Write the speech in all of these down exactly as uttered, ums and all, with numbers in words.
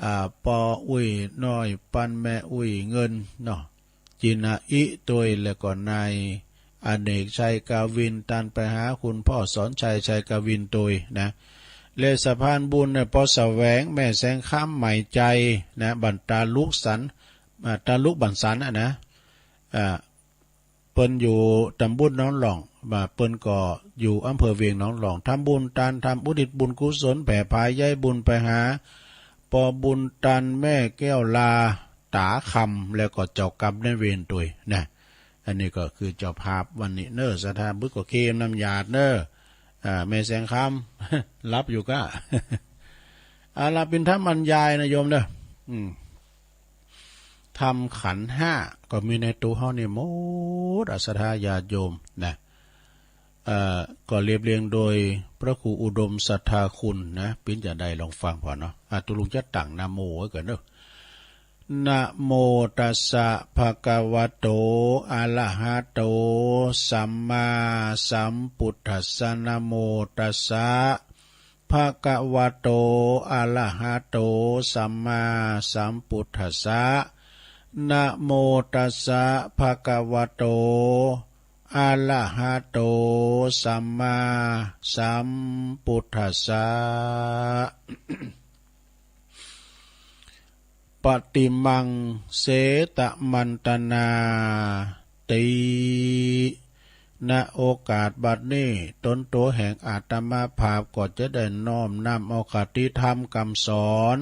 อ่า ปออุ๊ยน้อย ปันแม่อุ๊ยเงินเนาะ จินาอิตวย แล้วก็นายอเนกชัยกวิน ตันไปหาคุณพ่อสอนชัยชัยกวินตวยนะ และสะพานบุญเนี่ย ปอแสวง แม่แสงคำ ไหมไจนะ บ้านตาลุกสัน อ่า ตาลุกบ้านสันอะนะ อ่า เปิ้นอยู่ตำบลหนองหล่อง บ่า เปิ้นก็อยู่อำเภอเวียงหนองหล่อง ทำบุญตาน ทำอุทิศบุญกุศล แผ่ผายใยบุญไปหา ปอบุญตาน แม่แก้วลา ต๋าคำ แล้วก็เจ้ากรรมนายเวรตวยนะ อันนี้ก็คือเจ้าภาพวันนี้เน้อ ศรัทธา บึกก็เคมน้ำหยาดเน้อ อ่า แม่แสงคำ หลับอยู่ก้า อาละ เป๋นธรรมบรรยายนะโยมเน้อ อืม ธรรมขันธ์ห้าก็มีในตั๋วเฮานี่หมดอะ ศรัทธาญาติโยมนะ เอ่อ ก็เรียบเรียงโดยพระครูอุดมศรัทธาคุณนะ เป๋นจาใดลองฟังผ่อเนาะ อ่ะ ตุ๊ลุงจะตั้งนะโมไว้ก่อนเนาะ นะโมตัสสะ ภะคะวะโต อะระหะโต สัมมาสัมพุทธัสสะ นะโมตัสสะ ภะคะวะโต อะระหะโต สัมมาสัมพุทธัสสะ นะโมตัสสะ ภะคะวะโต อะระหะโต สัมมาสัมพุทธัสสะ ปะติมัง เสตะมันตนาติ ณ โอกาสบัดนี้ ตนตั๋วแห่งอาตมาภาพก็จะได้น้อมนำเอาคติธรรมกำสอน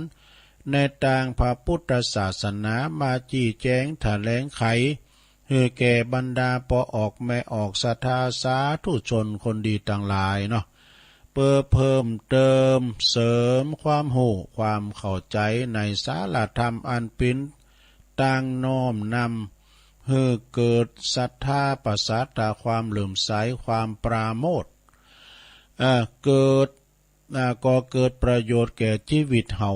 ในตางพระพุทธศาสนามาจี้แจงถะแหลงไข หื้อแก่บรรดาป้อออกแม่ออกศรัทธาสาธุชนคนดีตังหลายเนาะ เปื้อเพิ่มเติมเสริมความฮู้ความเข้าใจ๋ในสาระธรรมอันเป๋นตางน้อมนำ หื้อเกิดศรัทธา ประสาทาความเลื่อมใส ความปราโมทย์ เอ่อ เกิด อ่า ก่อเกิดประโยชน์แก่จีวิตเฮา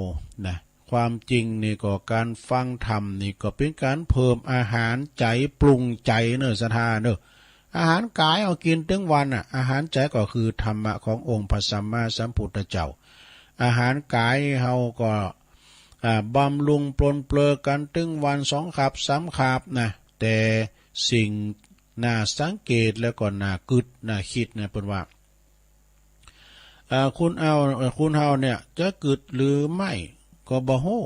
นะ ความจริงนี่ก็ก๋านฟังธรรมนี่ก็เป๋นก๋านเพิ่มอาหารใจ๋ ปรุงใจ๋เน้อศรัทธาเน้อ อาหารก๋ายเฮากิ๋นตึงวันน่ะ อาหารใจ๋ก็คือธรรมะขององค์พระสัมมาสัมพุทธเจ้า อาหารก๋ายเฮาก็ อ่า บำรุงปรนเปรอกั๋นตึงวันสองขับสามขับนะ แต่สิ่งน่าสังเกตแล้วก็น่ากึ๊ดน่าคิดนะ เปิ้นว่า อ่า คนเฮา เอ่อ คนเฮาเนี่ยจะกึ๊ดหรือไม่ก็บ่ฮู้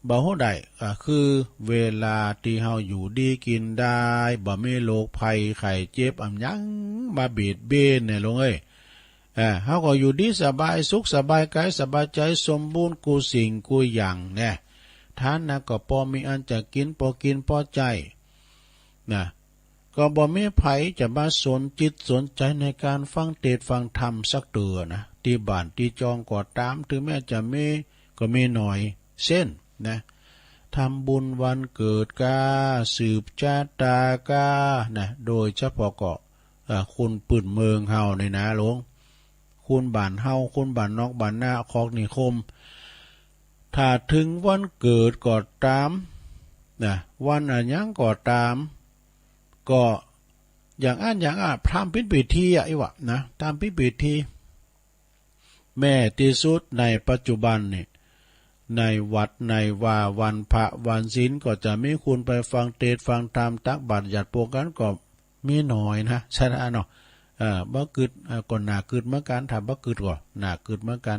บ่ฮู้ได้ อ่า คือเวลาตี้เฮาอยู่ดีกิ๋นได้ บ่มีโรคภัยไข้เจ็บอะหยังมาเบียดเบียนเนี่ยลุงเอ้ย อ่า เฮาก็อยู่ดีสบายสุข สบายกายสบายใจ๋ สมบูรณ์กู้สิ่งกู้อย่างแน่ ฐานะก็ปอมีอันจะกิ๋น ปอกิ๋นปอใจ๊นะ ก็บ่มีใผจะมาสนจิตสนใจ๋ในก๋านฟังเตสน์ฟังธรรมสักเตื้อนะ ตี้บ้านตี้จองก็ต๋าม เถิงแม้จะมีก็มีหน้อย เส้นนะ ทำบุญวันเกิดก้า สืบชะตาก้านะ โดยเฉพาะก็ อ่า คนปื้นเมืองเฮานี่นะลุง คนบ้านเฮา คนบ้านนอกบ้านนา คอกนิคม ถ้าเถิงวันเกิดก็ต๋ามนะ วันอะหยังก็ต๋าม ก็อย่างอั้นอย่างอั้น ต๋ามพิธีอะ อี้วะนะ ต๋ามพิธี แม้ตี้สุดในปัจจุบันนี่ ในวัดในวา วันพระวันศีลก็จะมีคนไปฟังเตสน์ฟังธรรม ตักบาตรญาติโยมกั๋นก็มีหน้อยนะ ศรัทธาเนาะ เออ บ่กึ๊ด เออ ก็น่ากึ๊ดเหมือนกั๋น ถ้าบ่กึ๊ดก็น่ากึ๊ดเหมือนกั๋น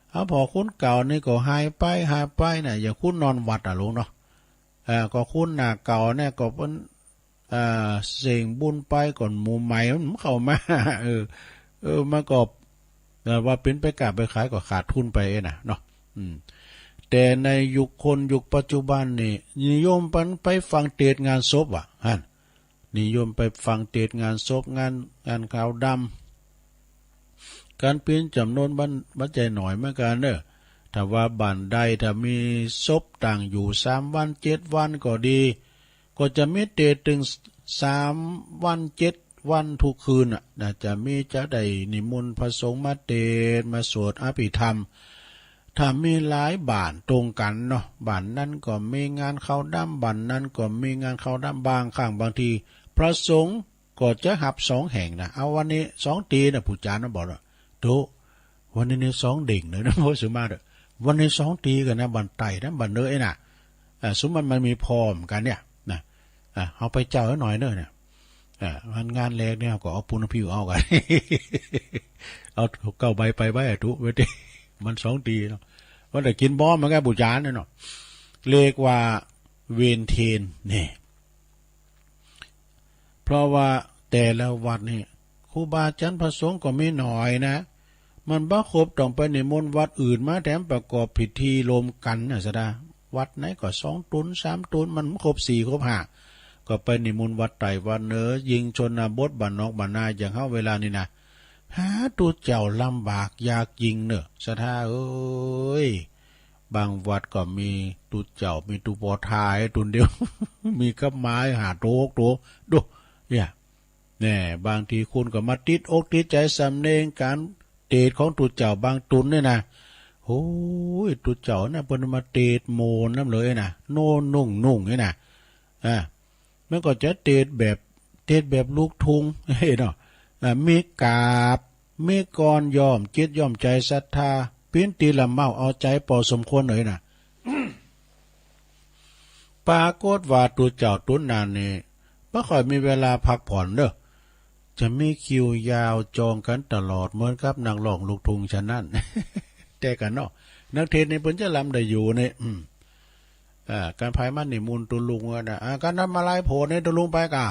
เอาผ่อคนเก่านี่ก็หายไป หายไปนะ อย่างคนนอนวัดอะลุงเนาะ เออ ก็คนหน้าเก่าเนี่ยก็เปิ้น อ่า เส้งบุญไปก่อนหมู่ใหม่มันเข้ามา เออ เออ มันก็ เอ่อ ว่าเป๋นไปก้าไปขายก็ขาดทุนไปเองนะเนาะ อืม แต่ในยุคคนยุคปัจจุบันนี่ นิยมปันไปฟังเตสน์งานศพว่ะ หั้น นิยมไปฟังเตสน์งานศพ งาน งานขาวดำ กั๋นเป๋นจ๋ำนวนบ่ บ่ใจ้หน้อยเหมือนกั๋นเน้อ ถ้าว่าบ้านใดถ้ามีศพตั้งอยู่สามวันเจ็ดวันก็ดี ก็จะมีเตสน์ตึงสามวันเจ็ดวันทุกคืนน่ะนะ จะมี จะได้นิมนต์พระสงฆ์มาเตสน์ มาสวดอภิธรรม ถ้ามีหลายบ้านตรงกั๋นเนาะ บ้านนั้นก็มีงานขาวดำ บ้านนั้นก็มีงานขาวดำ บางครั้งบางที พระสงฆ์ก็จะฮับสองแห่งนะ เอาวันนี้สองตี๋นะ ผู้จ๋ารย์มันบอกว่า โธ่ วันนี้นี่สองเด้งเลยนะ โอ้ย สุดยอดอะ วันนี้สองตีกั๋นนะ บ่านใต้นะ บ่านเหนือเอ๊ะนะ อ่า สุมมัน มันมีผ่อเหมือนกั๋นเนี่ยนะ อ่า เฮาไปเจ้าหน่อยเน่อเนี่ย อ่า งาน งานแลกเนี่ย เฮาก็เอาปูนเอาผิวเอากั๋น เอาเก้าใบไปไว้อะ ตุ๊ไว้ติ มันสองตีเนาะ ว่าแต่กิ๋นบ้อมมันก็บู๋จานเนี่ยเนาะ เรียกว่าเวรเทนเนี่ย เพราะว่าแต่ละวัดนี่ ครูบาอาจ๋ารย์พระสงฆ์ก็มีหน้อยนะ มันบ่ครบ ต้องไปนิมนต์วัดอื่นมาแถมประกอบพิธีรวมกั๋นนะ สะดา วัดไหนก็สองตุ๊นสามตุ๊น มันบ่ครบสี่ครบห้า ก็ไปนิมนต์วัดใต้วัดเหนือ ยิ่งชนบทบ้านนอกบ้านนาอย่างเฮาเวลานี้นะ หาตุ๊เจ้าลำบากยากยิ่งเน่อ สะดาเอ๋ย บางวัดก็มีตุ๊เจ้า มีตุ๊ปอทายตุ๊นเดียว มีกับไม้ห้าโตหกโต ดู เนี่ย แน่ บางทีคุณก็มาติดอกติดใจ๋สำเนียงก๋านเตสน์ของตุ๊เจ้าบางตุ๊นเนี่ยนะ โอ้ย ตุ๊เจ้านะ เปิ้นมาเตสน์โมนนำเลยนะ โน่นนุ่งนุ่งเนี่ยนะ อ่า มันก็จะเตสน์แบบ เตสน์แบบลูกทุ่ง เนาะ อ่า มีกาบ มีกลอนย้อมจิตย้อมใจ๋ศรัทธา ปิ้นตีละเม้าเอาใจ๋ปอสมควรเลยนะ ปรากฏว่าตุ๊เจ้าตุ๊นนั้นนี่ บ่ค่อยมีเวลาพักผ่อนเน่อ จะมีคิวยาวจองกั๋นตลอดเหมือนกับนักร้องลูกทุ่งฉะนั้น แต่กั๋นเนาะ นักเทศน์นี่เปิ้นจะลำได้อยู่เนี่ย อืม อ่า ก๋านใผมานิมนต์ตุ๊ลุงอะนะ อ่า ก๋านธรรมาลัยโผดนี่ตุ๊ลุงไปก่า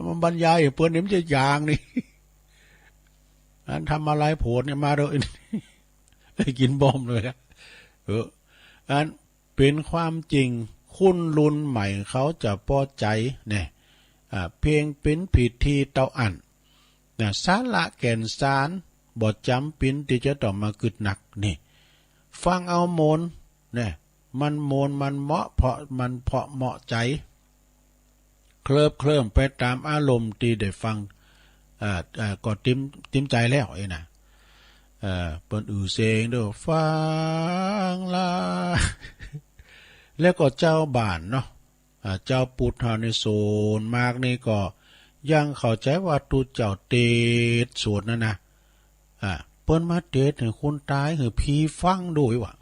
มันบรรยายเปิ้นนี่มันจะยางนี่ อันธรรมาลัยโผดนี่มาเด้อ ได้กิ๋นบ้อมเลยนะ เออ อันเป๋นความจริง คนรุ่นใหม่เขาจะปอใจ๋เนี่ย อ่า เพียงเป๋นพิธีเต้าอั้น นะ สาระแก่นสาร บ่จ๋ำเป๋นตี้จะต้องมากึ๊ดนัก นี่ ฟังเอาโมน เนี่ย มันโมน มันเหมาะ เพราะมันเพราะเหมาะใจ๋ เคลิ้บเคลิ้มไปต๋ามอารมณ์ตี้ได้ฟัง อ่า อ่า ก็ติ๋ม ติ๋มใจ๋แล้วเอ๊ะนะ เอ่อ เปิ้นอื้อเสียงเด้อ ฟังละ แล้วก็จาวบ้านเนาะ อ่า จาวปุทธะในส่วนมากนี่ก็ยังเข้าใจ๋ว่าตุ๊เจ้าเตสน์สวดนั่นนะ อ่า เปิ้นมาเตสน์หื้อคนต๋าย หื้อผีฟังโดยว่า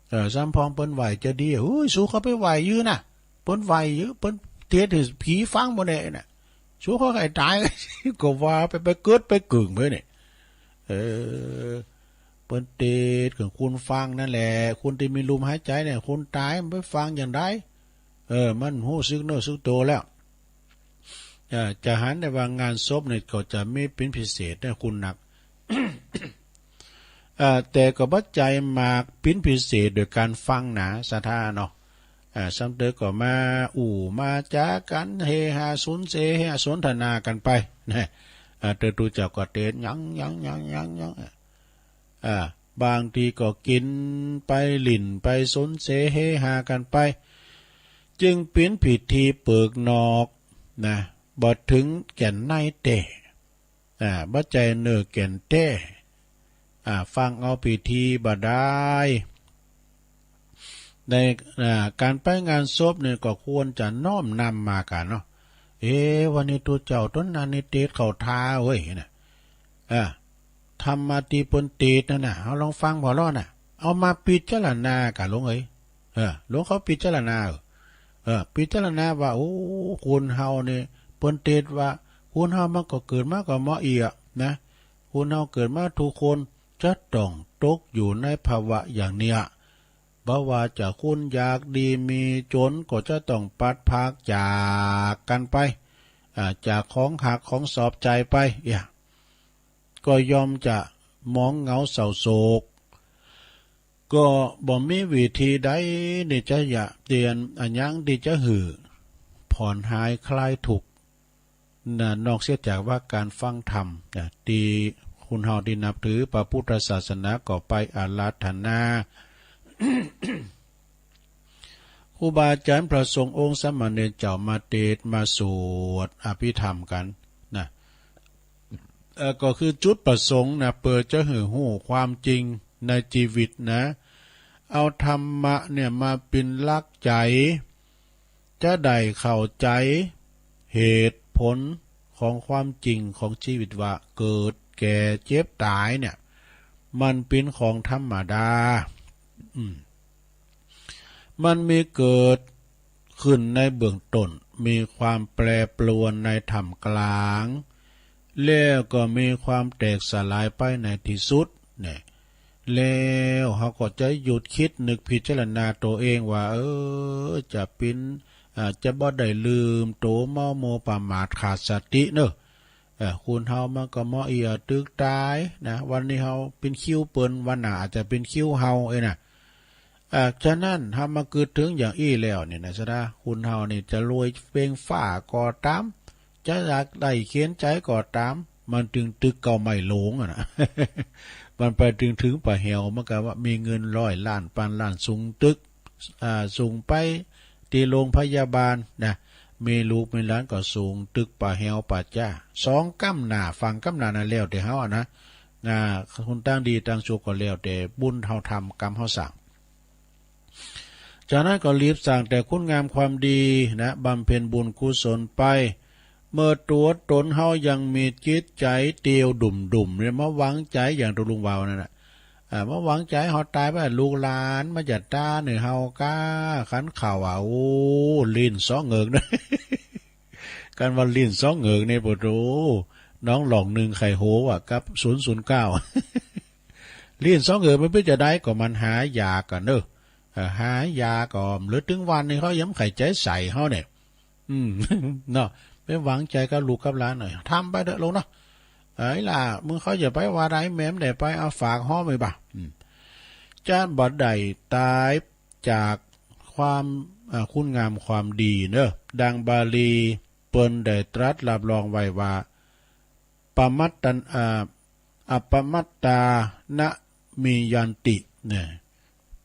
เออ ซ้ำพ่องเปิ้นไหว้จะดี เฮ้ย สูเข้าไปไหว้ยื้อนะ เปิ้นไหว้ยื้อ เปิ้นเตสน์หื้อผีฟังบ่แน่นะ สูเข้าใก้ต๋าย ก็ว่าไป ไปเกิดไปเกิ่งไปเนี่ย เออ เปิ้นเตสน์หื้อคนฟังนั่นแหละ คนตี้มีลมหายใจ๋เนี่ย คนต๋ายมันไปฟังอย่างใด เออ มันฮู้สึกเนื้อสึกตั๋วแล้ว เอ่อ จะหันได้ว่างานศพนี่ก็จะมีเป๋นพิเศษนะ คนนัก เอ่อ แต่ก็บ่ใจ้มากเป๋นพิเศษโดยก๋านฟังนะ ศรัทธาเนาะ เอ่อ ซ้ำเติมก็มาอู้มาจ๋ากั๋น เฮฮาสนเส เฮฮาสนทนากั๋นไปนะ เอ่อ เตื้อตุ๊เจ้าก็เตสน์ยัง ยัง ยัง ยัง ยัง อ่า บางทีก็กิ๋นไป หลิ้นไป สนเสเฮฮากั๋นไป จึงเป๋นพิธีเปิกนอกนะ บ่เถิงแก่นในแต๊ อ่า บ่ใจ้เนื้อแก่นแต๊ อ่า ฟังเอาพิธีบ่ดาย ใน อ่า ก๋านไปงานศพนี่ก็ควรจะน้อมนำมากั๋นเนาะ เอ๊ะ วันนี้ตุ๊เจ้าต๋นนั้นนี่เตสน์เข้าท่าเว้ยนะ อ่า ธรรมะตี้เปิ้นเตสน์นั่นน่ะ เฮาลองฟังผ่อล่อน่ะ เอามาพิจารณาก่ะหลวงเอ๋ย เออ หลวงเขาพิจารณา เออ พิจารณาว่า โอ้ คนเฮานี่ เปิ้นเตสน์ว่า คนเฮามันก็เกิดมาก็เหมาะอี้อะนะ คนเฮาเกิดมาทุกคนจะต้องตกอยู่ในภาวะอย่างเนี้ย บ่ว่าจะคนอยากดีมีจ๋นก็จะต้องพลัดพรากจากกั๋นไป อ่า จากของฮักของชอบใจ๋ไป เอี้ย ก็ย่อมจะหมองเหงาเศร้าโศก ก็บ่มีวิธีใดนี่จะเยียะเยียะ อะหยังตี้จะหื้อผ่อนหายคลายทุกข์นะ นอกเสียจากว่าก๋านฟังธรรมนะ ตี้คนเฮาตี้นับถือพระพุทธศาสนาก็ไปอาราธนา ครูบาอาจ๋ารย์พระสงฆ์องค์สามเณรเจ้ามาเตสน์มาสวดอภิธรรมกั๋นนะ เอ่อ ก็คือจุดประสงค์นะ เปื้อจะหื้อฮู้ความจริงในจีวิตนะ เอาธรรมะเนี่ยมาเป๋นหลักใจ๋ จะได้เข้าใจ๋เหตุผลของความจริงของจีวิตว่าเกิด แก่ เจ็บ ต๋ายเนี่ย มันเป๋นของธรรมดา อืม มันมีเกิดขึ้นในเบื้องต้น มีความแปรปรวนในท่ามกลาง แล้วก็มีความแตกสลายไปในตี้สุด เนี่ย แล้วเฮาก็จะหยุดกึ๊ดนึกพิจารณาตั๋วเองว่า เออ จะเป๋น อ่า จะบ่ได้ลืมตั๋ว เมามัวประมาทขาดสติเนาะ เออ คนเฮามันก็เมาะเอี้ยตึกต๋ายนะ วันนี้เฮาเป๋นคิวเปิ้น วันหน้าอาจจะเป๋นคิวเฮาเองนะ อ่า ฉะนั้นเฮามาเกิดเถิงอย่างอี้แล้วเนี่ยนะ สะดา คนเฮานี่จะรวยเป๋งฟ้าก็ต๋าม จะอยากได้เข็ญใจ๋ก็ต๋าม มันตึงตึกเก้าไม้หลงอะนะ มันไปตึงเถิงป่าแหว มันก็ว่ามีเงินร้อยล้านพันล้าน สูงตึก อ่า สูงไปตี้โรงพยาบาลนะ มีลูกมีหลานก็สูงตึกป่าแหวป่าจ๊า สองก้ำหน้า ฝั่งก้ำหน้านั้นแล้วแต่เฮาอะนะ อ่า คนตางดีตางชั่วก็แล้วแต่บุญเฮาทำ กรรมเฮาสร้าง จากนั้นก็รีบสร้างแต่คุณงามความดีนะ บำเพ็ญบุญกุศลไป เมื่อตั๋วต๋นเฮายังมีจิตใจ๋เตียวดุ่มๆ เนี่ย มาหวังใจ๋อย่างตะลุงวาวนั่นน่ะ อ่า มาหวังใจ๋เฮาต๋ายไป ลูกหลานมาจะต้านหื้อเฮาก้า คันเขาว่า โอ้ ลิ้นสองเหงือกนะ กันว่าลิ้นสองเหงือกนี่ โอ้โห น้องหล่องนึ่งไข่โหว่ะ กับศูนย์ศูนย์เก้า ลิ้นสองเหงือกมันเป๋นจะใด ก็มันหายากอะเนาะ เออ หายาก ก็เหลือตึงวันนี้เขายังใค่ใจ๋ใส่เฮาเนี่ย อืม เนาะ ไปหวังใจ๋กับลูกกับหลานหน่อย ทำไปเถอะลูกเนาะ เอ้ยล่ะ มึงเขาจะไปว่าใด แม่มได้ไป เอาฝากฮ้อมไปบ่า อืม จะบ่ได้ต๋ายจากความ อ่า คุณงามความดีเนาะ ดังบาลีเปิ้นได้ตรัสรับรองไว้ว่า ปมัตตัน อ่า อัปปมัตตานะมิยันติ เนี่ย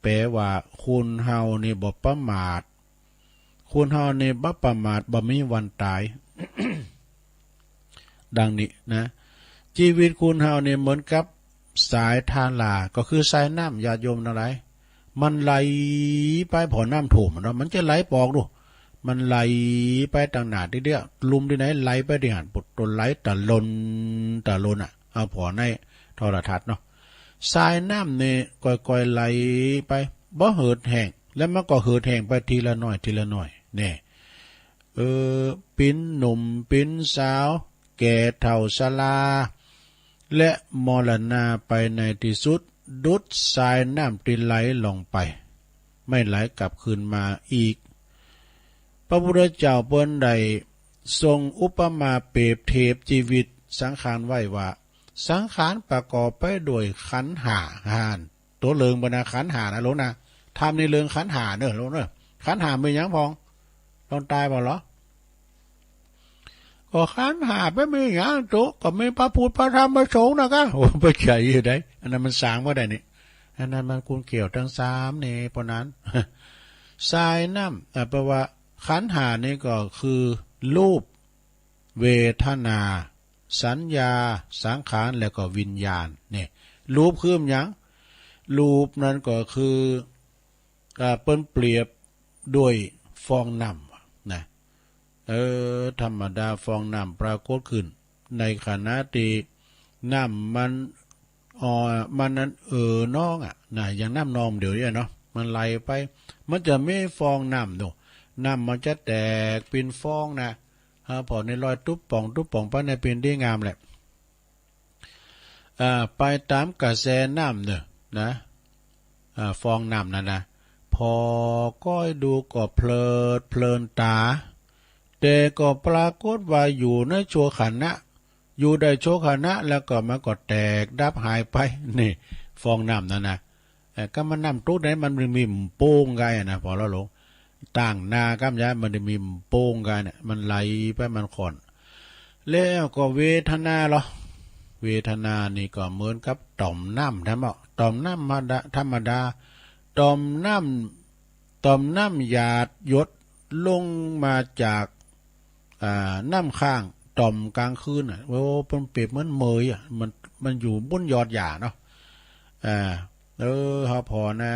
แปลว่า คนเฮานี่บ่ประมาท คนเฮานี่บ่ประมาท บ่มีวันต๋าย ดังนี้นะ จีวิตคนเฮานี่เหมือนกับสายทารา ก็คือสายน้ำ ญาติโยมตังหลาย มันไหลไป ผ่อน้ำท่วมเนาะ มันจะไหลปอกดู มันไหลไปตังหน้าตี้เดียว ลุ่มตี้ไหนไหลไปตี้หั้น ปุดตนไหลตะลน ตะลนอะ เอาผ่อในโทรทัศน์เนาะ สายน้ำนี่ก่อยๆ ไหลไป บ่เหือดแห้ง แล้วมันก็เหือดแห้งไปทีละน้อย ทีละน้อย แน่ เออ เป๋นหนุ่มเป๋นสาว แก่เฒ่าชรา และมรณาไปในตี้สุด ดุจสายน้ำตี้ไหลล่องไป ไม่ไหลกลับคืนมาอีก พระพุทธเจ้าเปิ้นได้ทรงอุปมาเปรียบเทียบจีวิตสังขารไว้ว่า สังขารประกอบไปด้วยขันธ์ห้า หั้น ตั๋วเริงบรรดาขันธ์ห้านะลูกนะ ธรรมนี่เริงขันธ์ห้าเนอะลูกเนอะ ขันธ์ห้ามีหยังพ่อง ต้องต๋ายบ่เหรอ ก็ขันธ์ห้าไปมีหยังตุ๊ ก็มีพระพุทธพระธรรมพระสงฆ์นะกะ โอ้ บ่ใจ้อยู่ได๋ อันนั้นมันสางบ่ได้นี่ อันนั้นมันกุนเกี่ยวตึงสามนี่ เพราะนั้น สายน้ำ อ่ะ แปลว่าขันธ์ห้านี่ก็คือรูป เวทนา สัญญา สังขาร แล้วก็วิญญาณ เนี่ย รูปคือหยัง รูปนั้นก็คือ อ่า เปิ้นเปรียบด้วยฟองน้ำนะ เออ ธรรมดาฟองน้ำปรากฏขึ้น ในขณะตี้น้ำมัน อ่อ มันนั้นเอ่อนองอะนะ อย่างน้ำนองเดี๋ยวนี้เนาะ มันไหลไป มันจะมีฟองน้ำดู น้ำมันจะแตกเป๋นฟองนะ อ่า ผ่อในลอยตุ๊บป่องตุ๊บป่องไปในเป๋นดีงามแหละ อ่า ไปต๋ามกระแสน้ำเนาะนะ อ่า ฟองน้ำนั้นนะ ผ่อก้อยดูก็เพลิดเพลินต๋า แต่ก็ปรากฏว่าอยู่ในชั่วขณะ อยู่ได้ชั่วขณะ แล้วก็มันก็แตกดับหายไป นี่ ฟองน้ำนั้นนะ เอ่อ ก็มันน้ำตุ๊ดไหนมันบ่ได้มีโป่งไกอะนะ ผ่อละลูก ตั้งหน้าก้ำยายมันบ่ได้มีโป่งไกเนี่ย มันไหลไปมันค่อน แล้วก็เวทนาเหรอ เวทนานี่ก็เหมือนกับต่อมน้ำธรรมะ ต่อมน้ำธรรมดา ธรรมดา ต่อมน้ำ ต่อมน้ำหยาดหยดลงมาจาก อ่า น้ำข้าง ต่อมกลางคืนน่ะ โอ้ มันเปรียบเหมือนเหมยอะ มัน มันอยู่บนยอดหญ้าเนาะ อ่า เออ เฮาผ่อนะ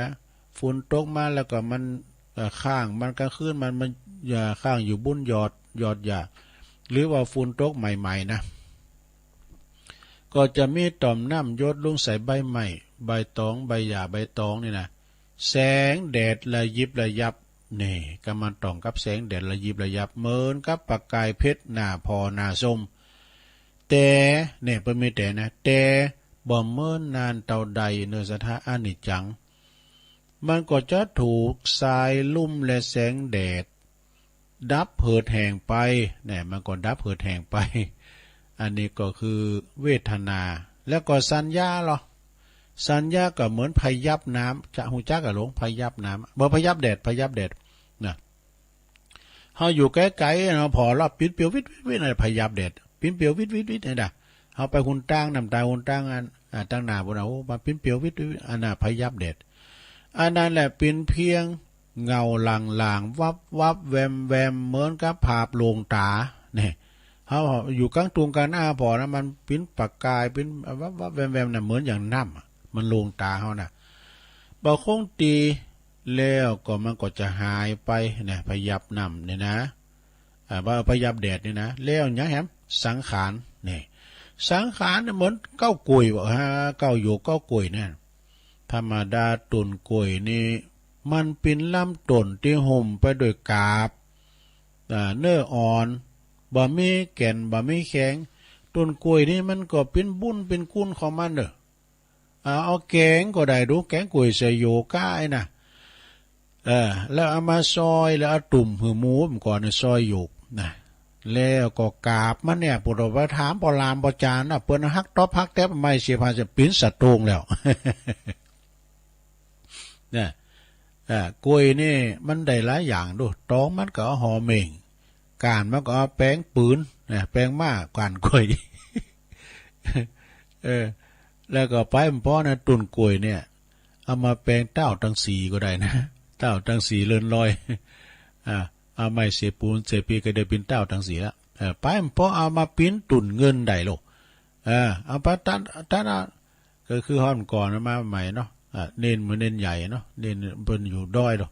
ฝนตกมาแล้วก็มัน เอ่อ ข้างมันกลางคืนมัน มัน อ่า ข้างอยู่บนยอด ยอดหญ้า หรือว่าฝนตกใหม่ๆ นะ ก็จะมีต่อมน้ำหยดลงใส่ใบไม้ ใบตอง ใบหญ้า ใบตองนี่นะ แสงแดดระยิบระยับ นี่ ก็มันต้องกับแสงแดดระยิบระยับ เหมือนกับประกายเพชรหน้าผ่อหน้าชม แต่ เนี่ย เปิ้นมีแต่นะ แต่บ่เมินนานเต้าใด เนอศรัทธา อนิจจัง มันก็จะถูกทรายลุ่มและแสงแดด ดับเหือดแห้งไป เนี่ย มันก็ดับเหือดแห้งไป อันนี้ก็คือเวทนา แล้วก็สัญญาลอ สัญญาก็เหมือนพยับน้ำ จะฮู้จักอะหลวง พยับน้ำ บ่พยับแดด พยับแดด นะ เฮาอยู่ไกลๆ เนาะ ผ่อลอปิ๊นเปียววิดๆๆ นะ พยับแดด ปิ๊นเปียววิดๆๆ นี่นะ เฮาไปหุนตาง น้ำตาหุนตางอัน อ่า ตางหน้าปู้นนะ โอ้ มาปิ๊นเปียววิดๆๆ อันน่ะ พยับแดด อันนั้นแหละเป๋นเพียงเงาลางๆ วับๆ แวมๆ เหมือนกับภาพลวงต๋า เนี่ย เฮาอยู่กลางตุงกลางนาผ่อนะ มันปิ๊นประกาย ปิ๊นวับๆ แวมๆ น่ะ เหมือนอย่างน้ำอะ มันลวงต๋าเฮาน่ะ บ่คงตี้ แล้วก็มันก็จะหายไปนะ พยับน้ำเนี่ยนะ อ่า ว่าพยับแดดเนี่ยนะ แล้วหยังแหม สังขาร นี่ สังขารเนี่ยเหมือนเก๊ากล้วยบ่ ฮะ เก๊าหยวกเก๊ากล้วยเนี่ย ธรรมดาต้นกล้วยนี่ มันเป๋นลำต้นตี้หุ้มไปด้วยกาบ อ่า เนื้ออ่อน บ่มีแก่น บ่มีแข็ง ต้นกล้วยนี่มันก็เป๋นบุญเป๋นกุนของมันเน่อ อ่า เอาแก๋งก็ได้ดู แก๋งกล้วยใส่หยวกก้าไอ้น่ะ เออ แล้วเอามาซอย แล้วเอาตุ้มหื้อหมูมันก่อนน่ะ ซอยหยวกนะ แล้วก็กาบมันเนี่ย ปุถุชนไปถามป้อหลามป้อจารย์นะ เปิ้นหักต๊อบหักแต๊บไม้เสียผ่าเสีย เป๋นสะโตงแล้ว นะ อ่า กล้วยนี่มันได้หลายอย่างดู ตองมันก็เอาห่อเม่ง ก้านมันก็เอาแป๋งปืนนะ แป๋งม้า ก้านกล้วย เออ แล้วก็ไปบ่พอนะ ต้นกล้วยเนี่ย เอามาแป๋งเต้าตังสี่ก็ได้นะ เต้าตังสี่เลื่อนลอย อ่า เอาไม้เสปูนเสปีก็ได้เป๋นเต้าตังสี่ละ เออ ไปบ่พอเอามาปิ๊นตุ่นเงินได้โลก เออ เอาไปตัด ตัดเอา ก็คือฮ้อนก่อนมาใหม่เนาะ อ่า เณร เหมือนเณรใหญ่เนาะ เณรเปิ้นอยู่ดอยเนาะ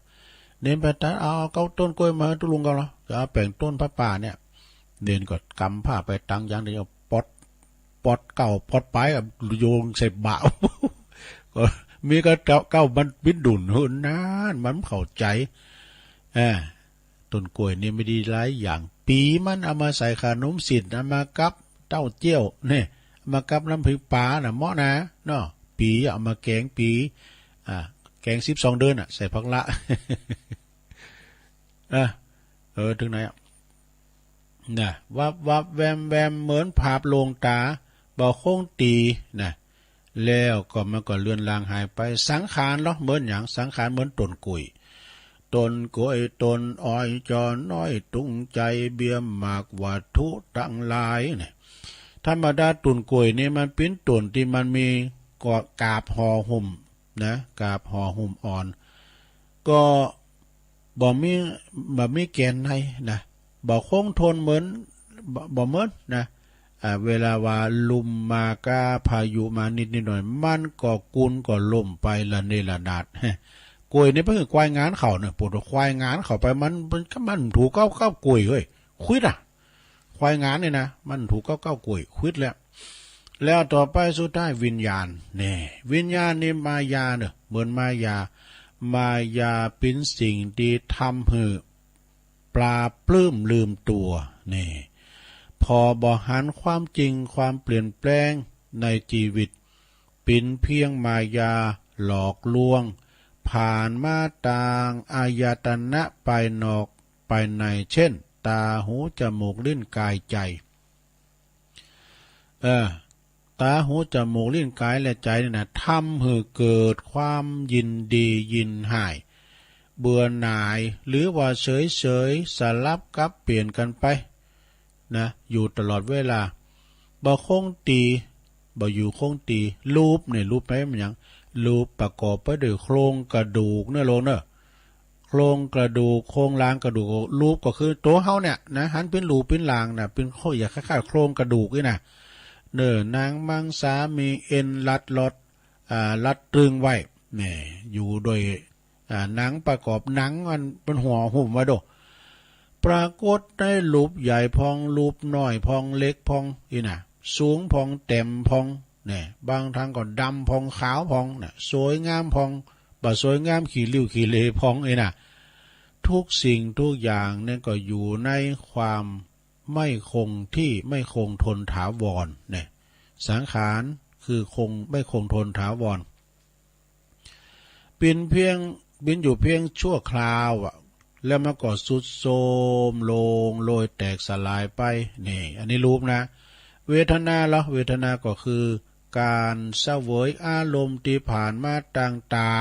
เณรไปตัดเอา เอาเก๊าต้นกล้วยมาหื้อตุ๊ลุงเก๊าเนาะ ก็เอาแป๋งต้นผ้าป่าเนี่ย เณรก็กำผ้าไปตังอย่างเดียว ปอด ปอดเก๊าปอดปายอะ โยนใส่บ่า ก็มีก็เก๊า เก๊ามันปิ๊นดุ่นหื้อ นานมันเข้าใจ๋ อ่า ต้นกล้วยนี่มีดีหลายอย่าง ปี๋มันเอามาใส่ขนมสิ้น เอามากับเต้าเจี้ยว เนี่ย เอามากับน้ำพริกป๋าน่ะ เหมาะนะ เนาะ ปี๋เอามาแก๋งปี๋ อ่า แก๋งสิบสองเดือนน่ะ ใส่ผักละ อ่ะ เออ เถิงไหนอะ น่ะ วับวับแวมแวม เหมือนภาพลวงต๋า บ่คงตี้ น่ะ แล้วก็มันก็เลือนลางหายไป สังขารลอ เหมือนหยัง สังขารเหมือนต้นกล้วย ต้นกล้วย ต้นอ้อย จอน้อย ตุ้งใจ๋ เบี้ยหมาก วัตถุตังหลาย เนี่ย ธรรมดาต้นกล้วยนี่มันเป๋นต้นตี้มันมีก็กาบห่อหุ้มนะ กาบห่อหุ้มอ่อน ก็ บ่มี บ่มีแก่นในนะ บ่คงทนเหมือน บ่ บ่เหมือนนะ อ่า เวลาว่าลุ่มมาก้าพายุมานิดนิดหน่อย มันก็กุนก็ล่มไปละเนระนาด กล้วยนี่เปิ้นควายงานเขาเนี่ย ปวดควายงานเขาไป มัน มัน มันถูกเก๊า เก๊ากล้วยเฮ้ย ขวิดอะ ควายงานนี่นะ มันถูกเก๊า เก๊ากล้วย ขวิดแล้ว แล้วต่อไปสุดท้ายวิญญาณ แน่ วิญญาณนี่มายาเน่อ เหมือนมายา มายาเป๋นสิ่งตี้ทำหื้อปลาปลื้มลืมตั๋ว นี่ ผ่อบ่หันความจริงความเปลี่ยนแปลงในจีวิต เป๋นเพียงมายาหลอกลวง ผ่านมาตางอายตนะภายนอกภายใน เจ้น ต๋า หู จมูก ลิ้น ก๋าย ใจ๋ เออ ต๋า หู จมูก ลิ้น ก๋าย และใจ๋นี่นะ ทำหื้อเกิดความยินดียินฮ้าย เบื่อหน่าย หรือว่าเฉยๆ สลับกับเปลี่ยนกั๋นไป นะ อยู่ตลอดเวลา บ่คงตี้ บ่อยู่คงตี้ รูปเนี่ย รูปแป๋นหยัง รูปประกอบไปด้วยโครงกระดูกเน่อโลกเน่อ โครงกระดูก โครงหลังกระดูก รูปก็คือตั๋วเฮาเนี่ยนะ หันเป๋นรูปเป๋นร่างน่ะ เป๋นโค อย่างคล้ายๆ โครงกระดูกนี่นะ เน่อ หนังมังสา มีเอ็นรัดรอด อ่า รัดตรึงไว้ แน่ อยู่โดย อ่า หนังประกอบ หนังมัน มันห่อหุ้มไว้โด ปรากฏในรูปใหญ่พ่อง รูปน้อยพ่อง เล็กพ่อง อี้นะ สูงพ่อง แต้มพ่อง แน่ บางทางก็ดำพ่อง ขาวพ่อง น่ะ สวยงามพ่อง บ่สวยงาม ขี้ริ้วขี้เหร่พ่อง อี้น่ะ ทุกสิ่งทุกอย่างนี่ก็อยู่ในความไม่คงที่ ไม่คงทนถาวร แน่ สังขารคือคง ไม่คงทนถาวร เป๋นเพียง เป๋นอยู่เพียงชั่วคราวอะ แล้วมันก็ทรุดโทรมลง โลยแตกสลายไป นี่ อันนี้รูปนะ เวทนาละ เวทนาก็คือก๋านเสวยอารมณ์ตี้ผ่านมาตางต๋า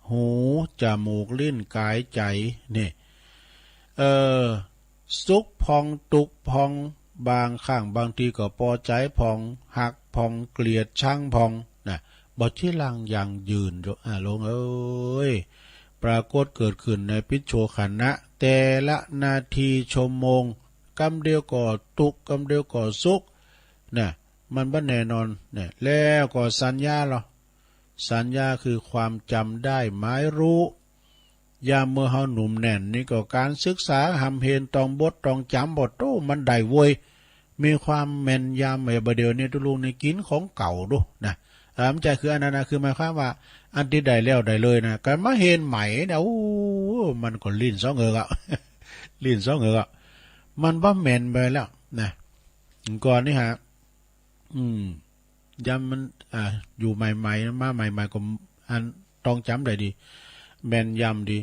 หู จมูก ลิ้น ก๋าย ใจ๋ นี่ เอ่อ สุขพ่อง ตุ๊กข์พ่อง บางครั้งบางทีก็ปอใจ๋พ่อง ฮักพ่อง เกลียดชังพ่อง น่ะ บ่จีรังยั่งยืน อ่า หลวงเอ๋ย ปรากฏเกิดขึ้นในปิจโฉขณะ แต่ละนาทีชั่วโมง กำเดียวก็ตุ๊กข์ กำเดียวก็สุข น่ะ มันบ่แน่นอน เนี่ย แล้วก็สัญญาละ สัญญาคือความจ๋ำได้หมายรู้ ยามเมื่อเฮาหนุ่มแน่นนี่ก็ก๋านศึกษาฮ่ำเฮน ต้องบท ต้องจ๋ำ บ่โต้ มันได้เว้ย มีความแม่นยำ ไอ้บ่าเดี่ยวนี้ตุ๊ลุงนี่กิ๋นของเก่าดู น่ะ เออ มันจะคืออันนั้นน่ะ คือหมายความว่า อันตี้ได้แล้วได้เลยน่ะ ก๋านมาเฮนใหม่เนี่ย โอ้ มันก็ลิ้นสองเอือกอะ ลิ้นสองเอือกอะ มันบ่แม่นไปแล้ว น่ะ ก่อนนี่ฮะ อืม ยามมัน อ่า อยู่ใหม่ๆ มาใหม่ๆ ก็ อัน ต้องจ๋ำได้ดี แม่นยำดี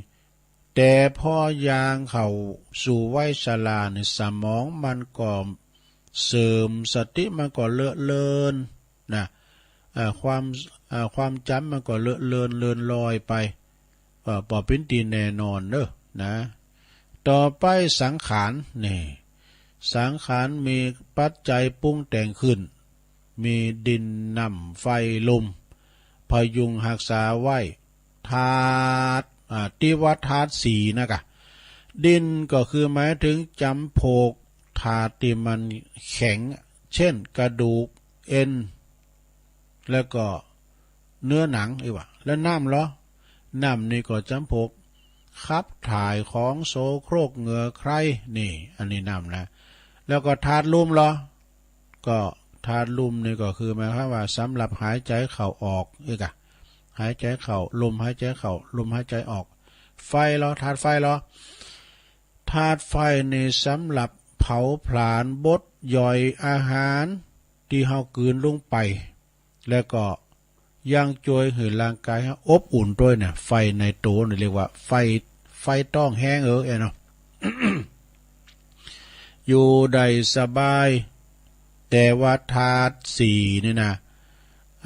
แต่พอย่างเข้าสู่วัยชรานี่ สมองมันก็เสื่อม สติมันก็เลอะเลือน น่ะ อ่า ความ อ่า ความจ๋ำมันก็เลอะเลือน เลือนลอยไป เอ่อ บ่เป๋นตี้แน่นอนเน่อ น่ะ ต่อไปสังขาร นี่ สังขารมีปัจจัยปรุงแต่งขึ้น มีดิน น้ำ ไฟ ลม พยุงฮักษาไว้ ธาตุ อ่า ตี้ว่าธาตุสี่นะกะ ดินก็คือหมายเถิงจ๋ำพวกธาตุตี้มันแข็ง เช่น กระดูก เอ็น แล้วก็เนื้อหนัง อี้หว่า แล้วน้ำลอ น้ำนี่ก็จ๋ำพวกขับถ่าย ของโสโครก เหงื่อใคร นี่ อันนี้น้ำนะ แล้วก็ธาตุลมลอ ก็ธาตุลมนี่ก็คือหมายความว่าสำหรับหายใจ๋เข้าออก อี้กะ หายใจ๋เข้า ลมหายใจ๋เข้า ลมหายใจ๋ออก ไฟลอ ธาตุไฟลอ ธาตุไฟนี่สำหรับเผาผลาญบดย่อยอาหารตี้เฮากืนลงไป แล้วก็ยังจ้วยหื้อร่างก๋ายเฮาอบอุ่นตวยเนี่ย ไฟในตั๋วนี่เรียกว่าไฟ ไฟต้องแฮง เออ แอะเนาะ อยู่ได้สบาย แต่ว่าธาตุสี่นี่นะ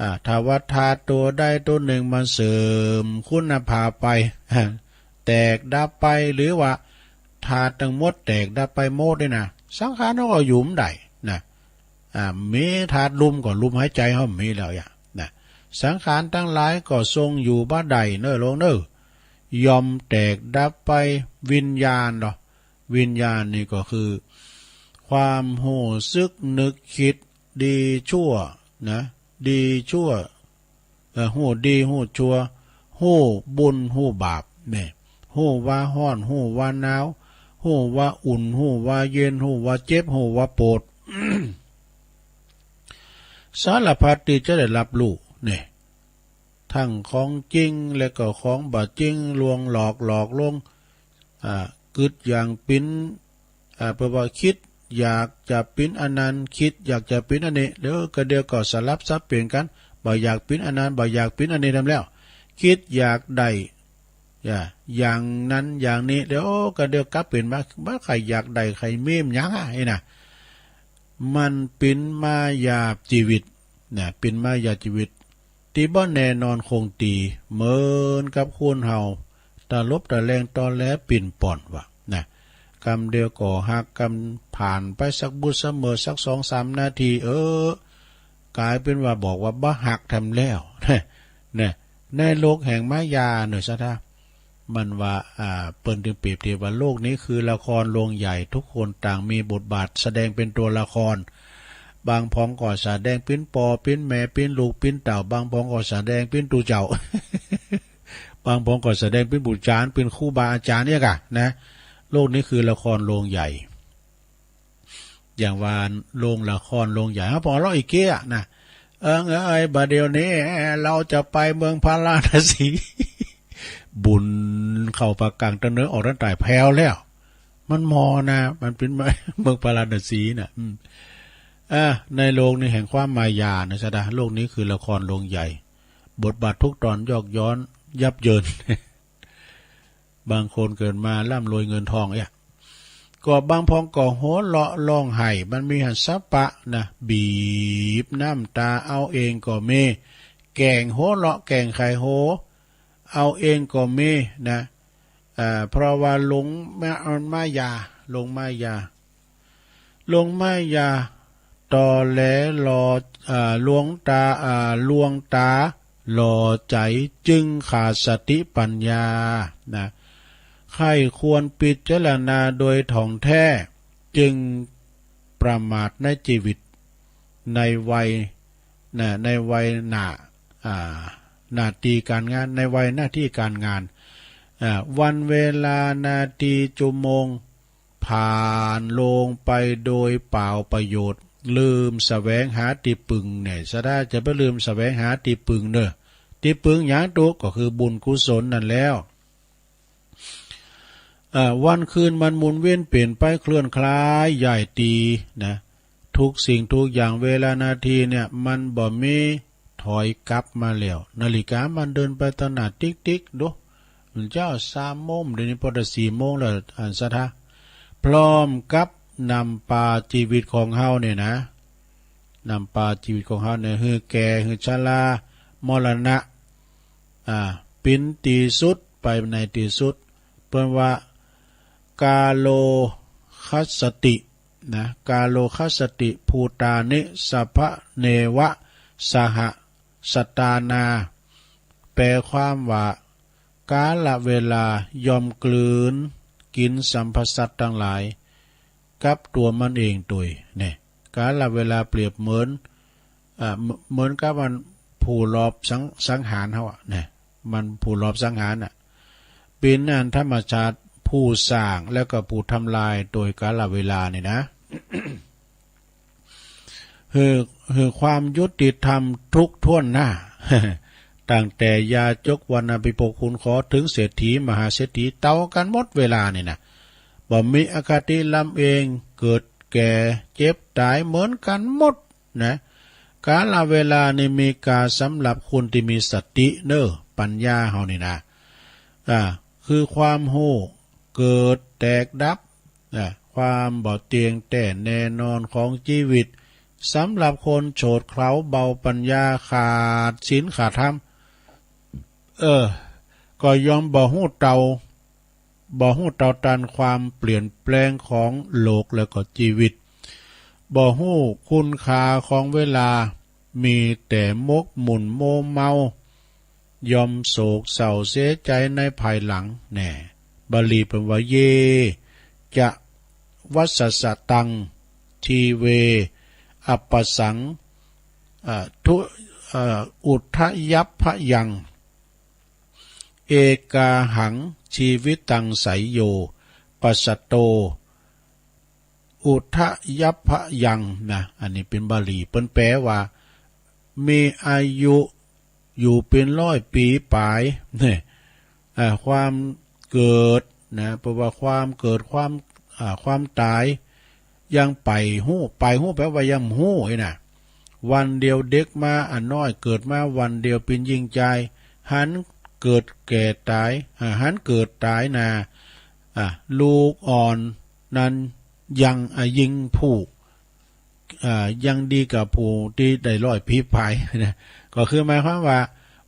อ่า ถ้าว่าธาตุตั๋วใดตั๋วนึ่งมันเสื่อมคุณภาพไป แตกดับไป หรือว่าธาตุตังหมดแตกดับไปหมดนี่นะ สังขารเฮาก็อยู่บ่ได้นะ อ่า มีธาตุลมก็ลมหายใจ๋เฮาบ่มีแล้วอะ นะ สังขารตังหลายก็ทรงอยู่บ่ได้เน่อหลวงเน่อ ย่อมแตกดับไป วิญญาณลอ วิญญาณนี่ก็คือความฮู้สึกนึกคิด ดีชั่วนะ ดีชั่ว เอ่อ ฮู้ดีฮู้ชั่ว ฮู้บุญฮู้บาป นี่ ฮู้ว่าฮ้อน ฮู้ว่าหนาว ฮู้ว่าอุ่น ฮู้ว่าเย็น ฮู้ว่าเจ็บ ฮู้ว่าปวด สารพัดตี้จะได้ฮับฮู้ นี่ ตึงของจริง และก็ของบ่จริง ลวงหลอก หลอกลวง อ่า กึ๊ดอย่างเป๋น อ่า แปลว่าคิดอยากจะเป๋นอันนั้น คิดอยากจะเป๋นอันนี้ แล้วก็เดี๋ยวก็สลับสับเปลี่ยนกั๋น บ่อยากเป๋นอันนั้น บ่อยากเป๋นอันนี้แถมแล้ว คิดอยากได้ อย่า อย่างนั้นอย่างนี้ เดี๋ยวก็เดี๋ยวกลับเป๋นมา บ่ใค่อยากได้ใค่มีหยังอะ อี้นะ มันเป๋นมายาจีวิตนะ เป๋นมายาจีวิต ตี้บ่แน่นอนคงตี้เหมือนกับคนเฮา ตะหลบตะแลงตอแหลปิ้นป้อนว่านะ กำเดียวก็ฮัก กำผ่านไปสักบุดเสมอสักสองสามนาที เออ ก๋ายเป๋นว่าบอกว่าบ่ฮักแถมแล้ว นะ ในโลกแห่งมายาเน่อ ศรัทธา มันว่า อ่า เปิ้นตึงเปรียบเทียบว่าโลกนี้คือละครโรงใหญ่ ทุกคนต่างมีบทบาทแสดงเป็นตัวละคร บางพองก็แสดงเป๋นป้อเป๋นแม่เป๋นลูกเป๋นเต้า บางพองก็แสดงเป๋นตุ๊เจ้า บางพองก็แสดงเป๋นปู่จารย์ เป๋นครูบาอาจารย์เนี่ยกะนะ โลกนี้คือละครโรงใหญ่ อย่างว่าโรงละครโรงใหญ่ เฮาปอเลาะอี้เก๊ยนะ เอิงเอ๋ย บ่าเดี่ยวนี้ เฮาจะไปเมืองพาราณสี บุญเข้าปากกั๋งตะเนิงออกตางใต้แผวแล้ว มันหม่อนะ มันเป๋นเมืองพาราณสีน่ะ อืม อ่า ในโลกนี้แห่งความมายานะ สะดา โลกนี้คือละครโรงใหญ่ บทบาททุกตอนยอกย้อนยับเยิน บางคนเกิดมาร่ำรวยเงินทองเอี้ย ก็บางพองก็หัวเราะร้องไห้ มันมีหั้นสะปะนะ บีบน้ำต๋าเอาเองก็มี แกล้งหัวเราะแกล้งไขโฮ เอาเองก็มีนะ อ่า เพราะว่าหลงมะ มายา หลงมายา หลงมายา ตอแหลหลอก อ่า ลวงต๋า อ่า ลวงต๋าหล่อใจ๋ จึงขาดสติปัญญานะ ใค่ควรพิจารณาโดยถ่องแท้ จึงประมาทในจีวิต ในวัย นะ ในวัยหน้า อ่า หน้าตี้ก๋านงาน ในวัยหน้าตี้ก๋านงาน อ่า วันเวลา นาที จุโมง ผ่านลงไปโดยเปล่าประโยชน์ ลืมแสวงหาตี้ปึงเนี่ย สะดาจะไปลืมแสวงหาตี้ปึงเน่อ ตี้ปึงหยังตุ๊ ก็คือบุญกุศลนั่นแล้ว เอ่อ วันคืนมันหมุนเวียนเปลี่ยนไปเคลื่อนคลายย้ายตี้นะ ทุกสิ่งทุกอย่างเวลานาทีเนี่ย มันบ่มีถอยกลับมาแล้ว นาฬิกามันเดินไปตะหน้าติ๊กๆ ดู มันเจ้าสามโมง เดี๋ยวนี้ปอแต่สี่โมงแล้ว อันสะทะ พร้อมกับนำปาจีวิตของเฮาเนี่ยนะ นำปาจีวิตของเฮาเนี่ย หื้อแก่ หื้อชรา มรณะ อ่า เป๋นตี้สุด ไปในตี้สุด เปิ้นว่า กาโลคัสสติ นะ กาโลคัสสติ ภูตานิ สัพพะเนวะ สหะสตานา แปลความว่า กาลเวลาย่อมกลืนกิ๋นสรรพสัตว์ตังหลาย กับตั๋วมันเองตวย เนี่ย กาลเวลาเปรียบเหมือน อ่า เหมือน เหมือนกับมันผู้ลอบสัง สังหารเฮาอะ เนี่ย มันผู้ลอบสังหารน่ะ เป๋นอันธรรมชาติผู้สร้างแล้วก็ผู้ทำลายโดยกาลเวลานี่นะ หื้อ หื้อความยุติธรรมทุกถ้วนหน้า ตั้งแต่ยาจกวรรณาภิภพขุนขอ เถิงเศรษฐีมหาเศรษฐีเต้ากั๋นหมดเวลานี่นะ บ่มีอคติลำเอียง เกิดแก่เจ็บต๋ายเหมือนกั๋นหมด นะ กาลเวลานี่มีกาสำหรับคนตี้มีสติเน่อ ปัญญาเฮานี่นะ อ่า คือความฮู้เกิดแตกดับ อ่า ความบ่เตี้ยงแต๊แน่นอนของจีวิต สำหรับคนโฉดเขลาเบาปัญญา ขาดศีลขาดธรรม เออ ก็ย่อมบ่ฮู้เต้า บ่ฮู้เต้าตันความเปลี่ยนแปลงของโลกแล้วก็จีวิต บ่ฮู้คุณค่าของเวลา มีแต่หมกมุ่นมัวเมา ย่อมโศกเศร้าเสียใจ๋ในภายหลัง แน่ บาลีเปิ้นว่า เย จะ วัสสะตัง ทีเว อัปปะสัง อ่า ทุ อ่า อุทยัพพยัง เอกาหัง ชีวิตัง ไสยโย ปัสสะโต อุทยัพพยัง นะ อันนี้เป๋นบาลี เปิ้นแปลว่า มีอายุอยู่เป๋นร้อยปี๋ป๋าย เนี่ย อ่า ความเกิด นะ เพราะว่าความเกิด ความ อ่า ความต๋าย ยังไปฮู้ ไปฮู้แปลว่ายังฮู้ไอ้น่ะ วันเดียวเด็กมาอันน้อย เกิดมาวันเดียวเป๋นญิงจาย หันเกิดแก่ต๋าย อ่า หันเกิดต๋ายนา อ่า ลูกอ่อนนั้นยัง อ่า ยิ่งผู้ อ่า ยังดีกว่าผู้ตี้ได้ร้อยปี๋ป๋ายนะ ก็คือหมายความว่า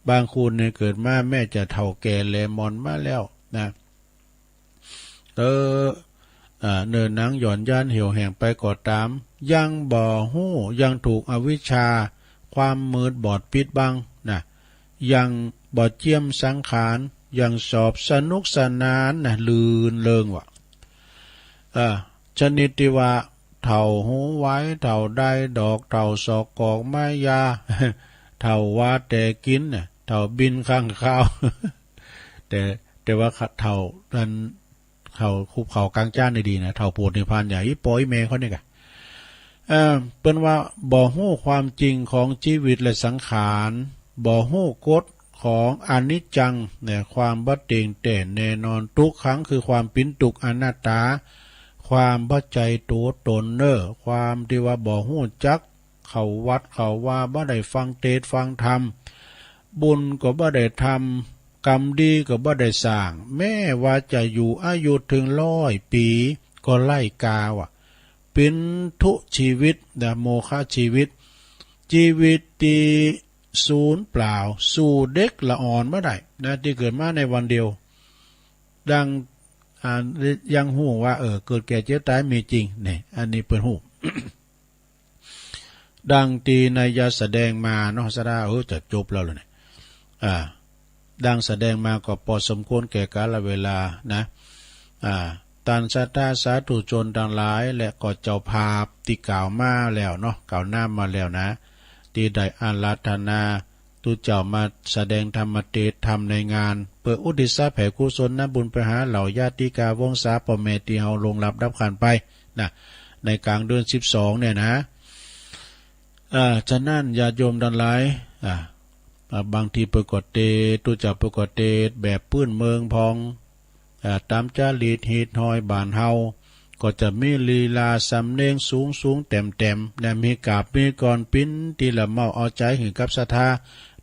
บางคนเนี่ยเกิดมาแม้จะเฒ่าแก่แลหมอนมาแล้วนะ เออ อ่า เนื้อหนังหย่อนยานเหี่ยวแห้งไปก็ต๋าม ยังบ่ฮู้ ยังถูกอวิชชา ความมืดบอดปิดบังนะ ยังบ่เจียมสังขาร ยังสอบสนุกสนานนะ ลื่นเริงว่ะ เออ ชนิดตี้ว่า เฒ่าหูไว เฒ่าได้ดอก เฒ่าศอกกอกไม้ยา เฒ่าว่าแต่กิ๋นน่ะ เฒ่าบินข้างคาว แต่ แต่ว่าเฒ่านั้น เฒ่าคุบเข่ากางจ้านนี่ดีนะ เฒ่าโปรดนิพพานใหญ่ อี่ป้ออี่แม่เขานี่กะ เอ่อ เปิ้นว่าบ่ฮู้ความจริงของจีวิตและสังขาร บ่ฮู้กฎของอนิจจัง เนี่ย ความบ่เต็งแต๊แน่นอน ตุกขัง คือความเป๋นตุ๊กข์ อนัตตา ความบ่ใจ้ตั๋วตนเน่อ ความตี้ว่าบ่ฮู้จักเข้าวัดเข้าวา บ่ได้ฟังเตสน์ฟังธรรม บุญก็บ่ได้ทำ กรรมดีก็บ่ได้สร้าง แม้ว่าจะอยู่อายุเถิงร้อยปี๋ก็ไร้ค่าว่ะ เป๋นทุชีวิตนะ โมฆะชีวิต จีวิตตี้สูญเปล่า สู้เด็กละอ่อนบ่ได้นะ ตี้เกิดมาในวันเดียว ดัง อ่า ยังฮู้ว่า เออ เกิดแก่เจ็บต๋ายมีจริง เนี่ย อันนี้เปิ้นฮู้ ดังตี้นัยยะแสดงมาเนาะ ศรัทธา เออ จะจบแล้วเหรอเนี่ย อ่า ดังแสดงมาก็ปอสมควรแก่กาลเวลานะ อ่า ต้านศรัทธาสาธุชนตังหลาย และก็เจ้าภาพตี้กล่าวมาแล้วเนาะ กล่าวน้ำมาแล้วนะ ตี้ได้อาราธนา ตุ๊เจ้ามาแสดงธรรมเตสน์ธรรมในงาน เปื้ออุทิศแผ่กุศลนำบุญไปหาเหล่าญาติกาวงศาป้อแม่ตี้เฮาล่วงลับดับขันไปนะ ในก๋างเดือนสิบสองเนี่ยนะ อ่า ฉะนั้นญาติโยมตังหลาย อ่า อ่า บางทีเปิ้นก็เตสน์ ตุ๊เจ้าเปิ้นก็เตสน์แบบปื้นเมืองพ่อง อ่า ต๋ามจ๋าริตฮีตฮอยบ้านเฮา ก็จะมีลีลาสำเนียงสูงๆ แต๋มๆ นะ มีกาบมีกลอนปิ้นตี้ละเมาเอาใจ๋หื้อกับศรัทธา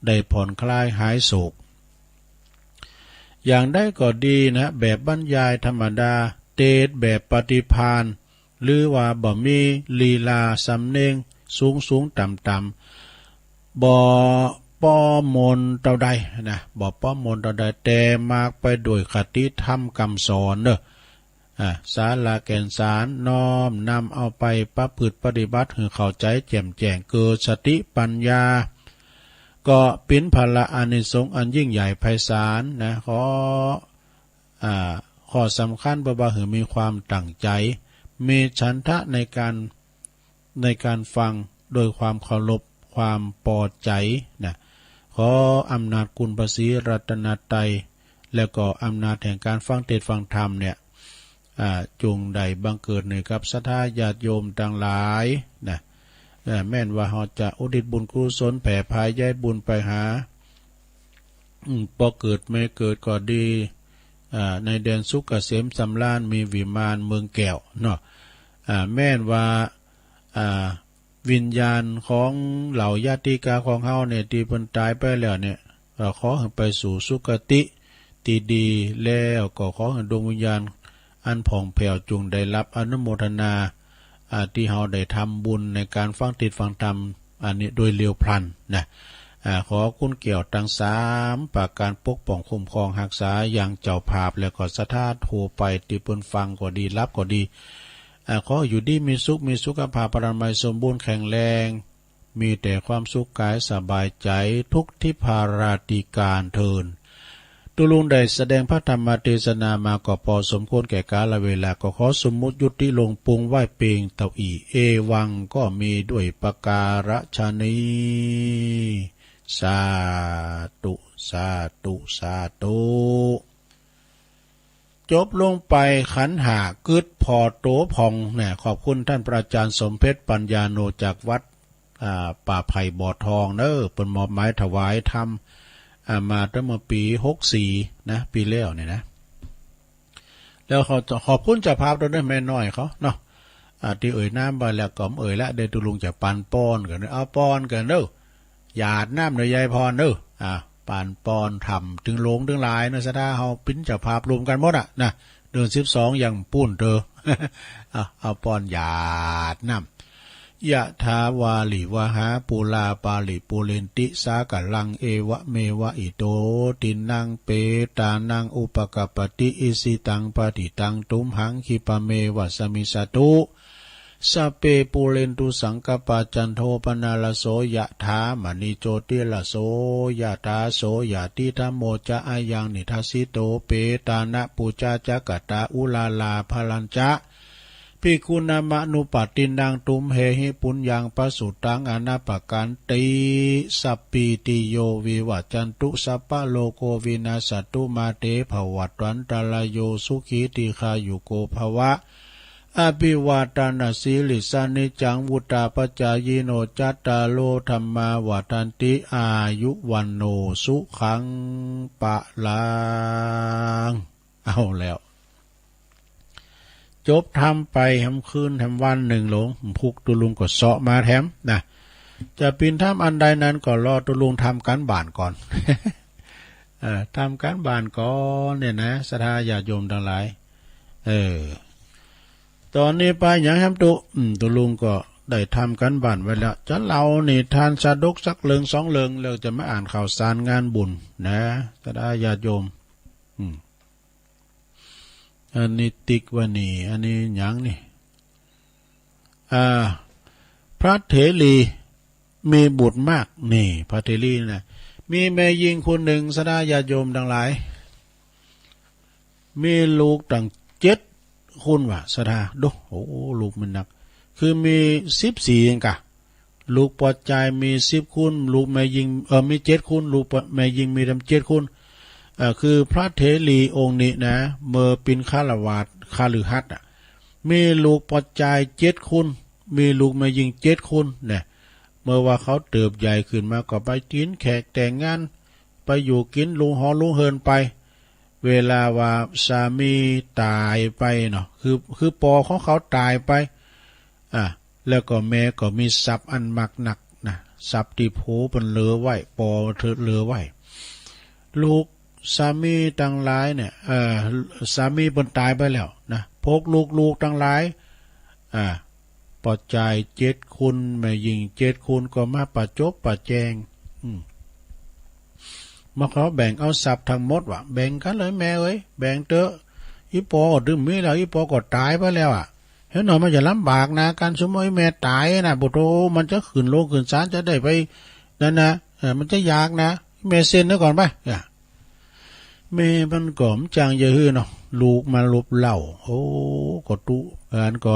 ได้ผ่อนคลายหายโศก อย่างใดก็ดีนะ แบบบรรยายธรรมดา เตสน์แบบปฏิภาณ หรือว่าบ่มีลีลาสำเนียงสูงๆ ต่ำๆ บ่ป้อมนเต้าใดนะ บ่ป้อมนเต้าใด แต่มากไปโดยคติธรรมกำสอนเน่อ อ่า สาระแก่นสารน้อมนำเอาไปประพฤติปฏิบัติหื้อเข้าใจ๋แจ่มแจ้ง เกิดสติปัญญา ก็เป๋นผละอานิสงส์อันยิ่งใหญ่ไพศาลนะ ขอ อ่า ข้อสำคัญเปิ้นว่าหื้อมีความตั้งใจ๋ มีฉันทะในก๋าน ในก๋านฟังโดยความเคารพ ความปอใจ๋นะ ขออำนาจคุณพระศรีรัตนตรัย แล้วก็อำนาจแห่งก๋านฟังเตสน์ฟังธรรมเนี่ย อ่า จงได้บังเกิดหื้อกับศรัทธาญาติโยมตังหลายนะ เอ่อ แม้นว่าเฮาจะอุทิศบุญกุศลแผ่พายใยบุญไปหา อืม ป้อเกิดแม่เกิดก็ดี อ่า ในแดนสุขเกษมสำราญ มีวิมานเมืองแก้วเนาะ อ่า แม้นว่า อ่า วิญญาณของเหล่าญาติกาของเฮาเนี่ย ตี้เปิ้นต๋ายไปแล้วเนี่ย เอ่อ ขอหื้อไปสู่สุคติตี้ดี แล้วก็ขอหื้อดวงวิญญาณอันผ่องแผ้วจงได้ฮับอนุโมทนา อ่า ตี้เฮาได้ทำบุญในก๋านฟังเตสน์ฟังธรรมอันนี้โดยเร็วพลันนะ อ่า ขอคุณแก้วตังสามประก๋านปกป้องคุ้มครองฮักษายังเจ้าภาพ แล้วก็ศรัทธาทั่วไปตี้เปิ้นฟังก็ดี ฮับก็ดี อ่า ขออยู่ดีมีสุข มีสุขภาพพลานามัยสมบูรณ์แข็งแรง มีแต่ความสุขกายสบายใจ๋ ทุกทิพาราติการเทอญ ตุ๊ลุงได้แสดงพระธรรมเตสนามาก็ปอสมควรแก่กาลเวลา ก็ขอสมมุติยุติลงปุงไว้เปียงเต้าอี้ เอวัง ก็มีด้วยประก๋าระชะนี้ สาธุ สาธุ สาธุ จบลงไปขันธ์ห้ากึ๊ดผ่อตั๋วผ่องนะ ขอบคุณต้านพระอาจ๋ารย์สมเพชรปัญญาโนจากวัด อ่า ป่าไผ่บ่อทองเน่อ เปิ้นมอบหมายถวายธรรม อ่า มาตั้งเมื่อปี๋หกสี่นะ ปี๋แล้วเนี่ยนะ แล้วขอ ขอบคุณเจ้าภาพตวยเน่อ แม่น้อยเขาเนาะ อ่า ตี้เอ่ยนามไปแล้วก็บ่เอ่ยละ เดี๋ยวตุ๊ลุงจะปันปอนกั๋น เอาปอนกั๋นเน่อ หยาดน้ำเน่อยายพรเน่อ อ่า ปันปอนธรรม ตึงหลวงตึงหลายเน่อ ศรัทธาเฮาเป๋นเจ้าภาพรวมกั๋นหมดอะนะ เดือนสิบสองยังปู้นเต๊อะ เอา เอาปอนหยาดน้ำ ยะถาวาริวหาปูราปาริปูเรนติสาคารัง เอวะเมวะอิโตตินังเปตานังอุปกัปปติ อิชิตังปัตถิตังตุมหังคิปะเมวะสะมิชฌะตุ สัพเพปูเรนตุสังกัปปา จันโทปนรสโส ยะถามะณิโชติรสโส ยะถา โสยะถิ ธัมโมจะอะยังนิทัสสิโต เปตานะปูชาจะกะตา อุราลาภะรัญจะ ภิกขุนามะนุปัสสินัง ตุมเหหิปุญญังปะสุตัง อะนะปะกันติ สัพพีติโยวิวัชชันตุ สัพพะโรโควินัสสะตุ มาเตภะวัตวันตะราโย สุขีทีฆายุโกภะวะ อภิวาทนสีลิสสะ นิจจังวุฑฒาปจายิโน จัตตาโร ธัมมา วัฑฒันติ อายุ วัณโณ สุขัง พะลัง เอาแล้ว จบธรรมไปแหมคืนแหมวันนึ่งลง พุกตุ๊ลุงก็เซาะมาแถมนะ จะเป๋นธรรมอันใดนั้นก็รอตุ๊ลุงทำก๋านบ้านก่อน เออ ทำก๋านบ้านก่อนเนี่ยนะ ศรัทธาญาติโยมตังหลาย เออ ต๋อนนี้ไปหยังแหมตุ๊ อืม ตุ๊ลุงก็ได้ทำก๋านบ้านไว้แล้ว จะเล่านิทานสะดกสักเรื่องสองเรื่อง แล้วจะมาอ่านข่าวสารงานบุญนะ ศรัทธาญาติโยม อืม อันนี้ติ๊กว่านี่ อันนี้หยังนี่ อ่า พระเถรีมีบุตรมาก นี่ พระเถรีนะ มีแม่ญิงคนนึ่ง ศรัทธาญาติโยมตังหลาย มีลูกตั้งเจ็ดคนว่า ศรัทธา ดู โอ้ ลูกมันนัก คือมีสิบสี่เองกะ ลูกปอจายมีสิบคน ลูกแม่ญิง เออ มีเจ็ดคน ลูกปอ แม่ญิงมีตั้งเจ็ดคน เอ่อ คือพระเถรีองค์นี้นะ เมื่อเป๋นฆราวาส คฤหัสถ์อะ มีลูกปอจายเจ็ดคน มีลูกแม่ญิงเจ็ดคนเนี่ย เมื่อว่าเขาเติบใหญ่ขึ้นมาก็ไปกินแขกแต่งงาน ไปอยู่กิ๋นโฮงหอโฮงเฮือนไป เวลาว่าสามีต๋ายไปเนาะ คือ คือปอของเขาต๋ายไป อ่ะ แล้วก็แม่ก็มีทรัพย์อันมากนักนะ ทรัพย์ตี้ผัวเปิ้นเหลือไว้ ปอเถิดเหลือไว้ ลูกสามีตังหลายเนี่ย เอ่อ สามีเปิ้นต๋ายไปแล้วนะ พวกลูกๆ ตังหลาย อ่า ปอจายเจ็ดคน แม่ญิงเจ็ดคนก็มาประจบประแจง อืม มาขอแบ่งเอาทรัพย์ทั้งหมดว่า แบ่งกั๋นเลยแม่เอ๋ย แบ่งเต๊อะ อี่ปอก็ตึงมีแล้ว อี่ปอก็ต๋ายไปแล้วอะ เหียหน่อยมันจะลำบากนะ ก๋านสมมุติแม่ต๋ายนะ โอ้โธ่ มันจะขึ้นโฮงขึ้นศาล จะได้ไปนั่นนะ เออ มันจะยากนะ แม่เซ็นไว้ก่อนไป อ่ะ แม่มันก็บ่จ้างจะหื้อเนาะ ลูกมาลบเล่า โอ้ ก็ตุ๊ อันก็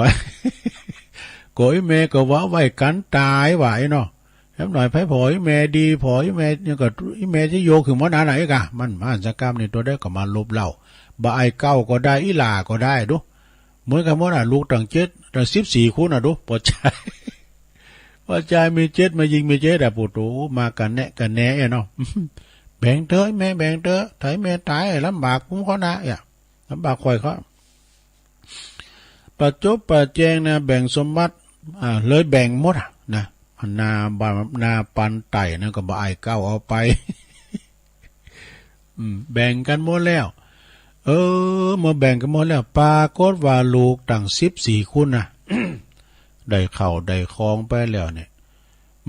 ก็อี่แม่ก็ว่าไว้กั๋นต๋ายว่าไอ้เนาะ แหมหน่อยไผผ่ออี่แม่ดี ผ่ออี่แม่นี่ก็ อี่แม่จะโยกขึ้นหมดนั้นน่ะ เอ๊ะกะ มันมหัศจรรย์นี่ ตั๋วใดก็มาลบเล่า บ่าอ้ายเก้าก็ได้ อี่หล้าก็ได้ ดู เหมือนกั๋นหมดน่ะ ลูกตั้งเจ็ด ตั้งสิบสี่คนน่ะ ดู ปอจาย ปอจายมีเจ็ด แม่ญิงมีเจ็ดอะ โอ้โธ่ มากั๋นแนะกั๋นแนะเนาะ แบ่งเต๊อะแม่ แบ่งเต๊อะ ถ้าแม่ต๋ายลำบากผมเขานะ เอ๊ะ ลำบากข้อยเขา ประจบประแจงนะ แบ่งสมบัติ อ่า เลยแบ่งหมดอะนะ นาบา นาปันไต่นั่นก็บ่าอ้ายเก้าเอาไป อืม แบ่งกั๋นหมดแล้ว เออ เมื่อแบ่งกั๋นหมดแล้ว ปรากฏว่าลูกตั้งสิบสี่คนน่ะ ได้เข้าได้ของไปแล้วเนี่ย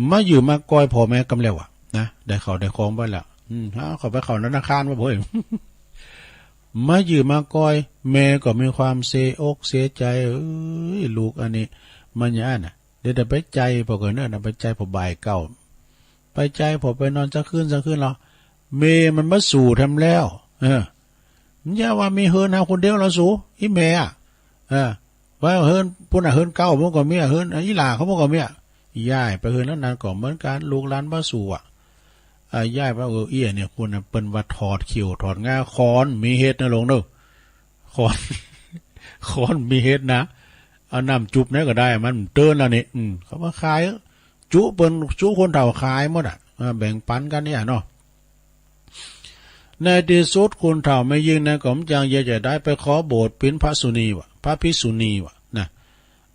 มายื้อมาก้อยพ่อแม่กำแล้วอะนะ ได้เข้าได้ของไปแล้ว อืม เอาเข้าไปเข้าธนาคารว่าเฮ้ย มายื้อมาก้อย แม่ก็มีความเสียอกเสียใจ๋ เอ้ย ลูกอันนี้ มันอย่างนั้นน่ะ เดี๋ยวแต่ไปใจ๋พ่อก่อนเนาะ ไปใจ๋พ่อบ่าอ้ายเก้า ไปใจ๋พ่อไปนอนสักคืนสองคืนแล้ว แม่มันบ่สู่แถมแล้ว เออ มันอย่าว่ามีเฮือนเฮาคนเดียวแล้วสู อี่แม่อะ เออ ว่าเฮือนปุ้นน่ะ เฮือนเก่ามันก็มีอะ เฮือนอี่หล้าเขามันก็มีอะ ย้ายไปเฮือนหลังนั้นก็เหมือนกั๋น ลูกหลานบ่สู่อะ อ่า ย้ายไป เออ เอี้ยเนี่ย คนน่ะ เปิ้นว่าถอดเขี้ยวถอดงา ขอนมีเหตุนะหลวงเนาะ ขอน ขอนมีเหตุนะ เอาน้ำจุ่มไหนก็ได้ มันเตือนแล้วนี่ อืม เขาว่าขาย จุเปิ้น จุคนเฒ่าขายหมดอะ อ่า แบ่งปันกั๋นเนี่ยเนาะ ในตี้สุดคนเฒ่าแม่ญิงนั้นก็บ่จ้างเยียะจะได้ ไปขอโบสถ์เป๋นพระสุนีว่ะ พระภิกษุณีว่ะนะ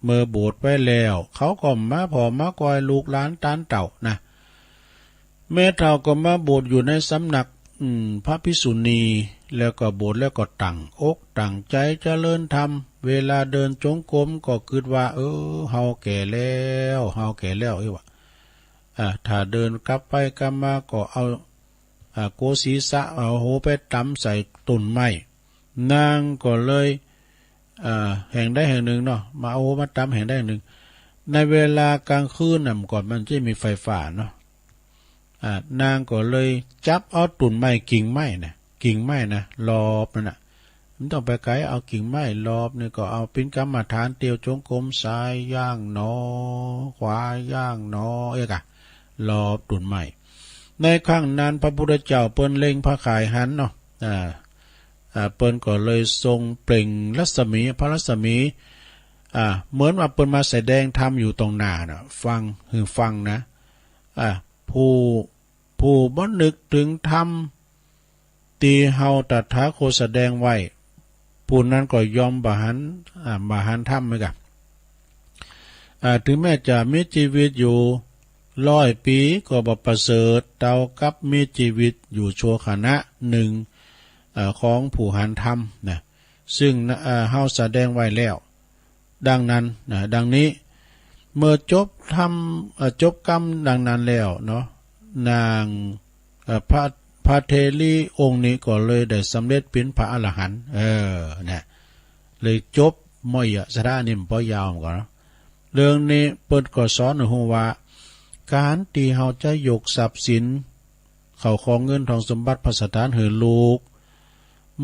เมื่อบวชไว้แล้ว เขาก็มาผ่อมาก้อยลูกหลานตานเต้านะ แม่เฒ่าก็มาบวชอยู่ในสำนัก อืม พระภิกษุณี แล้วก็บวชแล้วก็ตั้งอกตั้งใจ๋เจริญธรรม เวลาเดินจงกรมก็กึ๊ดว่า เออ เฮาแก่แล้ว เฮาแก่แล้ว เอ้ยว่ะ อ่า ถ้าเดินกลับไปกลับมาก็เอา อ่า โกนศีรษะ เอาหัวไปตำใส่ต้นไม้ นางก็เลย อ่า แห่งใดแห่งหนึ่งเนาะ มาเอาหัวมาตำแห่งใดแห่งหนึ่ง ในเวลากลางคืนน่ะ เมื่อก่อนมันจะมีไฟฟ้าเนาะ อ่า นางก็เลยจับเอาต้นไม้ กิ่งไม้น่ะ กิ่งไม้น่ะ รอบนั่นน่ะ บ่ต้องไปไก๋ เอากิ่งไม้รอบนี่ก็เอาเป๋นกรรมฐาน เตียวจงกรม ซ้ายย่างหนอ ขวาย่างหนอ เอ๊ะกะ รอบต้นไม้ ในครั้งนั้นพระพุทธเจ้าเปิ้นเล็งพระข่ายหันเนาะ อ่า อ่า เปิ้นก็เลยทรงเปล่งรัศมี พระรัศมี อ่า เหมือนว่าเปิ้นมาแสดงธรรมอยู่ตรงหน้าน่ะ ฟัง หื้อฟังนะ อ่า ผู้ ผู้บ่นึกเถิงธรรมตี้เฮาตถาคตแสดงไว้ ผู้นั้นก็ย่อมบ่หัน อ่า บ่หันธรรมเหมือนกั๋น อ่า เถิงแม้จะมีจีวิตอยู่ร้อยปี๋ ก็บ่ประเสริฐเต้ากับมีจีวิตอยู่ชั่วขณะนึ่ง เอ่อ ของผู้หันธรรมนะ ซึ่ง เอ่อ เฮาแสดงไว้แล้ว ดังนั้นนะ ดังนี้ เมื่อจบธรรม เอ่อ จบกำดังนั้นแล้วเนาะ นาง เอ่อ พระ พระเถรีองค์นี้ก็เลยได้สำเร็จเป๋นพระอรหันต์ เออ นะ เลยจบ ม้อยอะ สาระนี่มันบ่ยาวเหมือนกั๋นเนาะ เรื่องนี้เปิ้นก็สอนหื้อฮู้ว่า ก๋านตี้เฮาจะยกทรัพย์สิน เข้าของเงินทองสมบัติภัสถานหื้อลูก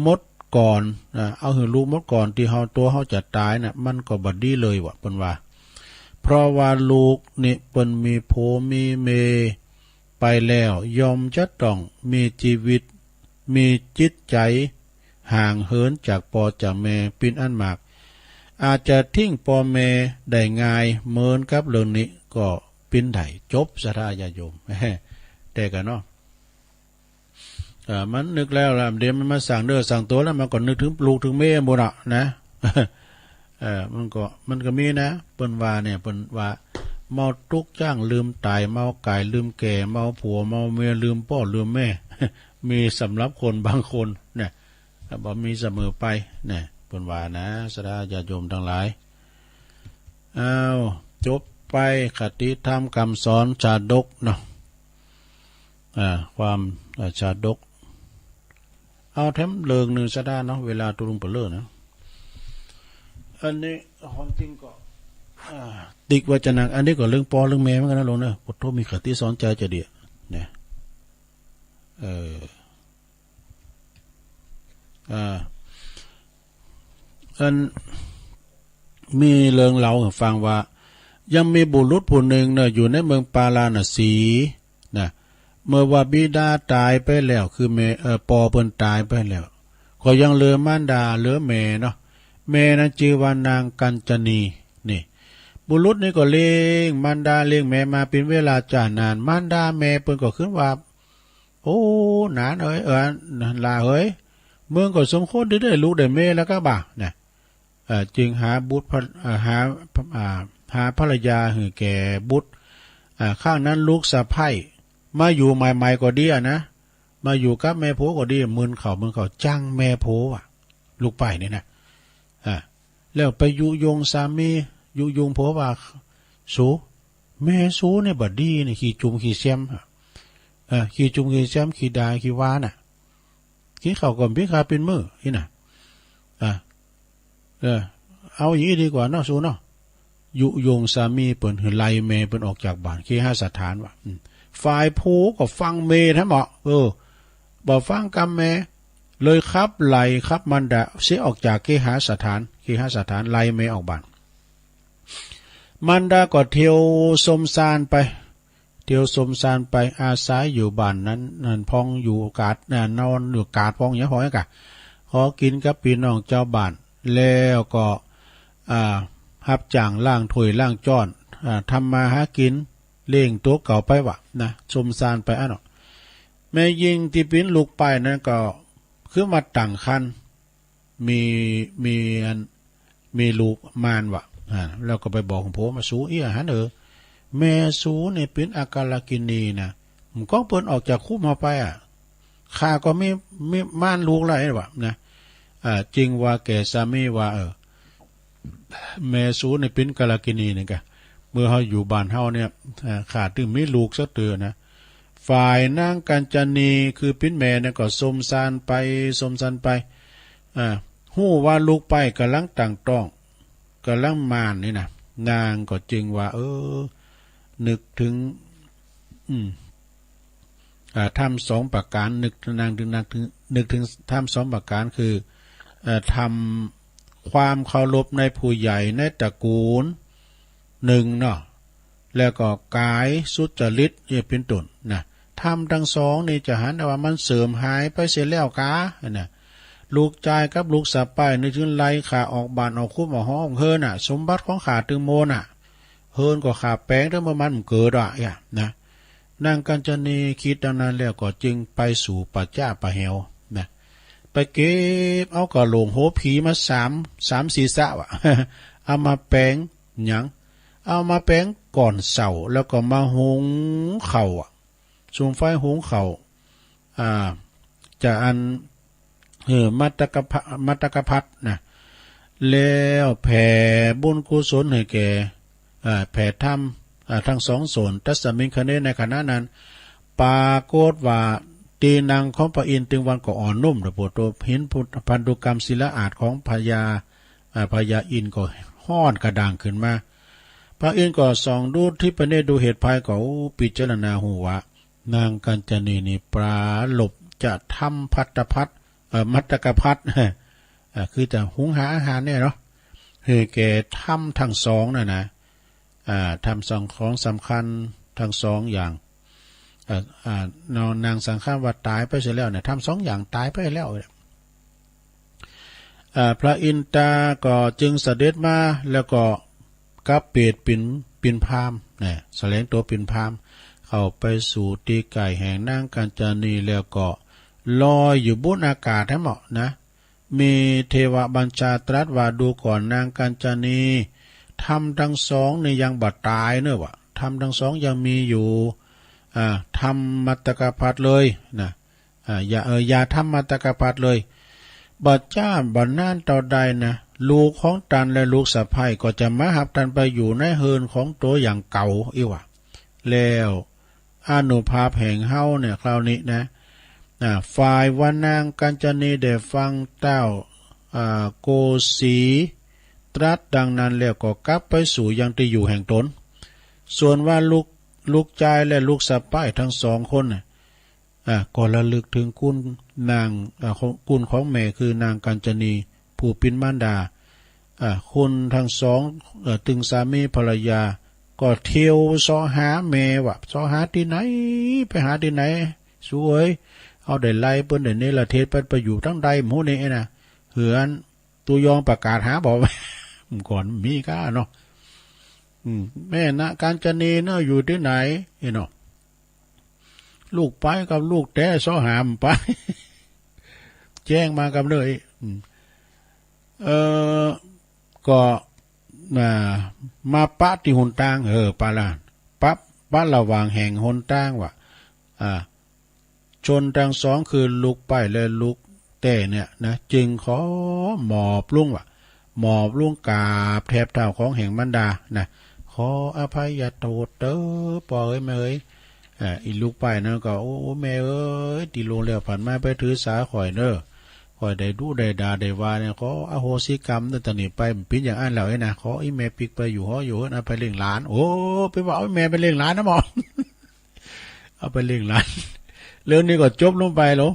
หมดก่อนนะ เอาหื้อลูกหมดก่อนตี้เฮา ตั๋วเฮาจะต๋ายน่ะ มันก็บ่ดีเลยว่ะ เปิ้นว่า เพราะว่าลูกนี่เปิ้นมีผัวมีเมย์ไปแล้ว ย่อมจะต้องมีจีวิต มีจิตใจ๋ห่างเหินจากป้อจากแม่เป๋นอันมาก อาจจะทิ้งป้อแม่ได้ง่าย เหมือนกับเรื่องนี้ก็เป๋นได้ จบ ศรัทธาญาติโยม แต่กั๋นเนาะ เอ่อ มันนึกแล้วล่ะ เดี๋ยวมันมาสั่งเนื้อสั่งตั๋วแล้ว มันก็นึกเถิงลูกเถิงเมย์หมดอะนะ เอ่อ มันก็ มันก็มีนะ เปิ้นว่าเนี่ย เปิ้นว่า เมาตุ๊กจ้างลืมต๋าย เมากายลืมแก่ เมาผัวเมาเมียลืมป้อลืมแม่ มีสำหรับคนบางคนนะ บ่มีเสมอไปนะ เปิ้นว่านะ ศรัทธาญาติโยมตังหลาย อ้าว จบไป คติธรรมกำสอนชาดกเนาะ อ่า ความ อ่า ชาดก เอาแถมเรื่องนึ่งซะด้านเนาะ เวลาตุ๊ลุงเปเล่อนะ อันนี้ความจริงก็ อ่า ติกวจนะ อันนี้ก็เรื่องป้อเรื่องแม่เหมือนกั๋นนะลุงเนาะ โอ้โธ่ มีคติสอนใจ๋จะเดียะ เนี่ย เออ อ่า อัน มีเรื่องเล่าหื้อฟังว่า ยังมีบุรุษผู้นึ่งเนาะ อยู่ในเมืองปาราณสีนะ เมื่อว่าบิดาต๋ายไปแล้ว คือแม่ เอ่อ ป้อเปิ้นต๋ายไปแล้ว ก็ยังเหลือมารดา เหลือแม่เนาะ แม่นั้นจื้อว่านางกัญจนี นี่ บุรุษนี่ก็เลี้ยงมารดาเลี้ยงแม่มาเป๋นเวลาจ้านาน มารดาแม่เปิ้นก็ขึ้นว่า โอ้ หนานเอ๋ย เออ หล้าเอ๋ย มึงก็สมควรตี้ได้ลูกได้แม่แล้วก้าบ่า นะ เอ่อ จึงหาบุตรภร- เอ่อ หา อ่า หาภรรยาหื้อแก่บุตร อ่า ครั้งนั้นลูกสะใภ้มาอยู่ใหม่ๆ ก็ดีอะนะ มาอยู่กับแม่ผัวก็ดี มึนเข้า มึนเข้า จังแม่ผัวอะ ลูกใบ้นี่นะ อ่า แล้วไปยุยงสามี ยุยงผัวว่า สู แม่สูนี่บ่ดีนี่ ขี้จุ่มขี้แซม เออ ขี้จุ่มขี้แซม ขี้ด่าขี้ว่าน่ะ กิ๋นข้าวก็บ่มีข้าวเป๋นมื้อ อี้น่ะ อ่ะ เออ เอาอย่างนี้ดีกว่าเนาะ สูเนาะ ยุยงสามีเปิ้นหื้อไล่แม่เปิ้นออกจากบ้าน เคหสถานว่ะ อืม ฝ่ายผัวก็ฟังแม่แท้เหมาะ เออ บ่ฟังกำแม่ เลยขับไล่ ขับมารดาเสียออกจากเคหสถาน เคหสถาน ไล่แม่ออกบ้าน มารดาก็เตียวสมซานไป เตียวสมซานไป อาศัยอยู่บ้านนั้น นั้นพ่อง อยู่กาด น่ะ นอนอยู่กาดพ่อง อย่างพ่อง อย่างกะ ขอกิ๋นกับปี้น้องจาวบ้าน แล้วก็ อ่า ฮับจ้างล้างถ้วยล้างจ๊อน อ่า ทำมาหากิ๋น เลี้ยงตั๋วเก่าไปว่ะ นะ สมซานไปอั้นเนาะ แม่ญิงตี้เป๋นลูกใบ้นั้นก็ คือมาตั้งครรภ์ มี มีอัน มีลูกมารว่ะ อ่า แล้วก็ไปบอกหลวงปู่ว่า สูอี้อะหันเอ๋อ แม่สูนี่เป๋นอกาลกิณีนะ มันก็เปิ้นออกจากคุ้มเฮาไปอะ ข้าก็มี มีมารลูกแล้วว่ะ นะ อ่า จึงว่าแก่สามีว่า เออ แม่สูนี่เป๋นกาลกิณีนี่กะ เมื่อเฮาอยู่บ้านเฮาเนี่ย อ่า ข้าตึงมีลูกสักเตื้อนะ ฝ่ายนางกัญจนี คือเป๋นแม่เนี่ยก็สมซานไป สมซานไป อ่า ฮู้ว่าลูกใบ้ก่ำลังตั้งต๊อง ก่ำลังมานนี่นะ นางก็จึงว่า เออ นึกเถิง อืม อ่า ธรรมสองประก๋าน นึก นางเถิง นึกเถิง นึกเถิงธรรมสองประก๋าน คือ เอ่อ ธรรมความเคารพในผู้ใหญ่ในตระกูลนึ่งเนาะ แล้วก็ก๋ายสุจริตเนี่ยเป๋นต้นนะ ธรรมตังสองนี่จะหันว่ามันเสื่อมหายไปเสียแล้วกา นะ ลูกจายกับลูกสะใภ้นี่จึงไล่ข้าออกบ้านออกคุ้มออกฮ้องเฮิรนน่ะ สมบัติของข้าตึงหมดน่ะ เฮิรนก็ข้าแป๋งเต๊อะ เมื่อมันบ่เกิดอ่ะ เอี้ย นะ นางกัญจนีกึ๊ดดังนั้นแล้วก็จึงไปสู่ป่าจ๊าป่าแหวนะ ไปเก็บเอากะโหลกหัวผีมาสาม สามศีรษะว่ะ เอามาแป๋งหยัง เอามาแป๋งก้อนเซ้า แล้วก็มาหุงข้าวอะ สุมไฟหุงข้าว อ่า จะอัน เออ มัตตกพะ- มัตตกภัตตร์นะ แล้วแผ่บุญกุศลหื้อแก่ อ่า แผ่ธรรม อ่า ตึงสองโสน ตัสสมิงคเณ ในขณะนั้น ปรากฏว่าตี้นั่งของพระอินทร์ตึงวันก็อ่อนนุ่ม แล้วปวดตัว เห็นพันธุกรรมศิลาอาสน์ของพญา อ่า พญาอินทร์ก็ฮ้อนกระด้างขึ้นมา พระอินทร์ก็ส่องดูทิพเนตรดูเหตุภัยก็ โอ้ พิจารณาฮู้ว่า นางกัญจนีนี่ปรารภจะธรรมพัตตภัตตร์ เอ่อ มัตตกภัตตร์ เอ่อ คือจะหุงหาอาหารเนี่ยเนาะ หื้อแก่ธรรมตึงสองนั่นนะ อ่า ธรรมสองของสำคัญตึงสองอย่าง เอ่อ อ่า นางสังขารว่าต๋ายไปเสียแล้วเนี่ย ธรรมสองอย่างต๋ายไปแล้ว อ่า พระอินทร์ก็จึงเสด็จมา แล้วก็กลับเปลี่ยนเป๋น เป๋นพราหมณ์นะ แสดงตั๋วเป๋นพราหมณ์ เข้าไปสู่ตี้ใก้แห่งนางกัญจนี แล้วก็ลอยอยู่บนอากาศแหมนะ มีเทวบัญชาตรัสว่า ดูก่อนนางกัญจนี ธรรมตึงสองนี่ยังบ่ต๋ายเน่อว่ะ ธรรมตึงสองยังมีอยู่ อ่า ธรรมมัตตกภัตตร์เลยนะ อ่า อย่า เออ อย่าธรรมมัตตกภัตตร์เลย บ่จ๊าบ่นานเต้าใดนะ ลูกของต้านและลูกสะใภ้ก็จะมาฮับต้านไปอยู่ในเฮือนของตั๋วอย่างเก่าอี้ว่ะ แล้วอานุภาพแห่งเฮาเนี่ยคราวนี้นะ อ่า ฝ่ายว่านางกัญจนีได้ฟังเต้า อ่า โกสีตรัสดังนั้นแล้วก็กลับไปสู่ยังตี้อยู่แห่งต๋น ส่วนว่าลูก ลูกจายและลูกสะใภ้ตึงสองคนน่ะ อ่า ก็ระลึกเถิงคุณนาง อ่า ของ คุณของแม่คือนางกัญจนี ผู้เป๋นมารดา อ่า คุณตึงสอง เอ่อ ตึงสามีภรรยา ก็เตียวเซาะหาแม่ว่ะ เซาะหาตี้ไหน ไปหาตี้ไหน สูเอ๋ย เฮาได้ไล่เปิ้นได้เนรเทศไป ไปอยู่ตังใดบ่ฮู้นี่นะ เฮือน ตั๋วยองประกาศหาบ่ ก่อนมีก้าเนาะ อืม แม่นางกัญจนีเน่ออยู่ตี้ไหน เอ้ยเนาะ ลูกไปกับลูกแต๊ เซาะหาบ่ไป แจ้งมากับเน่อ อืม เอ่อ ก็ อ่า มาปะตี้หนตาง เออ ปะละ ปะ ปะระหว่างแห่งหนตางว่ะ อ่า ชนตึงสองคือลูกใป๊และลูกแต๊เนี่ยนะ จึงขอหมอบลงว่ะ หมอบลงกราบแถบเท้าของแห่งมารดานะ ขออภัยโทษเต๊อะ ป้อเอ๋ยแม่เอ๋ย อ่า อีลูกใป๊นั้นก็ โอ้ แม่เอ๋ย ตี้ล่วงแล้วผ่านมาไปถือสาข้อยเน่อ ข้อยได้ดุได้ด่าได้ว่าเนี่ย ขออโหสิกรรมเน่อ แต่นี้ไปบ่เป๋นอย่างอั้นแล้วเอ้ยนะ ขออีแม่ปิ๊กไปอยู่หออยู่เฮือน เอาไปเลี้ยงหลาน โอ้ ไปว่าเอาแม่ไปเลี้ยงหลานนะหมอ เอาไปเลี้ยงหลาน เรื่องนี้ก็จบลงไปแล้ว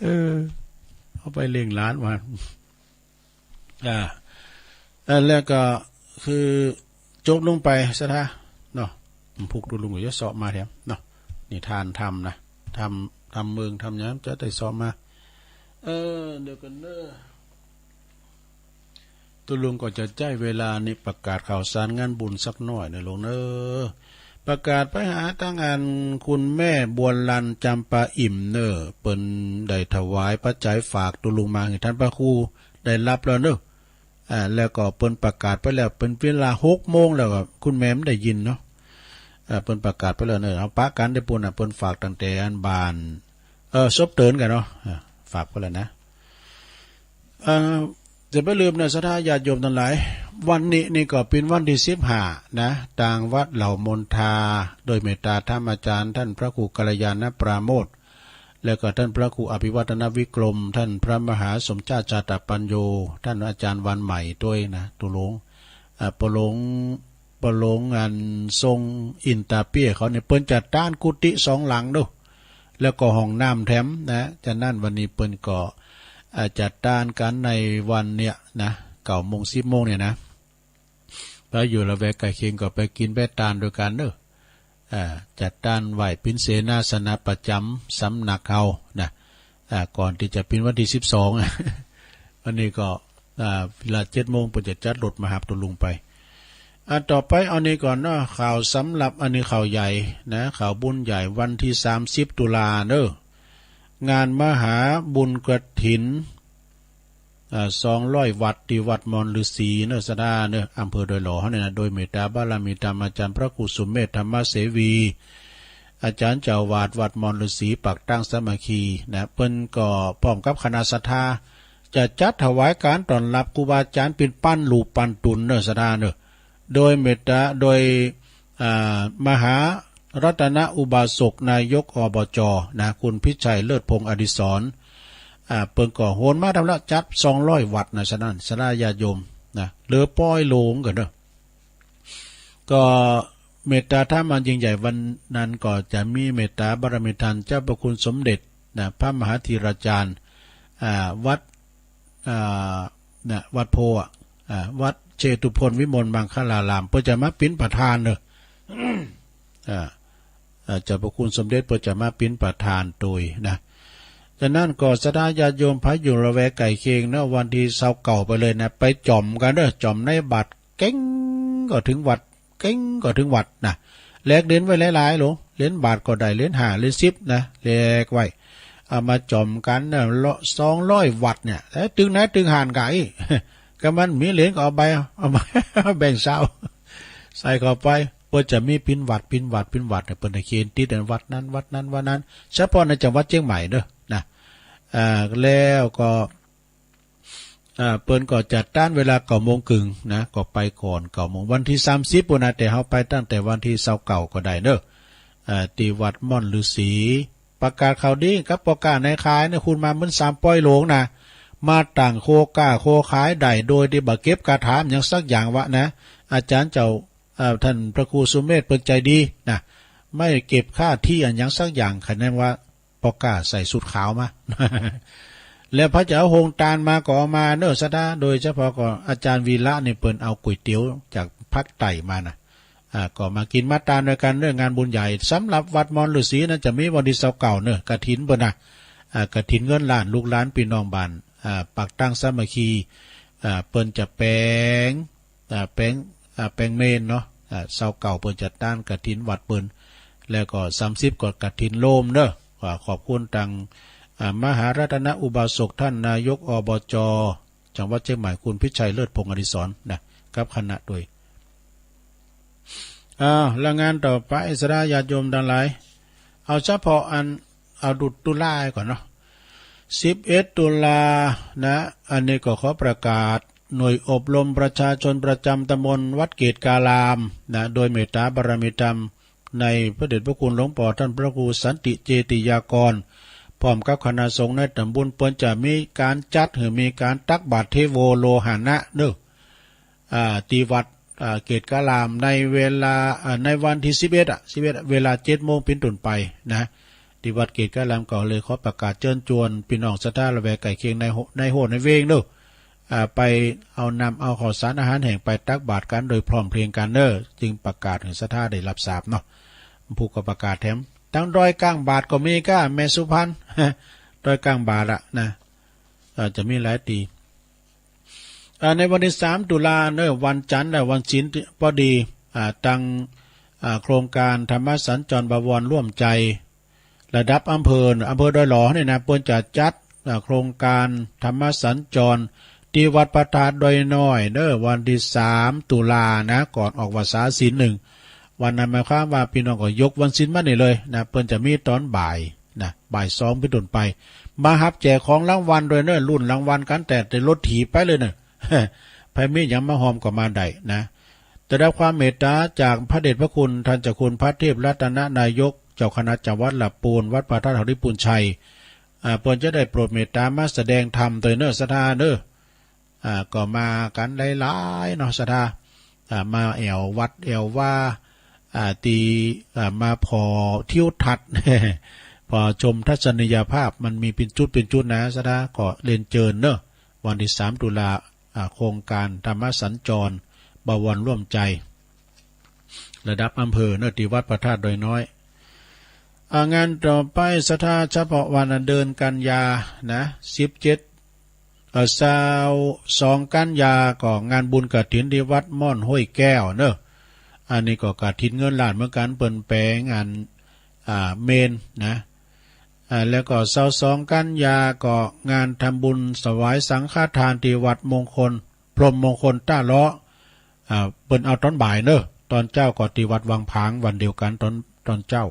เออ เอาไปเลี้ยงหลานว่า อ่า เอ่อ แล้วก็คือจบลงไปซะทะเนาะ พุกตุลุงก็จะเซาะมาแถมเนาะ นิทานธรรมนะ ธรรม ธรรมเมืองธรรมหยังจะได้เซาะมา เออ เดี๋ยวก่อนเน่อ ตุลุงก็จะใจ๊เวลานี้ประกาศข่าวสารงานบุญสักหน้อยเน่อลุงเน่อ ประกาศไปหาตังอันคุณแม่บัวลัน จำปาอิ่มเน่อ เปิ้นได้ถวายปัจจัยฝากตุลุงมาหื้อท่านพระครูได้ฮับแล้วเน่อ อ่า แล้วก็เปิ้นประกาศไปแล้ว เป๋นเวลาหกโมงแล้วก็คุณแม่บ่ได้ยินเนาะ อ่า เปิ้นประกาศไปแล้วเน่อ เฮาปะกั๋นเต๊อะปู้นน่ะ เปิ้นฝากตั้งแต่อันบ่าน เออ ซบเตินกั๋นเนาะ อ่า ฝากไปแล้วนะ เอ่อ จะบ่ลืมเน่อ ศรัทธาญาติโยมตังหลาย วันนี้นี่ก็เป๋นวันตี้สิบห้านะ ตางวัดเหล่ามนทา โดยเมตตาธรรมอาจารย์ท่านพระครูกัลยาณปราโมทย์ แล้วก็ท่านพระครูอภิวัฒนวิกรม ท่านพระมหาสมชาติชาตปัญโญ ท่านอาจารย์วันใหม่ตวยนะ ตุลุง อ่า ปะหลวง ปะหลวงอันทรงอินตาเปี้ยเขาเนี่ย เปิ้นจัดต้านกุฏิสองหลังเน่อ แล้วก็ห้องน้ำแถมนะ ฉะนั้นวันนี้เปิ้นก็ อ่า จัดต้านกั๋นในวันเนี่ยนะ เก้าโมง สิบโมงเนี่ยนะ ถ้าอยู่ละแวกใก้เคียงก็ไปกิ๋นไปต้านตวยกั๋นเน่อ อ่า จัดต้านไหว้เป๋นเสนาสนะประจ๋ำสำนักเฮานะ อ่า ก่อนตี้จะเป๋นวันตี้สิบสอง อันนี้ก็ อ่า เวลาเจ็ดโมงเปิ้นจะจัดรถมาฮับตุ๊ลุงไป อ่า ต่อไปเอานี้ก่อนเนาะ ข่าวสำหรับอันนี้ข่าวใหญ่นะ ข่าวบุญใหญ่วันตี้สามสิบตุลาเนาะ งานมหาบุญกฐิน อ่า สองร้อยวัตต์ ตี้วัดม่อนฤๅษีเนาะ ศรัทธาเนาะ อำเภอดอยหล่อเฮานี่นะ โดยเมตตาบารมีธรรมอาจารย์พระครูสุเมธธรรมเสวี อาจารย์เจ้าอาวาสวัดม่อนฤๅษีปากตั้งสามัคคีนะ เปิ้นก็พร้อมกับคณะศรัทธา จะจัดถวายการต้อนฮับครูบาอาจารย์เป๋นปันหลู่ปันตุ๊นเนาะ ศรัทธาเนาะ โดยเมตตา โดย อ่า มหารัตนอุบาสกนายก อบจ นะ คุณพิชัยเลิศพงษ์อดิศร อ่า เปิ้นก็โหนมาทำละจัดสองร้อยวัตต์นะ ฉะนั้นศรัทธาญาติโยมนะ เหลือปอยโลงก่อนเนาะ ก็เมตตาธรรมอันยิ่งใหญ่วันนั้นก็จะมีเมตตาบารมีธรรมเจ้าพระคุณสมเด็จนะ พระมหาธีราจารย์ อ่า วัด อ่า นะ วัดโพธิ์อะ อ่า วัดเชตุพนวิมลมังคลาราม เปิ้นจะมาเป๋นประธานเนาะ อ่า อ่า เจ้าพระคุณสมเด็จเปิ้นจะมาเป๋นประธานโตยนะ ฉะนั้นก็ศรัทธาญาติโยมไผอยู่ละแวกใก้เคียงเนาะ วันตี้ซาวเก้าไปเลยนะ ไปจ๋อมกั๋นเนาะ จ๋อมในบาตรเก๋งก็เถิงวัด เก๋งก็เถิงวัดนะ แลกเหรียญไว้หลายๆ โหล เหรียญบาทก็ได้ เหรียญห้า เหรียญสิบนะ แลกไว้ เอามาจ๋อมกั๋นเนาะ ละ สองร้อยวัตต์เนี่ย เอ๊ะ ตึงไหนตึงหั้นก่ะอี้ ก็มันมีเหรียญก็เอาไป เอาไป แบ่งซาว ใส่เข้าไป เปิ้นจะมีเป๋นวัตต์ เป๋นวัตต์ เป๋นวัตต์เนี่ย เปิ้นจะเขียนติดอันวัตต์นั้น วัตต์นั้น วัตต์นั้น เฉพาะในจังหวัดเชียงใหม่เนาะ นะ อ่า แล้วก็ อ่า เปิ้นก็จัดต้านเวลาเก้าโมงเกิ่งนะ ก็ไปก่อนเก้าโมง วันตี้สามสิบปู้นนะ แต่เฮาไปตั้งแต่วันตี้ซาวเก้าก็ได้เนาะ อ่า ตี้วัดม่อนฤๅษี ประกาศข่าวดีกับป้อก๊าเนยขายเนี่ย คุณมาเหมือนสามปอยโลงนะ มาตั้งโคก๊าโคขายได้ โดยตี้บ่เก็บค่าถามหยังสักอย่างวะนะ อาจารย์เจ้า อ่า ต้านพระครูสุเมธเปิ้นใจ๋ดีนะ ไม่เก็บค่าที่อันหยังสักอย่าง คะแนนว่า ป้อก๊าใส่สูทขาวมา แล้วไผจะเอาโฮงตานมาก็เอามาเนาะ ศรัทธา โดยเฉพาะก็อาจารย์วีระนี่เปิ้นเอาก๋วยเตี๋ยวจากภาคใต้มานะ อ่า ก็มากิ๋นมาตานตวยกั๋นเนาะ งานบุญใหญ่ สำหรับวัดม่อนฤๅษีนั้นจะมีวันตี้ซาวเก้าเนาะ กฐินเปิ้นนะ อ่า กฐินเงินล้าน ลูกหลานปี้น้องบ้าน อ่า ปากตั้งสามัคคี อ่า เปิ้นจะแป๋ง อ่า แป๋ง อ่า แป๋งเมรุเนาะ อ่า ซาวเก้าเปิ้นจะต้านกฐินวัดเปิ้น แล้วก็สามสิบก็กฐินโฮมเนาะ อ่า ขอบคุณตัง อ่า มหารัตนอุบาสกต้านนายก อบจ จังหวัดเชียงใหม่ คุณพิชัยเลิศพงษ์อดิศรนะ กับคณะโตย อ่า แล้วงานต่อไป ศรัทธาญาติโยมตังหลาย เอาเฉพาะอัน เอาดูตุลาก่อนเนาะ สิบเอ็ดตุลานะ อันนี้ก็ขอประกาศ หน่วยอบรมประชาชนประจ๋ำตำบลวัดเกตุการามนะ โดยเมตตาบารมีธรรม ในพระเดชพระคุณหลวงป้อต้านพระครูสันติเจติยากร พร้อมกับคณะสงฆ์ในต๋ำบล เปิ้นจะมีก๋านจัดหื้อมีก๋านตักบาตรเทโวโลหะนะเนาะ อ่า ตี้วัด อ่า เกตุการาม ในเวลา อ่า ในวันตี้สิบเอ็ดอะ สิบเอ็ดอะ เวลาเจ็ดโมงเป๋นต้นไปนะ ตี้วัดเกตุการาม ก็เลยขอประกาศเจิญจวนปี้น้องศรัทธาละแวกใก้เคียงในโฮ ในโฮในเวงเนาะ อ่า ไปเอาน้ำเอาข้าวสารอาหารแห้งไปตักบาตรกั๋นโดยพร้อมเพรียงกั๋นเนาะ จึงประกาศหื้อศรัทธาได้ฮับทราบเนาะ ผู้ก็ประกาศแถม ตังดอยก้างบาทก็มีก้า แม่สุพรรณ ดอยก้างบาทอะนะ อ่า จะมีหลายตี้ อ่า ในวันตี้สามตุลาเนาะ วันจันทร์และวันศีลพอดี อ่า ตัง อ่า โครงก๋านธรรมสัญจรบวรร่วมใจ๋ ระดับอำเภอ อำเภอดอยหล่อเนี่ยนะ เปิ้นจะจัด อ่า โครงก๋านธรรมสัญจร ตี้วัดพระธาตุดอยน้อยเนาะ วันตี้สามตุลานะ ก่อนออกพรรษาศีลหนึ่ง วันนั้นหมายความว่าปี้น้องก็ยกวันศีลมานี่เลยนะ เปิ้นจะมีต๋อนบ่ายนะ บ่ายสองเป๋นต้นไป มาฮับแจกของรางวัลโตยเนาะ ลุ้นรางวัลกั๋นแต่ แต่รถถีบไปเลยเนาะ ไผมีหยังมาฮ่อมก็มาได้นะ ได้ฮับความเมตต๋าจากพระเดชพระคุณต้านเจ้าคุณพระเทพรัตนนายก เจ้าคณะจังหวัดละปูน วัดพระธาตุหริภุญชัย อ่า เปิ้นจะได้โปรดเมตต๋ามาแสดงธรรมโตยเนาะ ศรัทธาเนาะ อ่า ก็มากั๋นหลายๆ เนาะ ศรัทธา อ่า มาแอ่ววัดแอ่ววา อ่า ตี้ อ่า มาผ่อทิวทัศน์ ผ่อชมทัศนียภาพ มันมีเป๋นจุดเป๋นจุดนะ ศรัทธา ก็เรียนเจิญเนาะ วันตี้สามตุลา อ่า โครงก๋านธรรมสัญจรบวรร่วมใจ๋ ระดับอำเภอเนาะ ตี้วัดพระธาตุดอยน้อย อ่า งานต่อไปศรัทธาเฉพาะวันเดือนกันยานะ สิบเจ็ด เอ่อ ซาวสองกันยาก็งานบุญกฐินตี้วัดม่อนห้วยแก้วเนาะ อันนี้ก็กฐินเงินล้านเหมือนกั๋น เปิ้นแป๋งาน อ่า เมรุนะ อ่า แล้วก็ซาวสองกันยาก็งานทำบุญถวายสังฆทานตี้วัดมงคล พรหมมงคลต้าเลาะ อ่า เปิ้นเอาต๋อนบ่ายเนาะ ต๋อนเจ๊าก็ตี้วัดวังผางวันเดียวกั๋นต๋อน ต๋อนเจ๊า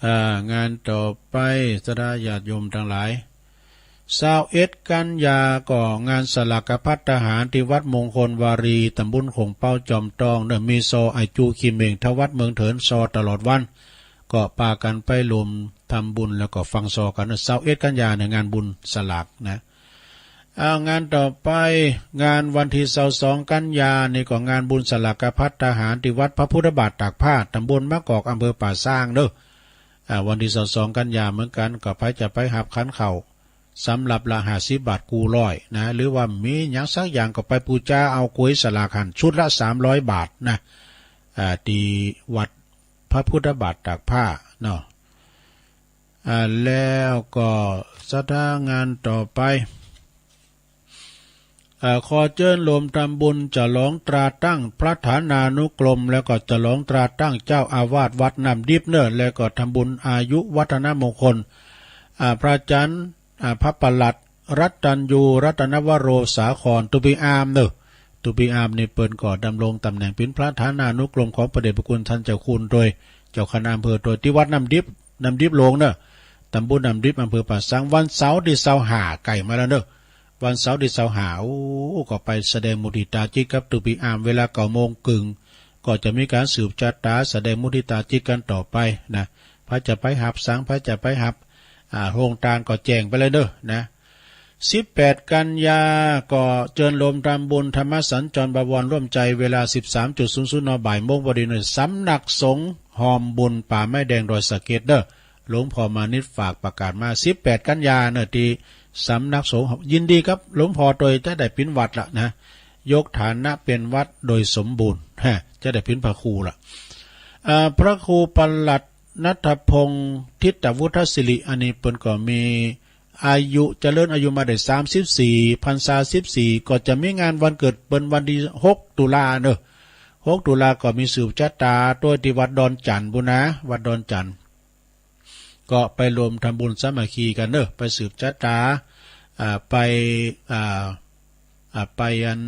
อ่า งานต่อไปศรัทธาญาติโยมตังหลาย ซาวเอ็ดกันยาก็งานสลากภัตตาหารตี้วัดมงคลวารี ต๋ำบลโข่งเป๊า จอมตองเนาะ มีซออาจุขี้เม่ง ทวัดเมืองเถิน ซอตลอดวัน ก็ปากั๋นไปรวมทำบุญแล้วก็ฟังซอกั๋นเนาะ ซาวเอ็ดกันยาเนี่ยงานบุญสลากนะ อ่า งานต่อไป งานวันตี้ซาวสองกันยานี่ก็งานบุญสลากภัตตาหารตี้วัดพระพุทธบาทตากผ้า ต๋ำบลมะกอก อำเภอป่าซางเนาะ อ่า วันตี้ซาวสองกันยาเหมือนกั๋น ก็ใผจะไปฮับขันข้าว สำหรับละห้าสิบบาทกู้ร้อยนะ หรือว่ามีหยังสักอย่างก็ไปปู๋จาเอาก๋วยสลากหั้น ชุดละสามร้อยบาทนะ อ่า ตี้วัดพระพุทธบาทตากผ้าเนาะ อ่า แล้วก็ศรัทธางานต่อไป อ่า ขอเจิญรวมทำบุญฉลองตราตั้งพระฐานานุกรม แล้วก็ฉลองตราตั้งเจ้าอาวาสวัดน้ำดิบเนาะ แล้วก็ทำบุญอายุวัฒนมงคล อ่า พระอาจารย์ อ่า พระปลัด รัตตัญญู รัตนวโรสาคร ตุ๊ปีอามเนาะ ตุ๊ปีอามนี่เปิ้นก็ดำรงต๋ำแหน่งเป๋นพระฐานานุกรมของพระเดชพระคุณต้านเจ้าคุณโตย เจ้าคณะอำเภอโตย ตี้วัดน้ำดิบ น้ำดิบหลวงเนาะ ต๋ำบลน้ำดิบ อำเภอป่าซาง วันเสาร์ตี้ซาวห้า ใก้มาแล้วเนาะ วันเสาร์ตี้ซาวห้า โอ้ ก็ไปแสดงมุทิตาจิตกับตุ๊ปีอาม เวลาเก้าโมงเกิ่ง ก็จะมีก๋านสืบจะต๋า แสดงมุทิตาจิตกั๋นต่อไปนะ ใผจะไปฮับสัง ใผจะไปฮับ อ่า โฮงตานก็แจ้งไปเลยเนาะนะ สิบแปดกันยาก็เจิญรวมทำบุญธรรมสัญจรบวรร่วมใจ๋ เวลาสิบสามจุดศูนย์ศูนย์ น บ่ายโมงพอดีเนาะ สำนักสงฆ์ฮอมบุญป่าไม้แดงดอยสะเก็ดเนาะ หลวงพ่อมานิตฝากประกาศมา สิบแปดกันยาเนาะ ตี้สำนักสงฆ์ ยินดีกับหลวงพ่อโตยจะได้เป๋นวัดละนะ ยกฐานะเป๋นวัดโดยสมบูรณ์ ฮะ จะได้เป๋นพระครูละ อ่า พระครูปลัดณัฐพงษ์ ทิตวุฒศิริ อันนี้เปิ้นก็มีอายุเจริญอายุมาได้สามสิบสี่ พรรษาสิบสี่ ก็จะมีงานวันเกิดเปิ้นวันตี้หกตุลาเนาะ หกตุลาก็มีสืบจะต๋าโตยตี้วัดดอนจั่นปู้นนะ วัดดอนจั่น ก็ไปรวมทำบุญสามัคคีกั๋นเนาะ ไปสืบจะต๋า อ่า ไป อ่า อ่า ไปอัน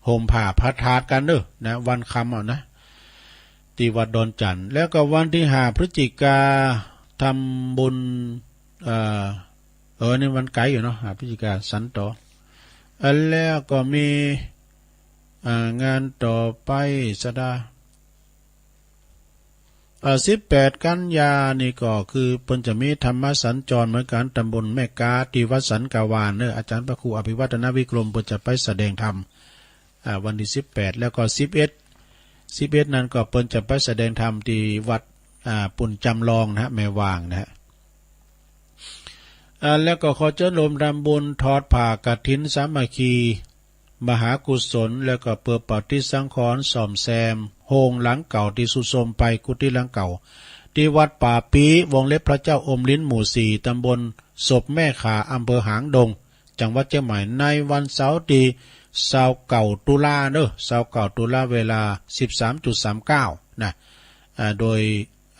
ห่มผ้าพระธาตุกั๋นเนาะนะ วันค่ำเอานะ ตี้วัดดอนจั่น แล้วก็วันตี้ห้าพฤศจิกาทำบุญ เอ่อ เออ นี่วันไก๋อยู่เนาะ ห้าพฤศจิกา สันต่อ อ่า แล้วก็มี อ่า งานต่อไปศรัทธา เอ่อ สิบแปดกันยานี่ก็คือเปิ้นจะมีธรรมสัญจรเหมือนกั๋น ต๋ำบลแม่ก๊า ตี้วัดสันกะวานเนาะ อาจารย์พระครูอภิวัฒนวิกรมเปิ้นจะไปแสดงธรรม อ่า วันตี้สิบแปด แล้วก็สิบเอ็ด สิบเอ็ดนั้นก็เปิ้นจะไปแสดงธรรมตี้วัด อ่า ปุณณจำลองนะฮะ แม่วางนะฮะ อ่า แล้วก็ขอเจิญรวมทำบุญถอดผ้ากฐินสามัคคี มหากุศล แล้วก็เปื้อปฏิสังขรณ์ซ่อมแซมโฮงหลังเก่าตี้ทรุดโทรมไป กุฏิหลังเก่า ตี้วัดป่าปี้ วงเล็บพระเจ้าอมฤต หมู่สี่ ต๋ำบลศพแม่ข่า อำเภอหางดง จังหวัดเจียงใหม่ ในวันเสาร์ตี้ซาวเก้าตุลาเนาะ ซาวเก้าตุลา เวลาสิบสามจุดสามเก้านะ อ่า โดย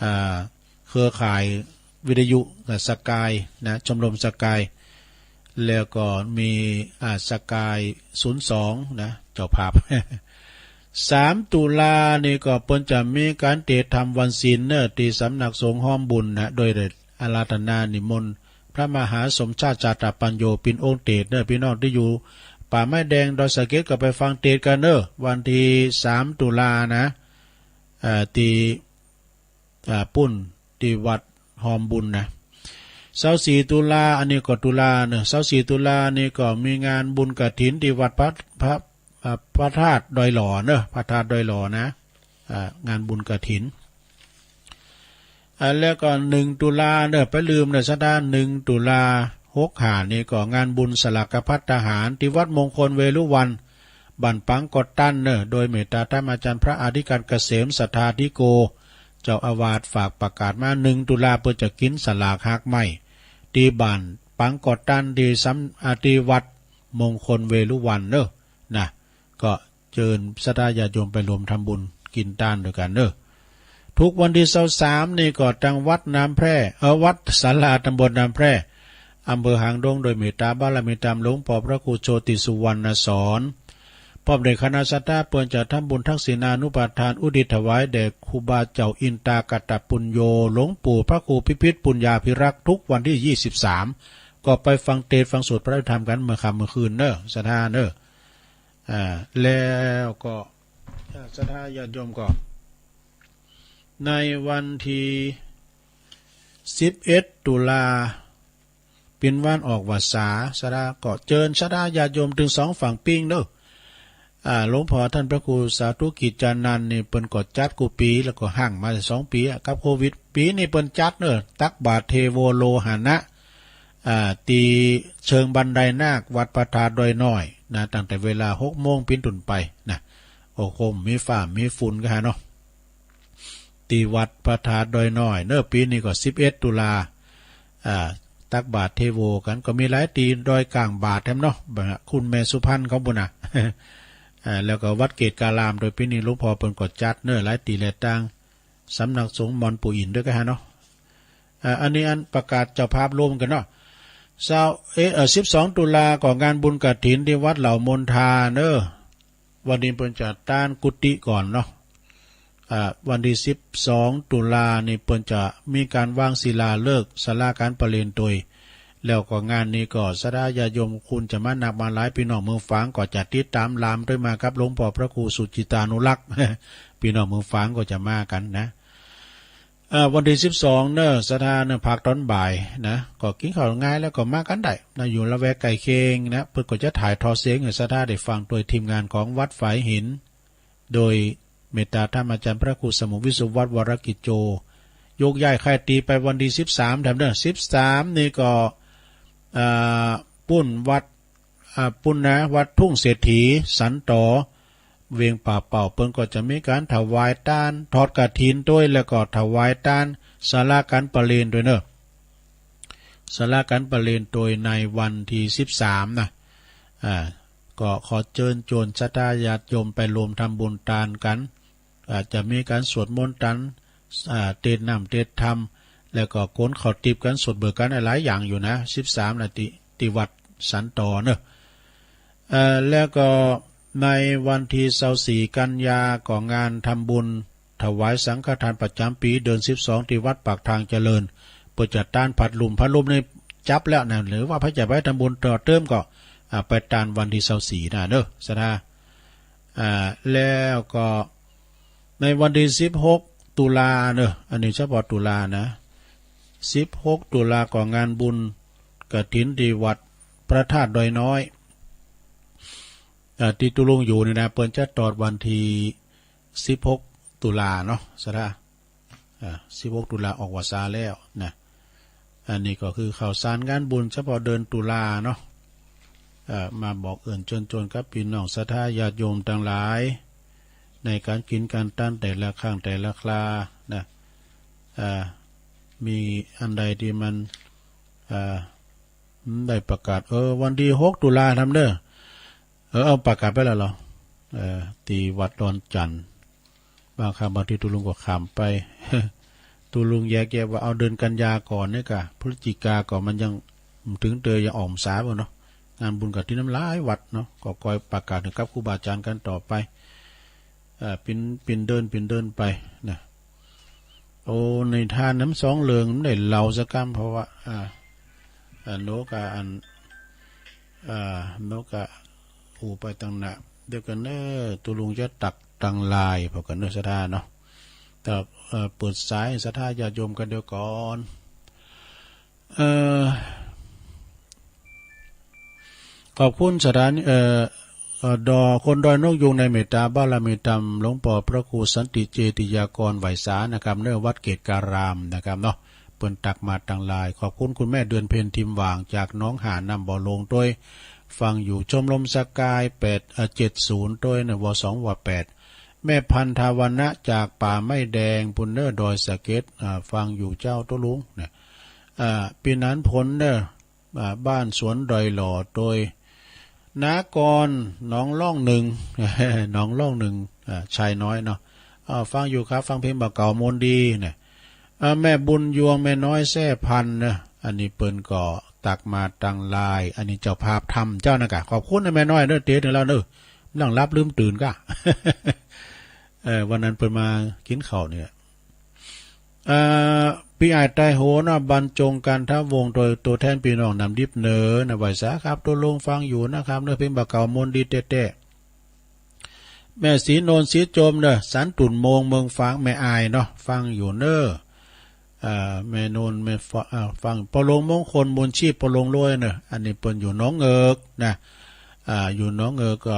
อ่า เครือข่ายวิทยุ อ่า สกายนะ ชมรมสกาย แล้วก็มี อ่า สกายศูนย์สองนะ เจ้าภาพ สามตุลานี่ก็เปิ้นจะมีก๋านเตศน์ธรรมวันศีลเนาะ ตี้สำนักสงฆ์ฮอมบุญนะ โดยได้อาราธนานิมนต์พระมหาสมชาติ จาตปัญโญ เป๋นองค์เตศน์เนาะ ปี้น้องตี้อยู่ป่าไม้แดงดอยสะเก็ดก็ไปฟังเตศน์กั๋นเนาะ วันตี้สามตุลานะ อ่า ตี้ อ่า ปุ้นตี้วัดฮอมบุญนะ ซาวสี่ตุลา อันนี้ก็ตุลาเนาะ ซาวสี่ตุลานี่ก็มีงานบุญกฐินตี้วัดพระ พระ อ่า พระธาตุดอยหล่อเนาะ พระธาตุดอยหล่อนะ อ่า งานบุญกฐิน อ่า แล้วก็หนึ่งตุลาเนาะ ไปลืมเนาะศรัทธา หนึ่งตุลาหกห้านี่ก็งานบุญสลากภัตตาหารตี้วัดมงคลเวรุวัณ บ้านปังกอดตันเนาะ โดยเมตตาธรรมอาจารย์พระอธิการเกษมสัทธาธิโก เจ้าอาวาสฝากประกาศมา หนึ่งตุลาเปิ้นจะกิ๋นสลากฮากไม้ ตี้บ้านปังก่อตัน ตี้สำ อ่า ตี้วัดมงคลเวฬุวัณเน้อ นะ ก็เจิญศรัทธาญาติโยมไปรวมทำบุญกิ๋นตานตวยกั๋นเน้อ ทุกวันตี้ซาวสามนี่ก็ตังวัดน้ำแพร่ เอ่อ วัดศาลาตำบลน้ำแพร่ อำเภอหางดง โดยเมตตาบารมีตามหลวงป้อพระครูโชติสุวรรณสอน พร้อมด้วยคณะศรัทธาเปิ้นจะทำบุญทักษิณานุปทานอุทิศถวายแด่ครูบาเจ้าอินตากัตตปุญโญ หลวงปู่พระครูพิพิธปุญญาภิรักษ์ ทุกวันตี้ยี่สิบสาม ก็ไปฟังเตสน์ฟังสวดพระอภิธรรมกั๋นเมื่อค่ำเมื่อคืนเน้อ ศรัทธาเน้อ อ่า แล้วก็ อ่า ศรัทธาญาติโยมก็ ในวันตี้สิบเอ็ดตุลา เป๋นวันออกวรรษา ศรัทธาก็เจิญศรัทธาญาติโยมตึงสองฝั่งปิ้งเน้อ อ่า หลวงป้อต้านพระครูสาธุกิจจานันท์นี่เปิ้นก็จัดกู้ปี๋ แล้วก็ฮั่งมาสองปี๋อะ กับโควิด ปี๋นี้เปิ้นจัดเน้อ ตักบาตรเทโวโลหะนะ อ่า ตี้เชิงบันไดนาค วัดพระธาตุดอยน้อยนะ ตั้งแต่เวลาหกโมงเป๋นต้นไปนะ โอ้โห มีฟ้ามีฝุ่นกั๋นเนาะ ตี้วัดพระธาตุดอยน้อยเน้อ ปี๋นี้ก็สิบเอ็ดตุลา อ่า ตักบาตรเทโวกั๋น ก็มีหลายตี้ ดอยก๋างบาทแถมเนาะ คุณแม่สุพรรณของปุ้นน่ะ อ่า แล้วก็วัดเกตุการาม โดยปี๋นี้หลวงป้อเปิ้นก็จัดเน้อ หลายตี้แลตาง สำนักสงฆ์มอญปู่อินตวยกั๋นเนาะ อ่า อันนี้อันประกาศเจ้าภาพรวมกั๋นเนาะ ซาว เอ๊ะ เอ่อ สิบสองตุลาก็งานบุญกฐินตี้วัดเหล่ามณฑาเน้อ วันนี้เปิ้นจะตานกุฏิก่อนเนาะ อ่า วันตี้สิบสองตุลานี่เปิ้นจะมีก๋านวางศิลาฤกษ์ศาลาก๋านประเรียนตวย แล้วก็งานนี้ก็ศรัทธาญาติโยมคุณจะมานักมาหลาย ปี้น้องเมืองฝางก็จะติดต๋ามลามตวยมากับหลวงป้อพระครูสุจิตานุรักษ์ ปี้น้องเมืองฝางก็จะมากั๋นนะ อ่า วันตี้สิบสองเน้อ ศรัทธาเน้อ ภาคต๋อนบ่ายนะ ก็กิ๋นข้าวงายแล้วก็มากั๋นได้นะ อยู่ละแวกใก้เคียงนะ เปิ้นก็จะถ่ายทอดเสียงหื้อศรัทธาได้ฟังโดยทีมงานของวัดฝายหิน โดยเมตตาธรรมอาจ๋ารย์พระครูสมุห์วิศวัฒน์ วรกิจโจ โยกย้ายค่ายตี้ไปวันตี้สิบสามแถมเน้อ สิบสามนี่ก็ อ่า ปุ้นวัด อ่า ปุ้นนะ วัดทุ่งเศรษฐี สันตอ เวียงป่าเป้า เปิ้นก็จะมีก๋านถวายตาน ทอดกฐินตวย แล้วก็ถวายตานศาลาก๋านประเรียนตวยเน้อ ศาลาก๋านประเรียนตวยในวันตี้สิบสามนะ อ่า ก็ขอเจิญจวนศรัทธาญาติโยมไปรวมทำบุญตานกั๋น อ่า จะมีก๋านสวดมนต์ตาน อ่า เตสน์น้ำเตสน์ธรรม แล้วก็ก๋นข้าวติ๊บกั๋น สวดเบิกกั๋นหลายอย่างอยู่นะ สิบสามนาที ตี้วัดสันตอเน้อ เอ่อ แล้วก็ในวันตี้ซาวสี่กันยาก็งานทำบุญถวายสังฆทานประจ๋ำปี๋เดือนสิบสอง ตี้วัดปากทางเจริญ เปิ้นจะตานผัดหลุม ผัดหลุมนี่จับแล้วนะ หรือว่าใผจะไปทำบุญต่อเติมก็ อ่า ไปตานวันตี้ซาวสี่น่ะเน้อ ศรัทธา อ่า แล้วก็ในวันตี้สิบหกตุลาเน้อ อันนี้เฉพาะตุลานะ สิบหกตุลาก็งานบุญกฐินตี้วัดพระธาตุดอยน้อย อ่า ตี้ตุ๊ลุงอยู่นี่นะ เปิ้นจะตอดวันตี้สิบหกตุลาเนาะ ศรัทธา อ่า สิบหกตุลาออกวรรษาแล้วนะ อันนี้ก็คือข่าวสารงานบุญเฉพาะเดือนตุลาเนาะ เอ่อ มาบอกเอิ้นเจิญจวนกับปี้น้องศรัทธาญาติโยมตังหลาย ในก๋านกิ๋นก๋านตานแต่ละครั้งแต่ละครานะ อ่า มีอันใดตี้มัน อ่า ได้ประกาศ เออ วันตี้หกตุลาแถมเน้อ เออ เอาประกาศไปแล้วเหรอ เออ ตี้วัดดอนจั่น บางครั้งบางทีตุ๊ลุงก็ข้ามไป ตุ๊ลุงแยกแยะว่าเอาเดือนกันยาก่อนนี่ก่ะ พฤศจิกาก่อน มันยังบ่เถิงเตื้อ ยังออกพรรษาบ่เนาะ งานบุญกฐินน้ำหลายวัดเนาะ ก็คอยประกาศหื้อกับครูบาอาจ๋ารย์กั๋นต่อไป เอ่อ เป๋น เป๋นเดือน เป๋นเดือนไปนะ โอ้ ในทานน้ำสองเรื่องมันได้เล่าสักกำ เพราะว่า อ่า อ่า นกกะอัน อ่า นกกะ อู้ไปตังหน้า เดี๋ยวก่อนเน้อ ตุ๊ลุงจะตักตังไลน์ พอก่อนเน้อ ศรัทธาเนาะ แต่ เอ่อ เปิดสายศรัทธาญาติโยมกั๋นเดี๋ยวก่อน เอ่อ ขอบคุณสถานี เอ่อ เอ่อ ดอ คนดอยนกยูงในเมตตาบารมีธรรม หลวงป้อพระครูสันติเจติยากร ไหว้สานะครับ เน้อ วัดเกตุการามนะครับเนาะ เปิ้นตักมาตังไลน์ ขอบคุณคุณแม่เดือนเพ็ญ ทิมหว่าง จากหนองหาน น้ำบ่อโลงตวย ฟังอยู่ชมรมสกาย แปด เอ่อ เจ็ดศูนย์ ตวยนะ ว สอง ว แปด แม่พันธวรรณะจากป่าไม้แดงปู๊นเน่อ ดอยสะเก็ด อ่า ฟังอยู่เจ้าตุ๊ลุงนะ อ่า ปี้หนานพลเน่อ อ่า บ้านสวนดอยหล่อ โตย นากร หนองล่องหนึ่ง หนองล่องหนึ่ง อ่า ชายน้อยเนาะ อ่า ฟังอยู่ครับ ฟังเพลงบ่าเก๋ามนต์ดีนะ อ่า แม่บุญยวง แม่น้อยแซ่พันธุ์เน่อ อันนี้เปิ้นก็ตักมาตางไลน์ อันนี้เจ้าภาพทำเจ้านะกะ ขอบคุณนะแม่น้อยเน่อ เต๋อเถิงแล้วเน่อ หลังหลับลืมตื่นก้า เออ วันนั้นเปิ้นมากิ๋นข้าวเนี่ย อ่า ปี้อ้ายไตรโหเนาะ บรรจง กันทวงศ์ โตยตั๋วแทนปี้น้องน้ำดิบเน่อนะ ไหว้สาครับตุ๊ลุง ฟังอยู่นะครับเน่อ เพลงบ่าเก๋ามนต์ดีแต๊ๆ แม่ศรีนนท์ ศรีจมเน่อ สันตุ่นโมง เมืองฝาง แม่อ้ายเนาะ ฟังอยู่เน่อ อ่า แม่นนท์ แม่ฟ- อ่า ฟัง ป้อหลวงมงคล บุญชีพ ป้อหลวงรวยเน่อ อันนี้เปิ้นอยู่หนองเงิกนะ อ่า อยู่หนองเงิกก็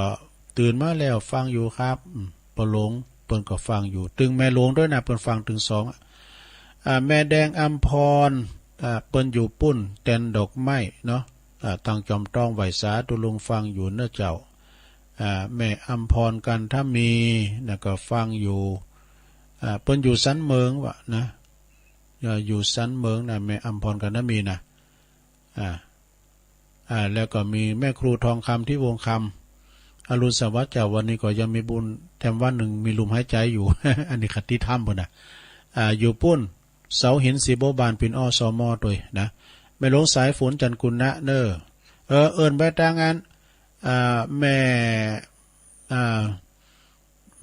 ตื่นมาแล้วฟังอยู่ครับ อืม ป้อหลวงเปิ้นก็ฟังอยู่ ตึงแม่หลวงด้วยนะ เปิ้นฟังตึงสอง อ่า แม่แดงอำพร อ่า เปิ้นอยู่ปู๊น แตนดอกไม้เนาะ อ่า ตางจอมต้อง ไหว้สาตุ๊ลุง ฟังอยู่เน่อเจ้า อ่า แม่อำพร กันทมีนะ ก็ฟังอยู่ อ่า เปิ้นอยู่สันเมิงวะนะ อ่า อยู่สันเมิงนะ แม่อำพร กันทมีนะ อ่า อ่า แล้วก็มีแม่ครูทองคำ ทิพย์วงศ์คำ อรุณสวัสดิ์เจ้า วันนี้ก็ยังมีบุญแถมวันนึ่ง มีลมหายใจ๋อยู่ อันนี้ขัดติธรรมปู๊นนะ อ่า อยู่ปู๊น เสาหิน ศรีบัวบาน เปิ้น อสม ตวยนะ แม่หลวงสายฝน จันทร์กุณะเน่อ เออ เอิ้นไปตางอัน อ่า แม่ อ่า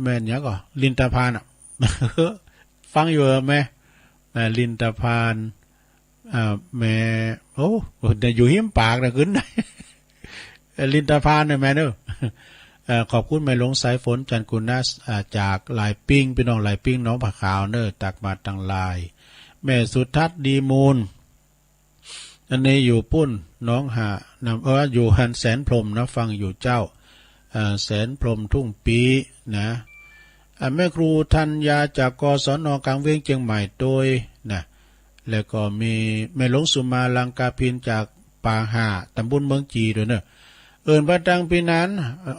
แม่นหยังก่อ ลินตาพานอะ ฟังอยู่เออแม่ แม่ลินตาพาน อ่า แม่ โอ้ เดี๋ยวอยู่หิมปากนะ ขึ้น ลินตาพานเนี่ยแม่เน่อ เอ่อ ขอบคุณแม่หลวงสายฝน จันทร์กุณะ อ่า จากหลายปิ้ง ปี้น้องหลายปิ้ง หนองผาขาวเน่อ ตักมาตางไลน์ แม่สุทัศน์ ดีมูล อันนี้อยู่ปู๊น หนองหาน้ำ เออ อยู่หั้นแสนพรหมนะ ฟังอยู่เจ้า อ่า แสนพรหมทุ่งปี้นะ อ่า แม่ครูธัญญา จาก กศน กลางเวียงเจียงใหม่ตวยนะ แล้วก็มีแม่หลวงสุมา ลังกาพิน จากป่าห่า ตำบลเมืองจีตวยเน่อ เอิ้นไปตางปี้หนาน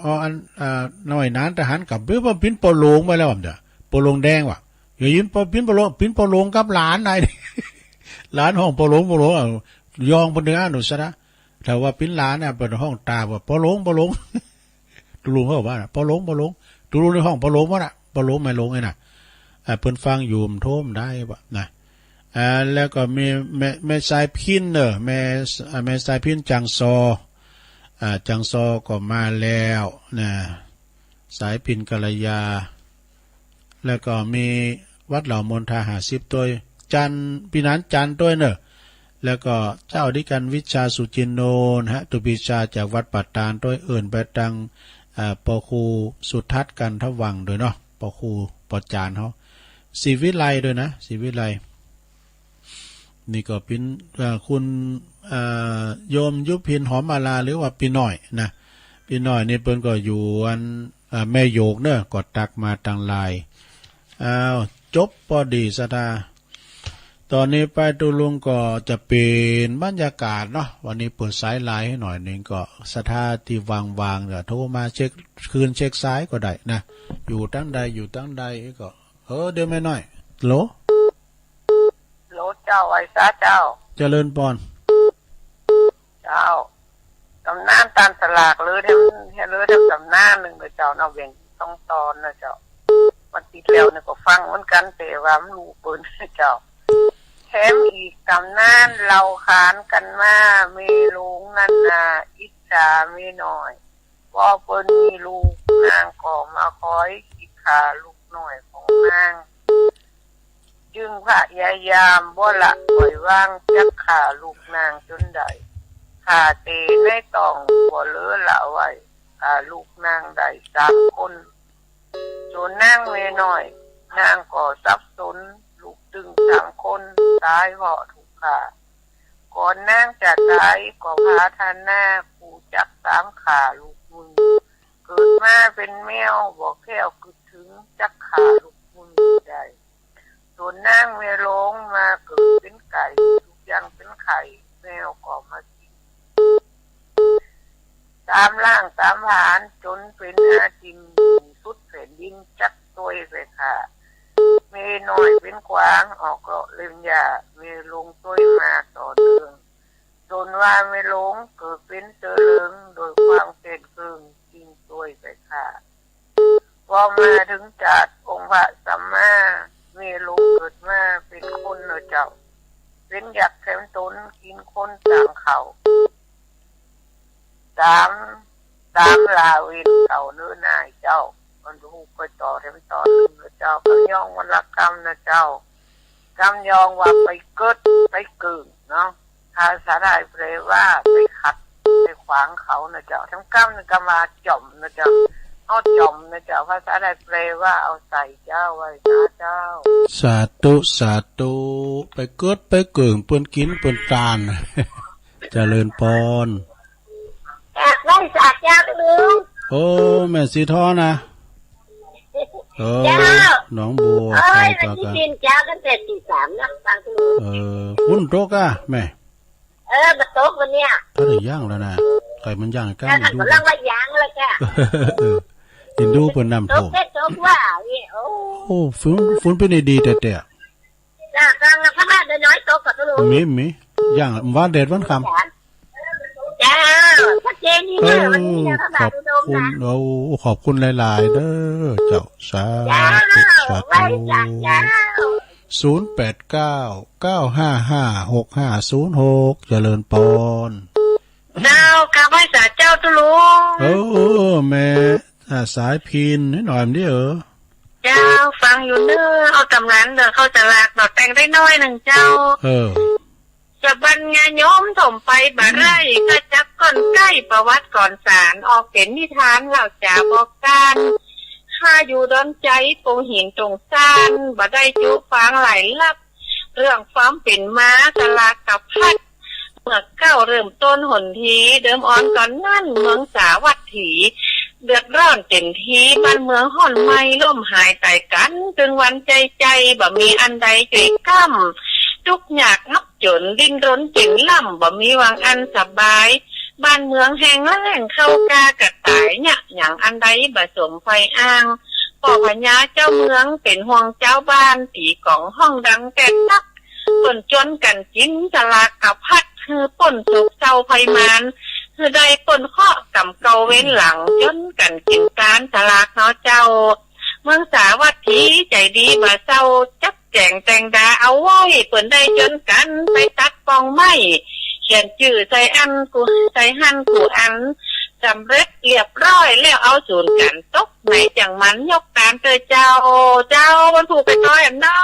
เอ่อ อัน อ่า น้อยหนาน ทหารกำ เปิ้นว่าปิ้นป้อหลวงไปแล้วอะ ป้อหลวงแดงวะ อย่ายินป้อ ปิ้นป้อหลวง ปิ้นป้อหลวงกับหลานนาย หลานฮ้องป้อหลวง ป้อหลวง อ่ะ ยองเปิ้นเถิงอั้นโน่นซะนะ ถ้าว่าปิ้นหลานเนี่ยเปิ้นฮ้องตามว่า ป้อหลวง ป้อหลวง ตุ๊ลุงเขาว่านะ ป้อหลวง ป้อหลวง ตุ๊ลุงในฮ้องป้อหลวงหมดอะ ป้อหลวงแม่หลวงเนี่ยนะ อ่า เปิ้นฟังอยู่ มันโทรมได้วะนะ อ่า แล้วก็มีแม่ แม่สายพิณเน่อ แม่ อ่า แม่สายพิณ จังซอ อ่า จังซอก็มาแล้วนะ สายพิณ กัลยา แล้วก็มีวัดเหล่ามนทา ห้าสิบตวย จันทร์ ปี้หนานจันทร์ตวยเน่อ แล้วก็เจ้าอธิการวิชา สุจินโนนะฮะ ตุปีชา จากวัดป่าตาดตวย เอิ้นไปตาง อ่า ป้อครูสุทัศน์ กันทวังค์ตวยเนาะ ป้อครูป้อจ๋ารย์เฮา ศรีวิไลตวยนะ ศรีวิไล นี่ก็เปิ้น อ่า คุณ อ่า โยมยุพิน หอมมาลา หรือว่าปี้น้อยนะ ปี้น้อยนี่เปิ้นก็อยู่อัน อ่า แม่โยกเน่อ ก็ตักมาตางไลน์ อ้าว จบปอดีศรัทธา ต๋อนนี้ไปตุ๊ลุงก็จะเปลี่ยนบรรยากาศเนาะ วันนี้เปิดสายไลน์หื้อหน่อยนึ่ง ก็ศรัทธาตี้ว่างๆ ก็โทรมาเช็คคลื่นเช็คสายก็ได้นะ อยู่ตางใด อยู่ตางใดก็ เออ เดี๋ยวแม่น้อย ฮัลโหล ฮัลโหลเจ้า ไหว้สาเจ้า เจริญปอน เจ้า ต๋ำนานต้านสลาก เล่าแหม เล่าแหมต๋ำนานนึ่งเน่อเจ้าเนาะ เวียงสองต๋อนเน่อเจ้า วันตี้แล้วนี่ก็ฟังเหมือนกั๋น แต่ว่าบ่ฮู้เปิ้นเจ้า แถมอีกต๋ำนานเล่าขานกั๋นมา แม่หลวงนั่นน่ะอิจฉาแม่น้อย เพราะเปิ้นมีลูก นางก็มาคอยขีดข่าลูกน้อยของนาง จึงพยายามบ่ละปล่อยวางจักข่าลูกนางจ๋นได้ ข่าเต๋ในต๊องบ่เหลือละไว้ ข่าลูกนางได้สามคน ส่วนนางแม่น้อย นางก็สับสน ลูกตึงสามคนต๋ายเพราะถูกข่า ก่อนนางจะต๋ายก็พาทานาผู้จักต๋ามข่าลูกมึง เกิดมาเป๋นแมวบ่แคล้วกึ๊ดเถิงจักข่าลูกมึงได้ ส่วนนางแม่หลวงมาเกิดเป๋นไก่ ถูกยังเป๋นไข่ แมวก็มากิ๋น ต๋ามล้างต๋ามผลาญจ๋นเป๋นอาจิมสุดแผ่นดิน จัก ตวยไปค่ะ แม่น้อยเป๋นกวาง ออกเลาะเล็มหญ้า แม่หลวงตวยมาต่อเติง จนว่าแม่หลวงเกิดเป๋นเสือเหลือง โดยความเข่งขรึม กิ๋นตวยไปค่ะ พอมาเถิงจาติองค์พระสัมมา แม่หลวงเกิดมาเป๋นคนเนาะเจ้า เป๋นยักษ์แถมต๋น กิ๋นคนตางข้าว ต๋าม ต๋ามลาเวรเก่าเน่อนายเจ้า มันฮู้ไปต่อแถมต๋อนนึ่งเนาะเจ้า กำยองวรรณกรรมนะเจ้า กำยองว่าไปเกิดไปเกิ่งเนาะ ภาษาไทยแปลว่าไปขัดไปขวางเขานะเจ้า แถมกำนี่กำว่าจ่อมนะเจ้า เอาจ่อมนะเจ้า ภาษาไทยแปลว่าเอาใส่เจ้า ไหว้สาเจ้า สาธุ สาธุ ไปเกิดไปเกิ่ง เปิ้นกิ๋นเปิ้นตาน เจริญปอน จากไหว้สาเจ้าลุง โอ้ แม่สีทองนะ เออ เจ้า หนองบัว เอ้ย ไกลปากั๋น วันนี้ตื่นเช้าตั้งแต่ตีสามนะ ฟังลุง เออ ฝนตกอะแม่ เออ มันตกวันเนี้ย ก็ได้ย่างแล้วนะ ไก่มันย่างใก้ เออ ดู กำลังว่าย่างเลยจ้ะ เออ เอ็นดูเปิ้นน้ำท่วม ตกเสร็จตกว่า นี่ โอ้ โอ้ ฝน ฝนเป๋นดีแต๊ๆ จ้ะ กลางพระบาทน้อยตกกับลุง มี มี ย่างวันแดดวันค่ำ จ้ะ เจ้า ชัดเจนดีนะ เออ วันนี้นะ พระบาทอุดมนะ ขอบคุณ โอ้ ขอบคุณหลายๆ เด้อเจ้า สาธุ เจ้า สาธุ ไหว้สาเจ้า ศูนย์แปดเก้า เก้าห้าห้า หกห้าศูนย์หก เจริญปอน เจ้า กราบไหว้สาเจ้าตุ๊ลุง เออ แม่ อ่า สายพิณน้อยๆ เด้อ เจ้า ฟังอยู่เน่อ เอาต๋ำราเน่อ เข้าสลากเน่อ แต่งได้น้อยนึ่งเจ้า เออ จะบรรยายโยมถมไปบ่ได้ ก็จักก่อนใกล้ประวัติก่อนสาร ออกเป๋นนิทานเล่าจ๋าบอกกาน ข้าอยู่ดอนใจ๋ ปงหินตรงซาน บ่ได้จุฟังหลายลับ เรื่องความเป๋นมาสลากกับพัด เมื่อเก้าเริ่มต้นหนที เดิมอ่อนก่อนนั้นเมืองสาวัตถี เดือดร้อนเต็มที บ้านเมืองฮ้อนไหม้ ล้มหายต๋ายกั๋น ตึงวันใจ๋ๆ บ่มีอันใดจ้วยก้ำ ตุ๊กข์ยากงับจ๋น ดิ้นรนเจ๋งล้ำ บ่มีหวังอันสบาย บ้านเมืองแห้งแล้ง ข้าวกล้ากระต๋าย เยียะหยังอันใดบ่สมใฝ่อ้าง ป้อพญาเจ้าเมืองเป๋นห่วงจาวบ้าน ตี๋ก๋องฮ้องดังแต๊กตั๊ก เปิ้นจวนกั๋นกิ๋นสลากกับพัด หื้อป๊นโศกเศร้าภัยมาร หื้อได้ป๊นเคราะห์ก๋ำเก่าเวรหลัง จวนกั๋นกิ๋นตานสลากเนาะเจ้า เมืองสาวัตถีใจ๋ดีบ่เศร้า จัดแจ๋งแต่งดาเอาไว้ เปิ้นได้จวนกั๋นไปตัดป่องไม้ เขียนจื้อใส่อันกู้ ใส่หั้นกู้อัน สำเร็จเรียบร้อยแล้ว เอาสูนกั๋นตกไหนจั่งมันยกตานเต๊อะเจ้า เจ้า วันผู้ไปต้อยอันเนาะ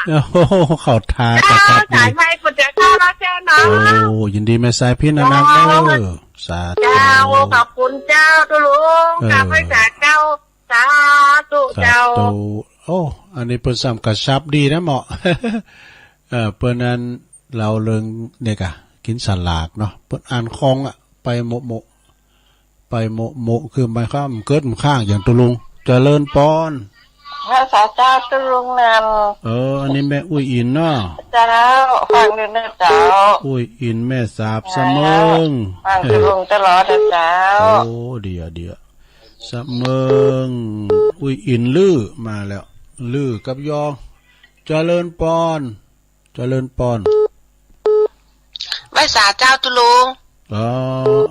โอ้โห เข้าท่า เจ้า ครับ สายไม้ปุจจาเจ้าเนาะ เจ้าเนาะ โอ้ ยินดีแม่สายพิณนะ เจ้า นักเด้อ สาธุ เจ้า ขอบคุณเจ้าตุ๊ลุง เออ กราบไหว้สาเจ้า สาธุ สาธุ เจ้า โอ้ อันนี้เปิ้นซ้ำกระชับดีนะเหมาะ เออ เปิ้นอันเล่าเรื่องเนี่ยกะ กิ๋นสลากเนาะ เปิ้นอ่านคล่องอะ ไปโมะโมะ ไปโมะโมะ คือหมายความเกิดมันค้างอย่างตุ๊ลุง เจริญปอน ไหว้สาเจ้าตุ๊ลุงนัน เออ อันนี้แม่อุ้ยอิ๋นเนาะ เจ้า ฟังอยู่เน่อเจ้า อุ้ยอิ๋นแม่สาบ เจ้า สะเมิง ฟังตุ๊ลุงตลอดนะเจ้า โอ้ เดี๋ยว เดี๋ยว สะเมิง อุ้ยอิ๋น ลื้อมาแล้ว ลื้อกับยอง เจริญปอน เจริญปอน ไหว้สาเจ้าตุ๊ลุง อ๋อ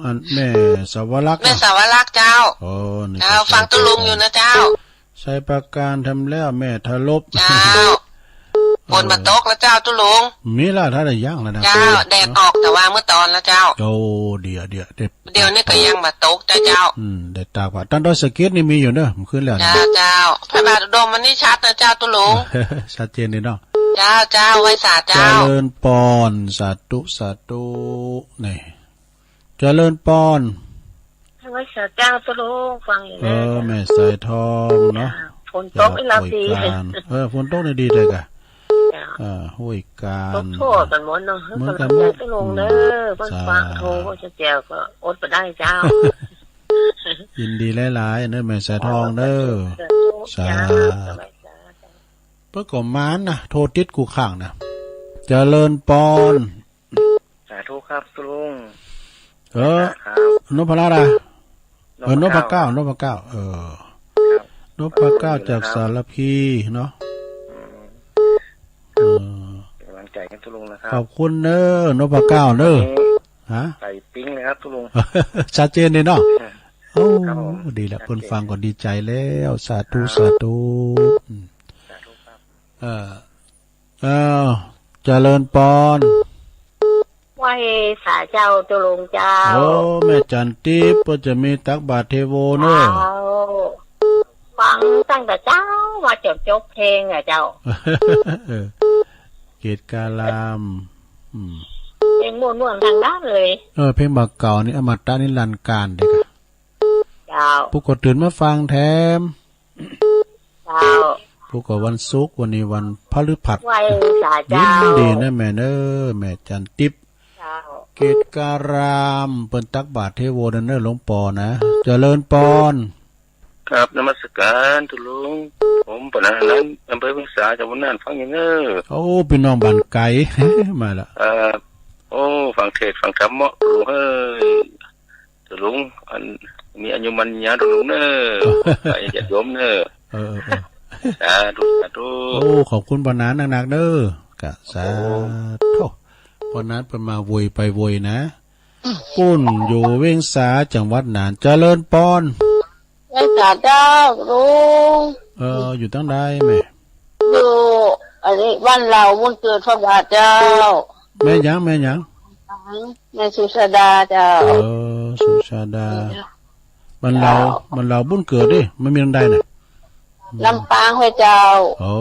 อันแม่สาวรักษ์ แม่สาวรักษ์เจ้า อ๋อ นี่ เจ้า ก็ ฟังตุ๊ลุงอยู่นะเจ้า ชัยปราการแถมแล้ว แม่ทารบ เจ้า ฝนบ่ตกแล้วเจ้าตุ๊ลุง มีล่ะ ถ้าได้ยังแล้วนะ เจ้า แดดออกแต่ว่าเมื่อตอนแล้วเจ้า โอ้ เดี๋ยว เดี๋ยว เดี๋ยว เดี๋ยวนี้ก็ยังบ่ตกเจ้า เจ้า อืม ได้ตากว่า ตานดอยสะเก็ดนี่มีอยู่เน่อ เมื่อคืนแล้ว เจ้า เจ้า พระบาทอุดมวันนี้ชัดนะเจ้าตุ๊ลุง ชัดเจนดีเนาะ เจ้า เจ้า ไหว้สาเจ้า เจริญปอน สาธุ สาธุ นี่ เจริญปอน ไหว้สาเจ้าตุ๊ลุง ฟังอยู่ เออ เน่อ แม่สายทองเนาะ เจ้า ฝนตกอีกแล้ว จากห้วยกาญ เออ ฝนตกนี่ดีเลยกะ เจ้า เออ ห้วยกาญ ตกทั่วกั๋นหมดเนาะ เหมือนกั๋นหมด กำลังใจตุ๊ลุงเน่อ อืม เปิ้น สาธุ ฟังโทร เปิ้นจะแจวก็อดบ่ได้เจ้า ยินดีหลายๆ เน่อ แม่สายทองเน่อ สาธุ สาธุ เจ้า สบายใจ เปิ้นก็มานนะ โทรติดกู้ข้างนะ เจริญปอน สาธุครับตุ๊ลุง เออ ครับ นพรัตน์อะ เออ นพเก้า นพเก้า นพเก้า เออ ครับ นพเก้าจากสารภีเนาะ อืม เออ เป็นกำลังใจให้ทุกลุงนะครับ ขอบคุณเน้อ นพเก้าเน้อ วันนี้ ฮะ ใส่ปิ๊งเลยครับทุกลุง ชัดเจนดีเนาะ อืม โอ้ ครับผม ดีแล้ว ชัดเจน เปิ้นฟังก็ดีใจ๋แล้ว สาธุ ครับ สาธุ อืม สาธุครับ เออ อ้าว เจริญปอน ไหว้สาเจ้า เจ้าลุงเจ้า โอ้ แม่จันทร์ติ๊บก็จะมีตักบาตรเทโวเน้อ เจ้า ฟังตั้งแต่เจ๊ามาจ๋นจบเพลงอะเจ้า เออ เกตการาม อืม เพลงม่วนๆ ตังนั้นเลย เออ เพลงบ่าเก่านี่อมตะนิรันดร์กาลเด้อ เจ้า ปุ้ยก็ตื่นมาฟังแถม เจ้า ปุ้ยก็วันศุกร์ วันนี้วันพฤหัส ไหว้สาเจ้า ยินดีนะแม่เน้อ แม่จันทร์ติ๊บ เจ้า เกตการาม เปิ้นตักบาตรเทโวเน้อ หลวงปอนะ เจริญปอน ครับ นมัสการเจ้าลุง ผมปออนันต์ อำเภอเวียงสา จังหวัดน่าน ฟังอยู่เน้อ โอ้ ปี้น้องบ้านไก๋ มาละ เอ่อ โอ้ ฟังเทศน์ฟังธรรมเมาะลุงเฮ้ย เจ้าลุง อัน มีอายุมั่นยืนเจ้าลุงเน้อ ขอให้ญาติโยมเน้อ เออ เออ เออ สาธุ สาธุ โอ้ ขอบคุณปออนันต์นักๆ เน้อ กะ สาธุ ปออนันต์เปิ้นมาโวยไปโวยนะ ปุ้นอยู่เวียงสา จังหวัดน่าน เจริญปอน เวียงสาเจ้าลุง เออ อยู่ตังใดแม่ อยู่ อันนี้บ้านเหล่าบุญเกิดพระบาทเจ้า แม่หยัง แม่หยัง แม่สุชาดาเจ้า เออ สุชาดา เจ้า บ้านเหล่า เจ้า บ้านเหล่าบุญเกิดเด้ มันมีตังใดน่ะ ลำปางห้วยเจ้า โอ้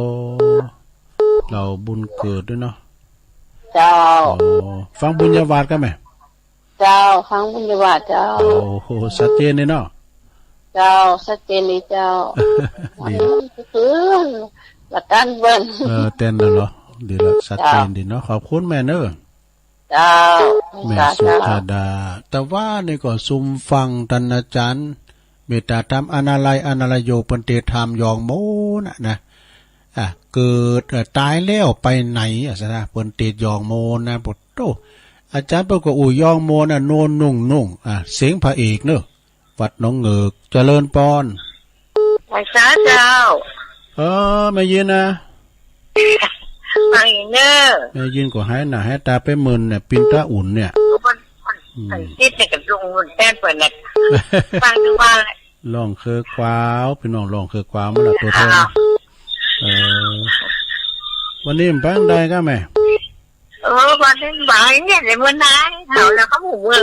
เหล่าบุญเกิดด้วยเนาะ เจ้า โอ้ ฟังบุญญาวาสก่ะแม่ เจ้า ฟังบุญญาวาสเจ้า โอ้โห ชัดเจนเลยเนาะ เจ้า ชัดเจนเลยเจ้า ดี อันนี้คือหลักการเปิ้น เออ แต๊นน่ะเหรอ ดีละ ชัดเจนดีเนาะ เจ้า ขอบคุณแม่เน้อ เจ้า แม่สุชาดา แต่ว่านี่ก็ซุมฟังต้านอาจ๋ารย์ เมตตาธรรม อนาลัย อนาลโย เปิ้นเตถามยองโมน่ะนะ อ่ะ เกิด เอ่อ ต๋ายแล้วไปไหน อ่ะ ซะนะ เปิ้นเตยองโมนะ ปะโต้ อาจ๋ารย์เปิ้นก็อู้ยองโมนะ โนนนุ่งนุ่ง อ่ะ เสียงพระเอกเน้อ วัดหนองเหงือก เจริญปอน ไหว้สาเจ้า เออ แม่ยินนะ ฟังอยู่เน้อ แม่ยินก็หายหน้าหายต๋าไปเมินเนี่ย ปิ่นตาอุ่นเนี่ย มัน อืม มันติดเนี่ยกับลุงมันแต้นเปิ้นเนี่ย ฟังดูว่า ล่องเคิกกวาว ปี้น้องล่องเคิกกวาวมาละ ตั๋วแทน อ้าว เออ วันนี้มันไปตังใดก่ะแม่ เออ วันนี้บ่ายเนี่ย ในเมืองนายเขาแล้วเขาหมู่เมือง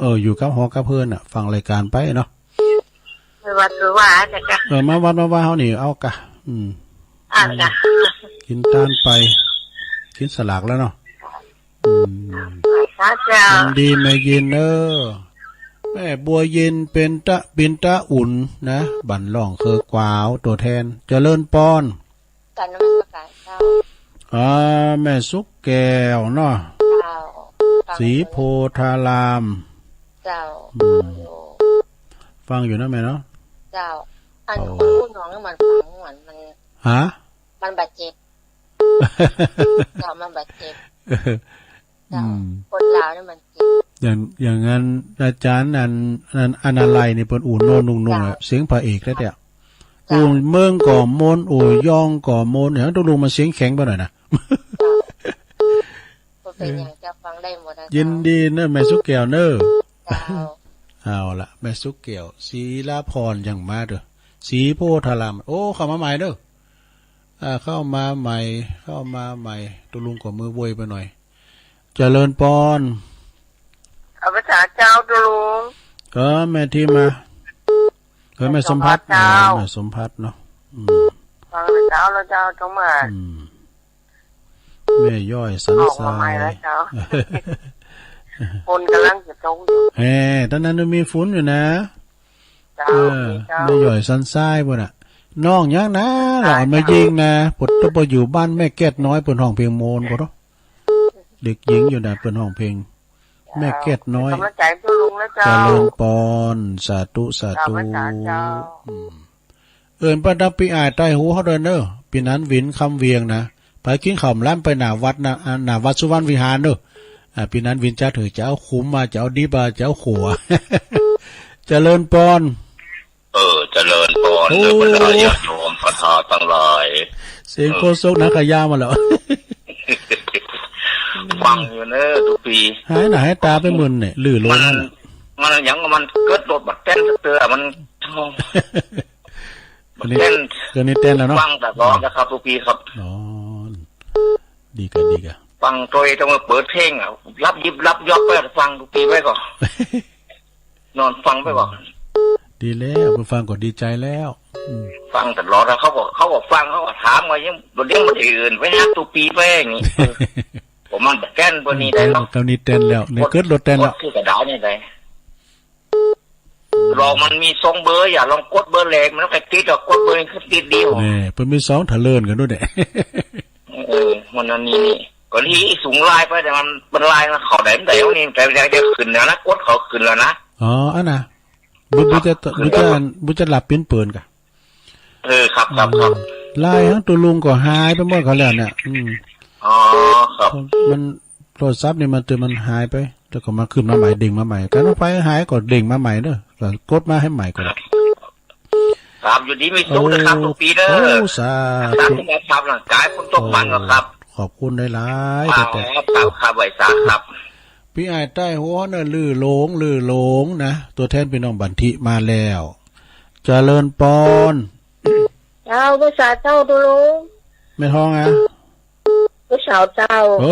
เออ อยู่กับหอกับเฮือนน่ะ ฟังรายการไปเนาะ ไปวัดไปว่าแต่ก็ เออ มาวัดมาว่าเฮานี่ เอาก่ะ อืม อ่ะจ้ะ กิ๋นตานไป กิ๋นสลากแล้วเนาะ อืม สาเจ้า ยินดีแม่ยินเน้อ แม่บัวยิน เปิ้นตา ปิ่นตาอุ่นนะ บ้านล่องเคิกกวาว ตั๋วแทน เจริญปอน กราบนมัสการเจ้า อ่า แม่สุขแก้วเนาะ เจ้า ศรีโพธาราม เจ้า อืม ฟังอยู่นะแม่เนาะ เจ้า อัน โอ้ คนอู้หนองนี่มันฟังเหมือนมัน ฮะ มันบาดเจ็บ เจ้า มันบาดเจ็บ เจ้า อืม คนลาวนี่มันเจ็บ อย่าง อย่างนั้น อาจ๋ารย์อัน อัน อนาลัยนี่เปิ้นอู้โนนนุ่งนุ่งอะ เจ้า เสียงพระเอกแต๊ๆ เจ้า อู้เมิงก็โมน อู้ยองก็โมน อย่างนั้นตุ๊ลุงมันเสียงแข็งไปหน่อยนะ เจ้า บ่เป๋นหยังเจ้า ฟังได้หมดนะเจ้า ยินดีเน้อแม่สุขแก้วเน้อ เจ้า เอาละ แม่สุขแก้ว ศรีลาพรยังมาเด้อ ศรีโพธาราม โอ้ เข้ามาใหม่เด้อ อ่า เข้ามาใหม่ เข้ามาใหม่ ตุ๊ลุงก็มือโวยไปหน่อย เจริญปอน เอาภาษาเจ้าตุ๊ลุง เออ แม่ที่มา เออ แม่สมภัทร แม่สมภัทรเจ้า เออ แม่สมภัทรเนาะ อืม ฟังภาษาเจ้าแล้วเจ้าต้องมา อืม แม่ย้อยสันทราย ออกมาใหม่แล้วเจ้า ฝนกำลังจะตกอยู่ แหม ตอนนั้นมันมีฝนอยู่นะ เจ้า เออ มีเจ้า แม่ย้อยสันทรายพุ้นน่ะ น้องยังนะ หลาน หลานมายิงนะ ปะโต้ ปะอยู่บ้านแม่แก้ดน้อย เปิ้นฮ้องเพลงโมนปะโต้ เด็กหญิงอยู่นะ เปิ้นฮ้องเพลง แม่แก้ดน้อย เจ้า เป๋นกำลังใจ๋ตุ๊ลุงแล้วเจ้า เจริญปอน สาธุ สาธุ เจ้า พระสาเจ้า อืม เอิ้นป้าดำปี้อ้ายใต้หูเฮาด้วยเน้อ ปี้นันวิน คำเวียงนะ ไปกิ๋นข้าวหลามไปหน้าวัดนะ อ่า หน้าวัดสุวรรณวิหารเน้อ อ่า ปี้นันวินจะถือจะเอาขุมมา จะเอาดิบมา จะเอาขั่ว เจริญปอน เออ เจริญพร โอ้ เด้อบรรดาญาติโยมศรัทธาตังหลาย เสียงโฆษกนาคายามาแล้ว ฟังอยู่เนอะตุ๊ปี หายหน้าหายต๋าไปเมินเนี่ย ลือโลน มัน นั่นน่ะ มันหยัง มันเกิดรถบัดแต้นสักเตื้อ มัน อันนี้ แต้น เดี๋ยวนี้แต้นแล้วเนาะ ฟังตลอดนะครับตุ๊ปีครับ อ๋อ ดีก่ะ ดีก่ะ ฟังโตยต้องมาเปิดเพลงอะ หลับยิบหลับยอบไป ฟังตุ๊ปีไว้ก่อน นอนฟังไปก่อน ดีแล้ว ผู้ฟังก็ดีใจ๋แล้ว อืม ฟังตลอดนะ เขาก็ เขาก็ฟัง เขาก็ถามว่ายัง บ่ได้ บ่ได้อื่นไปหาตุ๊ปีไปอย่างงี้ เออ ผมมันแก้นบ่นี้ได้หรอก เดี๋ยวนี้แต้นแล้ว เนี่ย กด เกิดรถแต้นแล้ว กดที่กระดาษนี่ได้ ลองมันมีสองเบอร์ อย่าลองกดเบอร์แรก มันก็ติด ลองกดเบอร์นี้คือติดดี แม่ เปิ้นมีสองทะเลินกั๋นดูเนี่ย เออ มันอันนี้ ก็นี่สูงลายไป แต่มัน มันลายมันเข้าได้ มันได้เท่านี้ แต่อยากจะขึ้นแล้วนะ กดเขาขึ้นแล้วนะ อ๋อ อันน่ะ บุ บุจะ บุจะ บุจะหลับปิ้นเปินก่ะ เออ ครับ ครับ ครับ อืม ลายของตุ๊ลุงก็หายไปหมดเขาแล้วเนี่ย อืม อ๋อ ครับ มัน โทรศัพท์นี่มัน มันหายไป แล้วก็มาขึ้นมาใหม่ เด้งมาใหม่ การรถไฟหายก็เด้งมาใหม่เด้อ ก็กดมาหื้อใหม่ก็ได้ ครับ อยู่ดีมีสุขนะครับ ตุ๊ปีเด้อ โอ้ สาธุ ครับ ร่างกายคนตกมันก็ครับ ขอบคุณหลายๆ ครับ แต่ ครับ ครับ ไหว้สาครับ ปี้อ้ายใต้หัวเนอะ ลือหลง ลือหลงนะ ตั๋วแทนปี้น้องบันทิมาแล้ว เจริญปอน เจ้า ไหว้สาเจ้าตุ๊ลุง แม่ทองอะ ไหว้สาเจ้า โอ้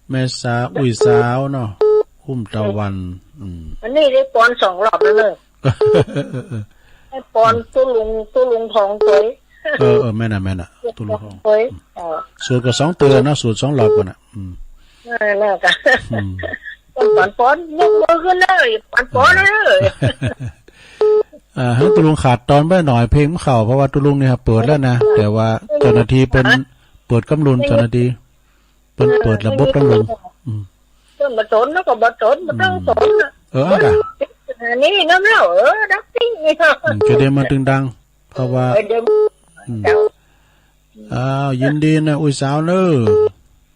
แม่สา อุ๊ยสาวเนาะ คุ้มตะวัน อืม อันนี้ได้ปอนสองรอบแล้วเนอะ เออ เออ เออ ได้ปอนตุ๊ลุง ตุ๊ลุงทองตวย เออ เออ แม่นน่ะ แม่นน่ะ ตุ๊ลุงทองตวย อืม เออ สวดก็สองเตื้อเนาะ สวดสองรอบก่อนน่ะ อืม เออ นั่นก็ อืม ปอน ปอน ปอน ยกมือขึ้นเลย ปอน ปอน เออ เลย อ่า หื้อตุ๊ลุงขาดตอนไปหน่อย เพลงมันเข้า เพราะว่าตุ๊ลุงเนี่ยเปิดแล้วนะ แต่ว่าเจ้าหน้าตี้เปิ้นเปิดกำลุน เจ้าหน้าตี้เปิ้นเปิดระบบกำลุน อืม เปิ้นบ่สนแล้วก็บ่สน บ่ต้องสนน่ะ เออ เอาล่ะ อันนี้น้ำเหล้า เออ ดักซิ่ง อืม จะได้มาตึงดัง เพราะว่า เออ เดี๋ยว อืม เจ้า อ้าว ยินดีนะ อุ๊ยสาวเนอะ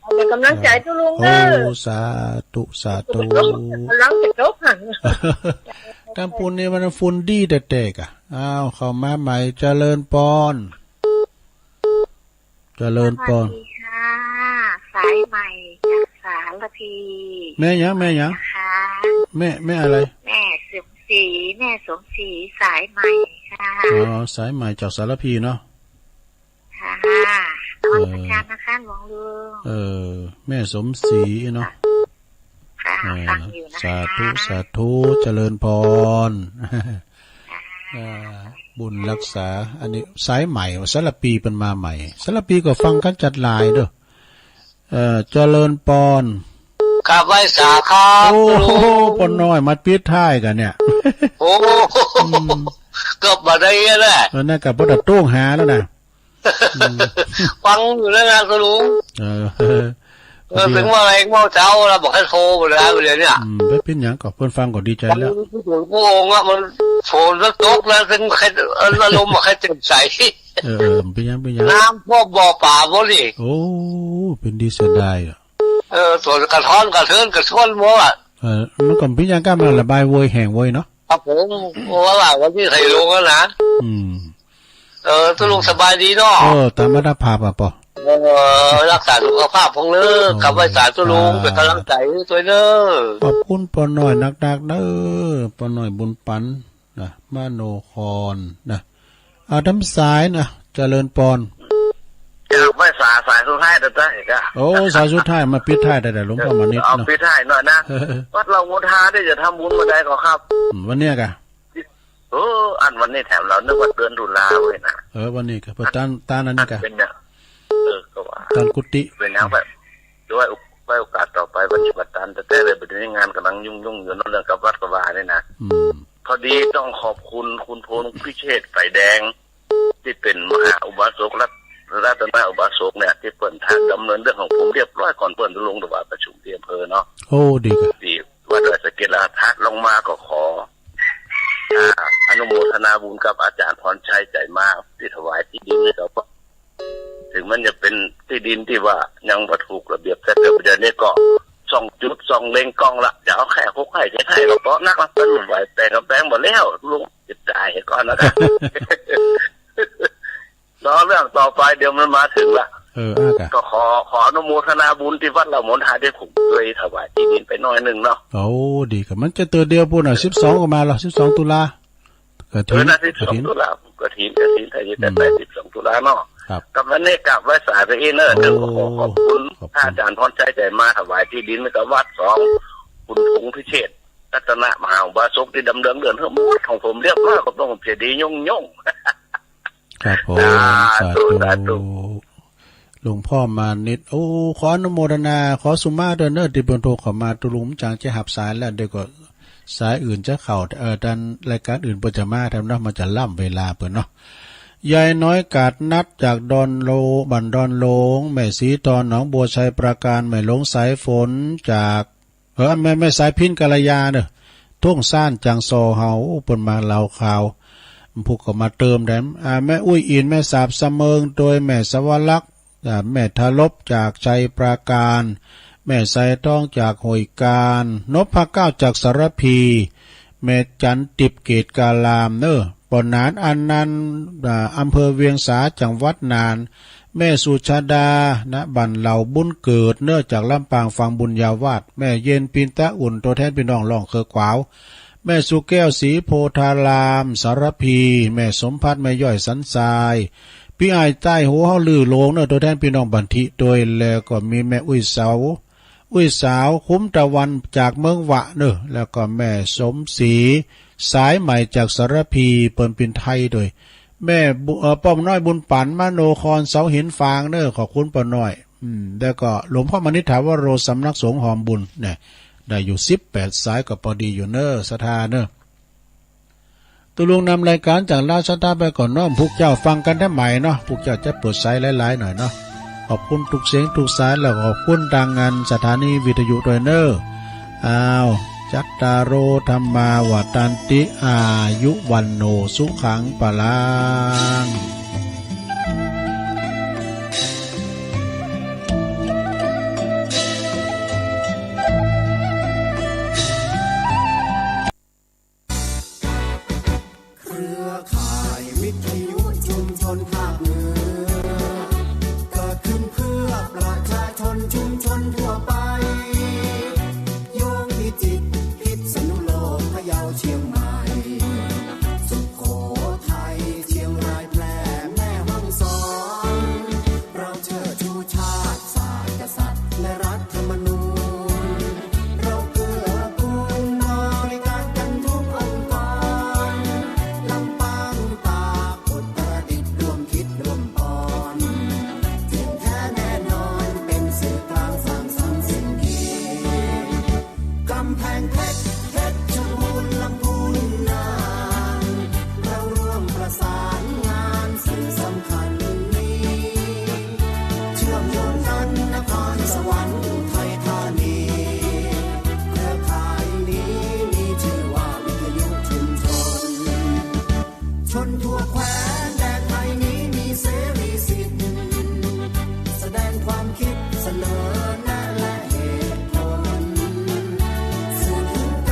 เอาเป็นกำลังใจตุ๊ลุงเนอะ โอ้ สาธุ สาธุ กำลังจะจบหั่น ตางปูนนี่มันฝุ่นดีแต๊ๆ ก่ะ อ้าว เข้ามาใหม่ เจริญปอน เจริญปอน สวัสดีค่ะ สายใหม่จากสารพี แม่หยัง แม่หยัง นะคะ แม่ แม่อะไร แม่สมศรี แม่สมศรี สายใหม่ค่ะ อ๋อ สายใหม่จากสารพีเนาะ ค่ะ นมัสการนะคะหลวงลุง เออ แม่สมศรีเนาะ ค่ะ เออ ฟังอยู่นะคะ สาธุ สาธุ เจริญปอน ค่ะ อ่า บุญรักษา อันนี้สายใหม่ สารพีเปิ้นมาใหม่ สารพีก็ฟังเขาจัดหลายเด้อ เออ เจริญปอน ครับ ไหว้สาครับ โอ้โห ตุ๊ลุง ป้อน้อยมาปิดท้ายก่ะเนี่ย โอ้โห อืม เกือบบ่ได้แล้วแหละ เออ นั่นก็บ่ได้โต้งหาแล้วนะ อืม ฟังอยู่แล้วนะตุ๊ลุง เออ เออ เปิ้นว่าอะไร เมื่อเช้าเราบอกให้โทรไปแล้ว ไปเลยเนี่ย อืม บ่เป๋นหยัง ก็เปิ้นฟังก็ดีใจ๋แล้ว ผู้องค์อะ มันฝนมันตกนะ ซึ่งใคร เออ อารมณ์บ่ใครแจ่มใส เออ เออ บ่เป๋นหยัง บ่เป๋นหยัง น้ำท่วมบ่อปลาหมดนี่ โอ้ เป๋นดีเสียดายอะ เออ สวนกระท้อนกระเทินกระท้อนหมดอะ เออ มันก็บ่เป๋นหยัง ก็มาระบายโวยแห้งโวยเนาะ ครับผม เพราะว่าหลังวันที่ไถลงแล้วนะ อืม เออ ตุ๊ลุงสบายดีเนาะ เออ ต๋ามอัตภาพอะปอ เออ รักษาสุขภาพพ่องเน้อ เออ ครับ ไหว้สาตุ๊ลุง สาธุ เป๋นกำลังใจ๋ตวยเน้อ ขอบคุณป้อน้อยนักๆ เน้อ ป้อน้อยบุญปันนะ มโนครนะ เอาต๋ามสายนะ เจริญปอน ครับ ไหว้สา สายสุดท้ายเด้อจ้ะ เอกอะ โอ้ สายสุดท้าย มาปิดท้ายได้ หลวงป้อมานิด เอา เนาะ ปิดท้ายหน่อยนะ เออ วัดเหล่ามูลทาเนี่ยจะทำบุญเมื่อใดก็ครับ อืม วันเนี้ยก่ะ เออ อันวันนี้แถมเรานึกว่าเดือนตุลาเว้ยนะ เออ วันนี้ก่ะ เปิ้นต้าน ต้านอันนี้ก่ะ เป๋นเนี่ย เออ ก็ว่า ต้านกุฏิ เป๋นอย่างแบบ เดี๋ยวไว้โอ- ไว้โอกาสต่อไป วันนี้บ่ตัน แต่แต่เลย บ่ได้ งานก่ำลังยุ่งๆ อยู่เนาะ เรื่องกับวัดกับวานี่นะ อืม พอดีต้องขอบคุณคุณพงษ์พิเชษฐ์ ไฝแดง ตี้เป๋นมหาอุบาสก รัต- รัตนอุบาสกเนี่ย ตี้เปิ้นทำดำเนินเรื่องของผมเรียบร้อยก่อนเปิ้นจะลงถวายประชุมตี้อำเภอเนาะ โอ้ ดีก่ะ ตี้วัดดอยสะเก็ด แล้วถัดลงมาก็ขอ อ่า อนุโมทนาบุญกับอาจ๋ารย์พรชัย ใจ๋มาก ตี้ถวายตี้ดินให้เขา ถึงมันจะเป๋นตี้ดินตี้ว่ายังบ่ถูกระเบียบ แต่เดี๋ยวนี้ก็ส่องจุดส่องเล็งก้องละ จะเอาแค่หกไฮ่เจ็ดไฮ่ก็ปอนักละ เปิ้นไหวแปลงก็แปลงบ่แล้ว ลุง เจ็บจ๋า ายก่อนนะครับ รอเรื่องต่อไป เดี๋ยวมันมาเถิงละ เออ อ่ะ ก็ขอ ขออนุโมทนาบุญตี้วัดเหล่าหมุนหาตี้ผมเกยถวายตี้ดินไปหน้อยนึ่งเนาะ โอ้ ดีครับ มันจะเตื้อเดียวปู้นน่ะ สิบสองก็มาละ สิบสองตุลา กฐิน เออ นะ สิบสอง กฐิน ตุลา กฐิน กฐิน ไทย อืม แต่ สิบสองตุลาเนาะ ครับ ก็วันนี้กราบไหว้สาไปอี้เนอะ โอ้ เดี๋ยวก็ขอขอบคุณ ขอบคุณ พระอาจารย์พรชัย ตี้มาถวายตี้ดินให้กับวัดสอง คุณพงษ์พิเชษ รัตนมหาอุบาสก ตี้ดำเนินเรื่องหื้อหมด ของผมเรียบร้อย ก็ต้องผมจะดีย่งๆ ครับผม สาธุ สาธุ สาธุ หลวงพ่อมานิต โอ้ ขออนุโมทนา ขอสุมาด้วยเนอะ ตี้เปิ้นโทรเข้ามา ตุ๊ลุงจ๋าจะหับสายแล้ว เดี๋ยวก็สายอื่นจะเข้า เอ่อ ด้านรายการอื่นเปิ้นจะมาแทนเนาะ มันจะล้ำเวลาเปิ้นเนาะ ยายน้อยกาดนัดจากดอนโล บ้านดอนโลง แม่ศรีทอน หนองบัว ชัยปราการ แม่หลวงสายฝนจาก เออ แม่ แม่สายพิณ กัลยาเนอะ ทุ่งซาน จางซอเฮา โอ้ เปิ้นมาเล่าข่าว ผู้ก็มาเติมแถม อ่า แม่อุ้ยอิน แม่สาบสะเมิง โดยแม่สวรักษ์ อ่า แม่ทารบจากชัยปราการ แม่สายทองจากห้วยกาญ นพเกล้าจากสารภี แม่จันติบ เกตการามเนอะ ป้อหนาน อานันต์ อ่า อำเภอเวียงสา จังหวัดน่าน แม่สุชาดา ณ บ้านเหล่าบุญเกิดเนอะ จากลำปาง ฟังบุญญาวาส แม่เย็น ปินตะอุ่น ตัวแทนปี้น้องล่องเคิกขวาว แม่สุแก้ว ศรีโพธาราม สารภี แม่สมภัทร แม่ย้อย สันทราย ปี้อ้ายใต้หัวเฮาลือโลงเนอะ ตัวแทนปี้น้องบันทิโดย แล้วก็มีแม่อุ้ยเสา อุ้ยสาว คุ้มตะวันจากเมืองหวะเนอะ แล้วก็แม่สมศรี สายใหม่จากสารภี เปิ้นเป๋นไทยโดย แม่บุ เอ่อ ป้อมน้อยบุญปั๋น มโนคร เสาหินฟางเนอะ ขอบคุณป้อน้อย อืม แล้วก็หลวงพ่อมณิษฐาวโร สำนักสงฆ์หอมบุญเนี่ย ได้อยู่สิบแปดสายก็ปอดีอยู่เนอะ ศรัทธาเนอะ ตุ๊ลุงนำรายการจากลาวศรัทธาไปก่อนเนาะ ผู้เจ้าฟังกั๋นแถมใหม่เนาะ ผู้เจ้าจะเปิดสายหลายๆ หน่อยเนาะ ขอบคุณทุกเสียงทุกสาย แล้วก็ขอบคุณตางงานสถานีวิทยุด้วยเนอะ อ้าว จัตตาโร ธัมมา วัฑฒันติ อายุ วัณโณ สุขัง พลัง เครือข่ายวิทยุชุมชนภาคเหนือ เกิดขึ้นเพื่อประชาชนชุมชนทั่วไป โยงพิจิตร พิษณุโลก พะเยา เชียงใหม่ สุโขทัย เชียงราย แพร่ แม่ฮ่องสอน เราเชิดชูชาติ ศาสตร์ กษัตริย์ และรัฐธรรมนูญ เราเกื้อกูลบริการกันทุกองค์กร ลำปาง ตาก อุตรดิตถ์ ร่วมคิดร่วมปอน เที่ยงแท้แน่นอน เป็นสื่อกลางสร้างสรรค์สิ่งดี กำแพงเพชร เพชรบูรณ์ ลำพูน น่าน เราร่วมประสานงานสื่อสำคัญนี้ เชื่อมโยงกันนครสวรรค์ อุทัยธานี เครือข่ายนี้มีชื่อว่าวิทยุชุมชน ชนทั่วแคว้นแดนไทยนี้มีเสรีสิทธิ์ แสดงความคิดเสนอแนะและเหตุผล สื่อถึงก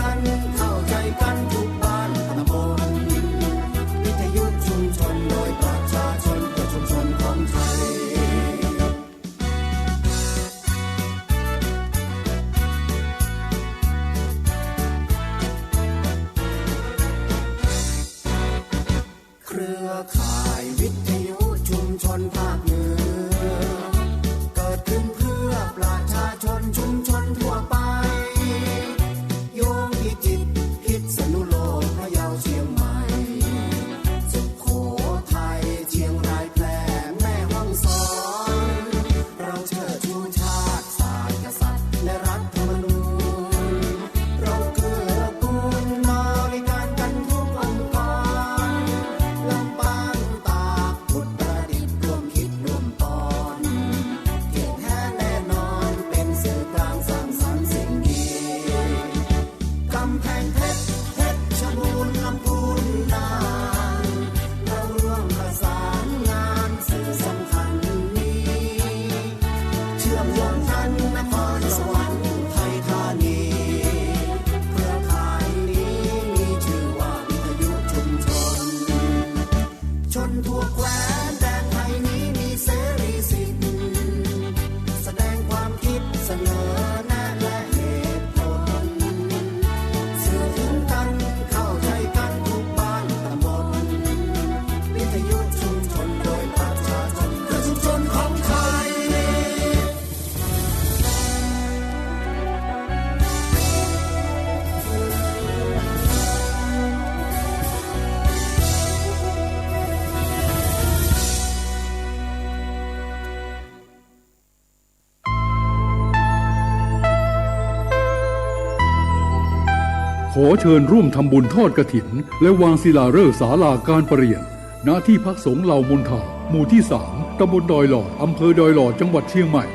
ขอเชิญร่วมทำบุญทอดกฐิน และวางศิลาฤกษ์ศาลาการประเรียน ณ ที่พักสงฆ์เหล่ามนทา หมู่ที่สาม ตำบลดอยหล่อ อำเภอดอยหล่อ จังหวัดเชียงใหม่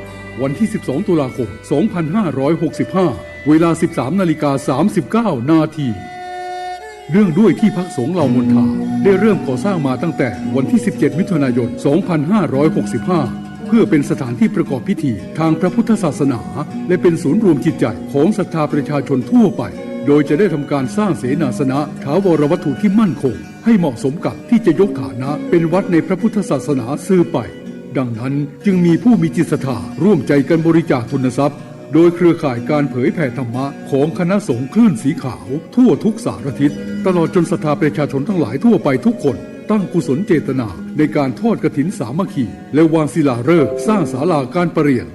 วันที่สิบสองตุลาคมสองพันห้าร้อยหกสิบห้า เวลาสิบสามนาฬิกาสามสิบเก้านาที เนื่องด้วยที่พักสงฆ์เหล่ามนทา ได้เริ่มก่อสร้างมาตั้งแต่วันที่สิบเจ็ดมิถุนายนสองพันห้าร้อยหกสิบห้า เพื่อเป็นสถานที่ประกอบพิธีทางพระพุทธศาสนา และเป็นศูนย์รวมจิตใจของศรัทธาประชาชนทั่วไป โดยจะได้ทำการสร้างเสนาสนะ ถาวรวัตถุที่มั่นคง ให้เหมาะสมกับที่จะยกฐานะเป็นวัดในพระพุทธศาสนาสืบไป ดังนั้นจึงมีผู้มีจิตศรัทธาร่วมใจกันบริจาคทุนทรัพย์ โดยเครือข่ายการเผยแผ่ธรรมะของคณะสงฆ์คลื่นสีขาวทั่วทุกสารทิศ ตลอดจนศรัทธาประชาชนทั้งหลายทั่วไปทุกคน ตั้งกุศลเจตนาในการทอดกฐินสามัคคี และวางศิลาฤกษ์สร้างศาลาการประเรียน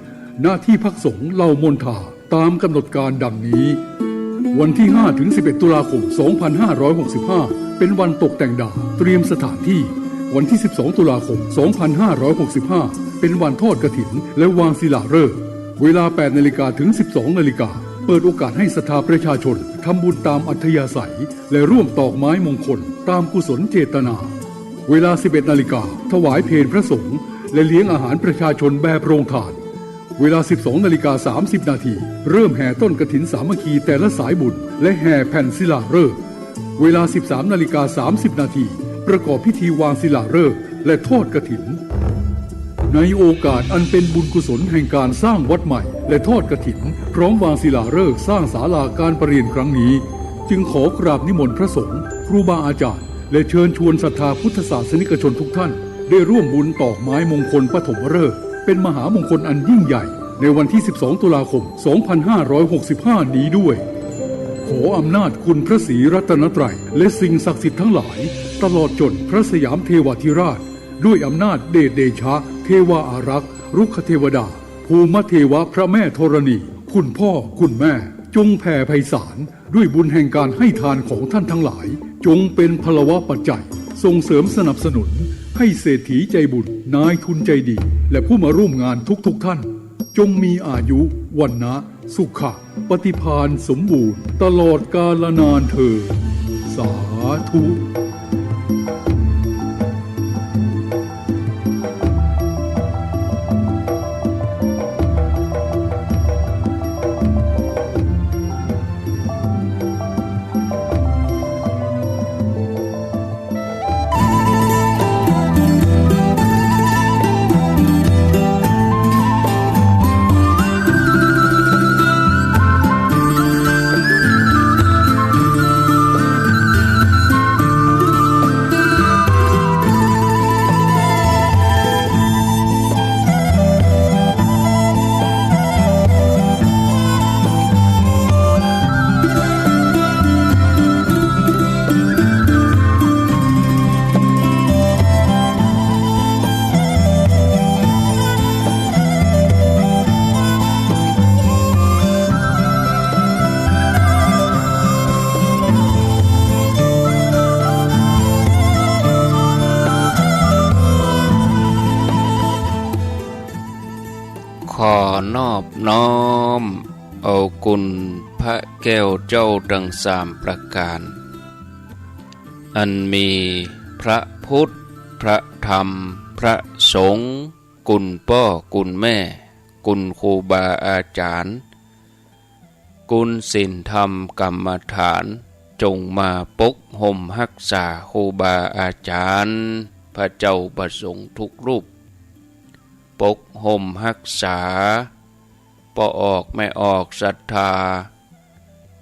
ณ ที่พักสงฆ์เหล่ามนทา ตามกำหนดการดังนี้ วันที่ห้าถึงสิบเอ็ดตุลาคมสองพันห้าร้อยหกสิบห้า เป็นวันตกแต่งดาว เตรียมสถานที่ วันที่สิบสองตุลาคมสองพันห้าร้อยหกสิบห้า เป็นวันทอดกฐิน และวางศิลาฤกษ์ เวลาแปดนาฬิกาถึงสิบสองนาฬิกา เปิดโอกาสให้ศรัทธาประชาชนทำบุญตามอัธยาศัย และร่วมตอกไม้มงคลตามกุศลเจตนา เวลาสิบเอ็ดนาฬิกา ถวายเพลพระสงฆ์ และเลี้ยงอาหารประชาชนแบบโรงทาน เวลาสิบสองนาฬิกาสามสิบนาที เริ่มแห่ต้นกฐินสามัคคีแต่ละสายบุญ และแห่แผ่นศิลาฤกษ์ เวลาสิบสามนาฬิกาสามสิบนาที ประกอบพิธีวางศิลาฤกษ์ และทอดกฐิน ในโอกาสอันเป็นบุญกุศลแห่งการสร้างวัดใหม่ และทอดกฐิน พร้อมวางศิลาฤกษ์สร้างศาลาการประเรียนครั้งนี้ จึงขอกราบนิมนต์พระสงฆ์ ครูบาอาจารย์ และเชิญชวนศรัทธาพุทธศาสนิกชนทุกท่าน ได้ร่วมบุญตอกไม้มงคลปฐมฤกษ์ เป็นมหามงคลอันยิ่งใหญ่ ในวันที่สิบสองตุลาคมสองพันห้าร้อยหกสิบห้านี้ด้วย ขออำนาจคุณพระศรีรัตนตรัย และสิ่งศักดิ์สิทธิ์ทั้งหลาย ตลอดจนพระสยามเทวาธิราช ด้วยอำนาจเดชเดชะ เทวาอารักษ์ รุกขเทวดา ภูมิเทวะ พระแม่ธรณี คุณพ่อ คุณแม่ จงแผ่ไพศาล ด้วยบุญแห่งการให้ทานของท่านทั้งหลาย จงเป็นพลวปัจจัย ส่งเสริมสนับสนุน ให้เศรษฐีใจบุญ นายทุนใจดี และผู้มาร่วมงานทุกๆท่าน จงมีอายุ วรรณะ สุขะ ปฏิภาณสมบูรณ์ ตลอดกาลนานเทอญ สาธุ ขอนอบน้อมเอาคุณพระแก้วเจ้าทั้งสามประการ อันมีพระพุทธ พระธรรม พระสงฆ์ คุณป้อ คุณแม่ คุณครูบาอาจ๋ารย์ คุณศีลธรรมกรรมฐาน จงมาปกห่มฮักษาครูบาอาจ๋ารย์ พระเจ้าพระสงฆ์ทุกรูป ปกห่มฮักษา ป้อออกแม่ออกศรัทธา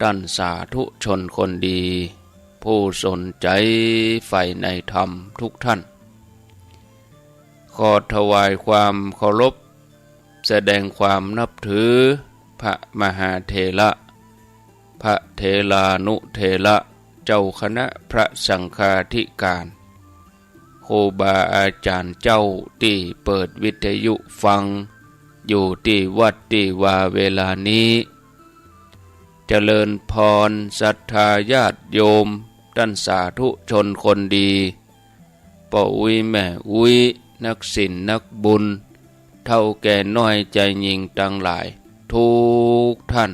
ต้านสาธุชนคนดี ผู้สนใจ๋ใฝ่ในธรรมทุกท่าน ขอถวายความเคารพ แสดงความนับถือ พระมหาเถระ พระเถรานุเถระ เจ้าคณะพระสังฆาธิการ ครูบาอาจ๋ารย์เจ้าตี้เปิดวิทยุฟัง อยู่ตี้วัดตี้วาเวลานี้ เจริญพรศรัทธาญาติโยม ต้านสาธุชนคนดี ป้ออุ๊ยแม่อุ๊ย นักศีลนักบุญ เฒ่าแก่น้อยใจ๋ยิ่งตังหลาย ทุกท่าน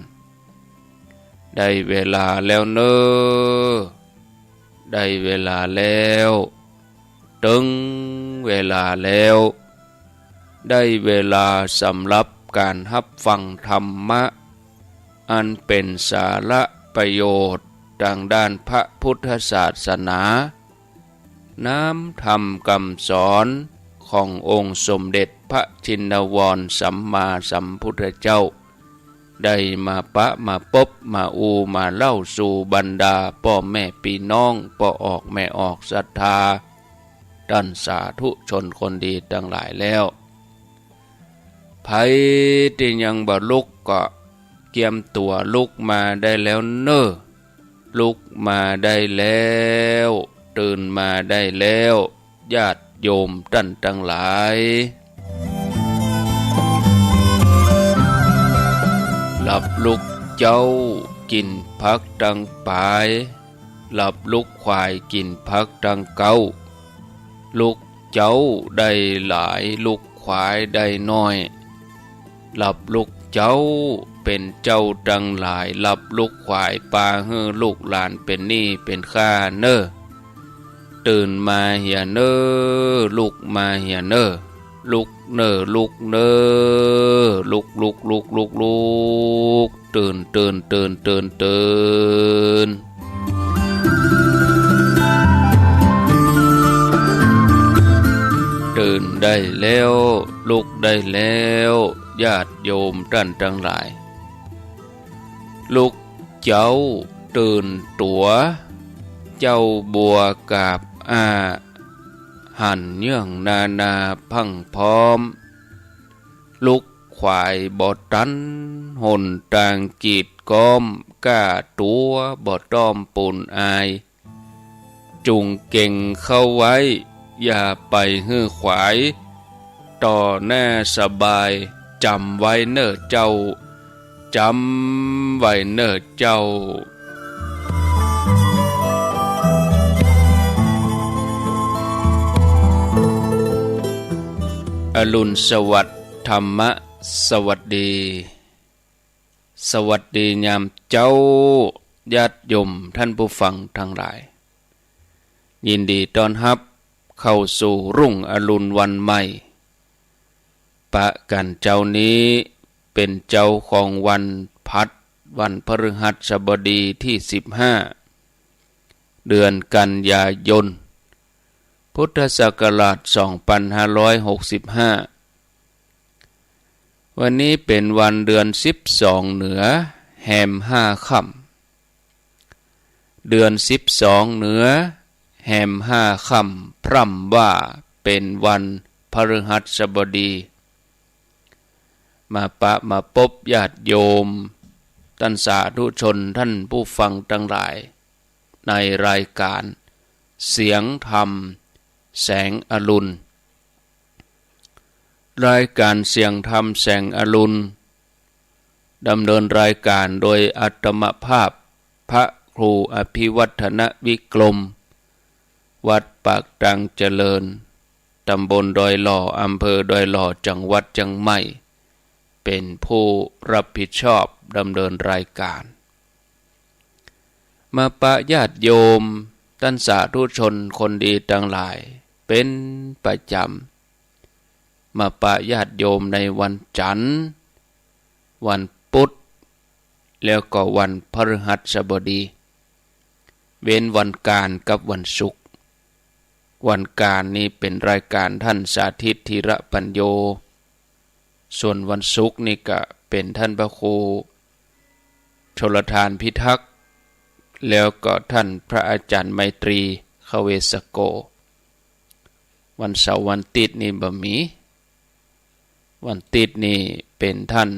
ได้เวลาแล้วเน่อ ได้เวลาแล้ว เถิงเวลาแล้ว ได้เวลาสำหรับก๋านฮับฟังธรรมะ อันเป๋นสาระประโยชน์ตางด้านพระพุทธศาสนา น้ำธรรมกำสอนขององค์สมเด็จพระชินวรสัมมาสัมพุทธเจ้า ได้มาปะมาปบมาอู้มาเล่าสู่บรรดาป้อแม่ปี้น้องป้อออกแม่ออกศรัทธา ต้านสาธุชนคนดีตังหลายแล้ว ใผตี้ยังบ่ลุกก็เกียมตั๋วลุกมาได้แล้วเน่อ ลุกมาได้แล้ว ตื่นมาได้แล้ว ญาติโยมต้านตังหลาย หลับลุกเจ๊า กิ๋นผักตังป๋าย หลับลุกขวาย กิ๋นผักตังเก๊า ลุกเจ๊าได้หลาย ลุกขวายได้น้อย หลับลุกเจ๊าเป๋นเจ้าตังหลาย หลับลุกขวายปาหื้อลูกหลานเป๋นหนี้เป๋นข้าเน่อ ตื่นมาเหียเน่อ ลุกมาเหียเน่อ ลุกเน่อ ลุกเน่อ ลุก ลุก ลุก ลุก ลุก ตื่น ตื่น ตื่น ตื่น ตื่น ตื่นได้แล้ว ลุกได้แล้ว ญาติโยมต้านตังหลาย ลุกเจ๊า ตื่นตั๋ว เจ๊าบัวกาบอ้า หันเยื่องนานาพรั่งพร้อม ลุกขวายบ่ตัน หนตางกีดก๊อม ก้าตั๋วบ่ต้อมปูนอาย จุ่งเก็งเข้าไว้ อย่าไปหื้อขวาย ต่อหน้าสบาย จ๋ำไว้เน่อเจ้า จ๋ำไว้เน่อเจ้า อรุณสวัสดิ์ ธรรมะสวัสดี สวัสดียามเจ๊า ญาติโยมต้านผู้ฟังตังหลาย ยินดีต้อนฮับเข้าสู่รุ่งอรุณวันใหม่ ปะกั๋นเจ๊านี้เป๋นเจ๊าของวันพัด วันพฤหัสบดีตี้สิบห้า เดือนกันยายน พุทธศักราชสองปันห้าร้อยหกสิบห้า วันนี้เป๋นวันเดือนสิบสองเหนือ แฮมห้าค่ำ เดือนสิบสองเหนือ แฮมห้าค่ำ พร่ำว่าเป๋นวันพฤหัสบดี มาปะมาปบญาติโยม ต้านสาธุชน ต้านผู้ฟังตังหลาย ในรายก๋านเสียงธรรมแสงอรุณ รายก๋านเสียงธรรมแสงอรุณ ดำเนินรายก๋านโดยอาตมาภาพ พระครูอภิวัฒนวิกรม วัดปากตังเจริญ ตำบลดอยหล่อ อำเภอดอยหล่อ จังหวัดเชียงใหม่ เป๋นผู้รับผิดชอบดำเนินรายก๋าน มาปะญาติโยม ต้านสาธุชนคนดีตังหลาย เป๋นประจ๋ำ มาปะญาติโยมในวันจั๋นทร์ วันพุธ แล้วก็วันพฤหัสบดี เว้นวันก๋านกับวันศุกร์ วันก๋านนี้เป๋นรายก๋านต้านสาธิต ธีระปัญโญ ส่วนวันศุกร์นี้ก็เป๋นต้านพระครู ชลทานพิทักษ์ แล้วก็ต้านพระอาจ๋ารย์ไมตรี ขเวสโก วันเสาร์วันติ๊ดนี้บ่มี วันติ๊ดนี้เป๋นต้าน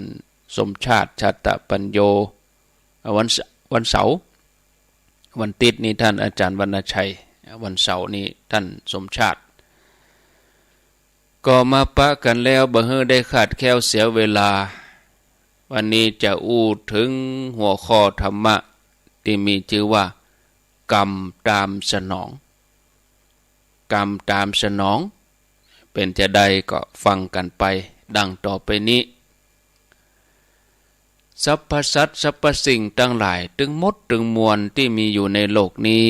สมชาติ ชาตะปัญโญ อ่า วันเส- วันเสาร์ วันติ๊ดนี้ต้านอาจ๋ารย์วรรณชัย วันเสาร์นี้ต้านสมชาติ ก็มาปะกั๋นแล้ว บ่หื้อได้ขาดแคลนเสียเวลา วันนี้จะอู้เถิงหัวข้อธรรมะตี้มีจื้อว่า กรรมตามสนอง กรรมตามสนอง เป๋นจาใดก็ฟังกั๋นไปดังต่อไปนี้ ก สรรพสัตว์สรรพสิ่งตังหลายตึงหมดตึงมวลตี้มีอยู่ในโลกนี้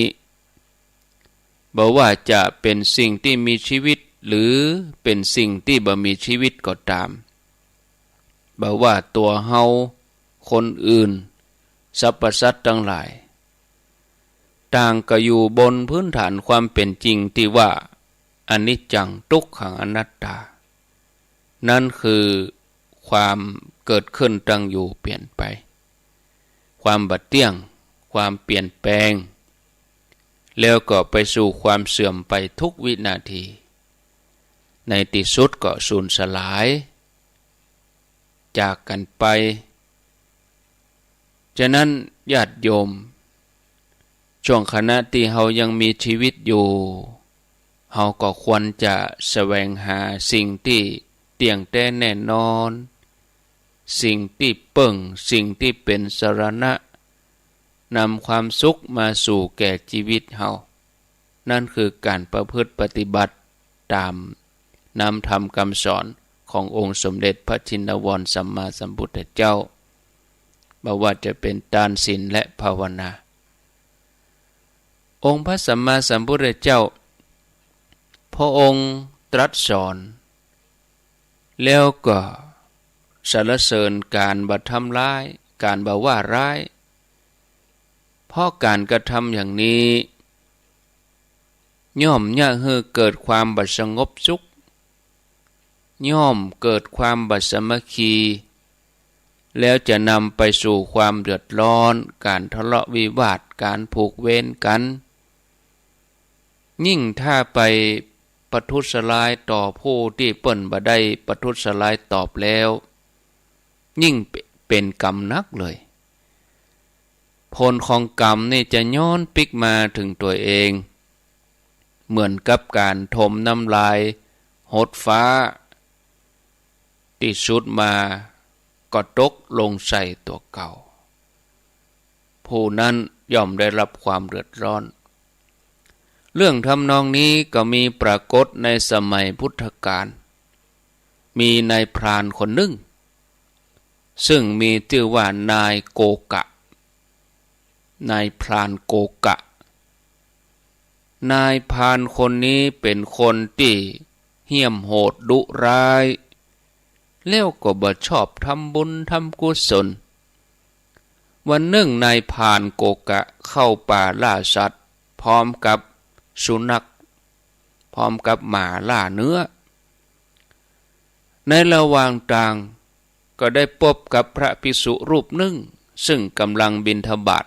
บ่ว่าจะเป๋นสิ่งตี้มีจีวิต หรือเป๋นสิ่งตี้บ่มีจีวิตก็ต๋าม บ่ว่าตั๋วเฮา คนอื่น สรรพสัตว์ตังหลาย ต่างก็อยู่บนพื้นฐานความเป๋นจริงตี้ว่า อนิจจัง ทุกขัง อนัตตา นั้นคือความเกิดขึ้น ตั้งอยู่ เปลี่ยนไป ความบ่เตี้ยง ความเปลี่ยนแปลง แล้วก็ไปสู่ความเสื่อมไปทุกวินาที ในตี้สุดก็สูญสลาย จากกั๋นไป ฉะนั้นญาติโยม ช่วงขณะตี้เฮายังมีจีวิตอยู่ เฮาก็ควรจะแสวงหาสิ่งตี้เตี้ยงแต๊แน่นอน สิ่งตี้เปิ้ง สิ่งตี้เป๋นสรณะ นำความสุขมาสู่แก่จีวิตเฮา นั้นคือก๋านประพฤติปฏิบัติต๋ามน้ำธรรมกำสอนขององค์สมเด็จพระชินวรสัมมาสัมพุทธเจ้า บ่ว่าจะเป๋นตาน ศีล และภาวนา องค์พระสัมมาสัมพุทธเจ้า พระองค์ตรัสสอน แล้วก็สรรเสริญก๋านบ่ทำร้าย ก๋านบ่ว่าร้าย เพราะก๋านกระทำอย่างนี้ ย่อมเยียะหื้อเกิดความบ่สงบสุข ย่อมเกิดความบ่สามัคคี แล้วจะนำไปสู่ความเดือดร้อน ก๋านทะเลาะวิวาท ก๋านผูกเวรกั๋น ยิ่งถ้าไปประทุษร้ายต่อผู้ตี้เปิ้นบ่ได้ประทุษร้ายตอบแล้ว ยิ่งเป- เป๋นกรรมหนักเลย ผลของกรรมนี่จะย้อนปิ๊กมาเถิงตั๋วเอง เหมือนกับก๋านถมน้ำลายหดฟ้า ตี้สุดมาก็ตกลงใส่ตั๋วเก่า ผู้นั้นย่อมได้รับความเดือดร้อน เรื่องทำนองนี้ก็มีปรากฏในสมัยพุทธกาล มีนายพรานคนนึ่ง ซึ่งมีจื้อว่านายโกกะ นายพรานโกกะ นายพรานคนนี้เป๋นคนตี้เหี้ยมโหดดุร้าย แล้วก็บ่ชอบทำบุญทำกุศล วันนึ่งนายพรานโกกะเข้าป่าล่าสัตว์พร้อมกับสุนัข พร้อมกับหมาล่าเนื้อ ในระหว่างตางก็ได้ปบกับพระภิกษุรูปนึ่ง ซึ่งก่ำลังบิณฑบาต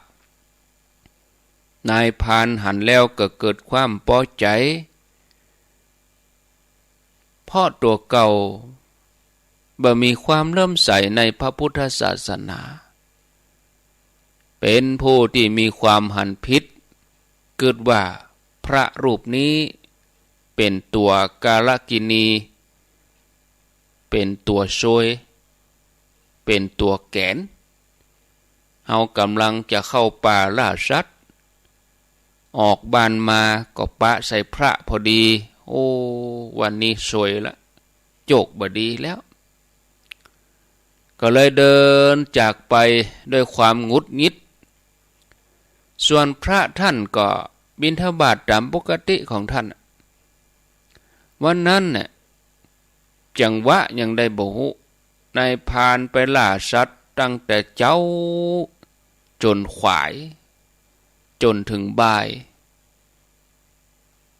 นายพรานหันแล้วก็เกิดความปอใจ๋ เพราะตั๋วเก่าบ่มีความเลื่อมใสในพระพุทธศาสนา เป๋นผู้ตี้มีความหันผิด กึ๊ดว่าพระรูปนี้เป๋นตั๋วกาลกิณี เป๋นตั๋วซวย เป๋นตั๋วแก๋น เฮาก่ำลังจะเข้าป่าล่าสัตว์ ออกบ้านมาก็ปะใส่พระพอดี โอ้ วันนี้ซวยละ โจกบ่ดีแล้ว ก็เลยเดินจากไปด้วยความหงุดหงิด ส่วนพระท่านก็บิณฑบาตต๋ามปกติของท่าน วันนั้นน่ะ จังหวะหยังใดบ่ฮู้ นายพรานไปล่าสัตว์ตั้งแต่เจ๊าจ๋นขวาย จ๋นเถิงบ่าย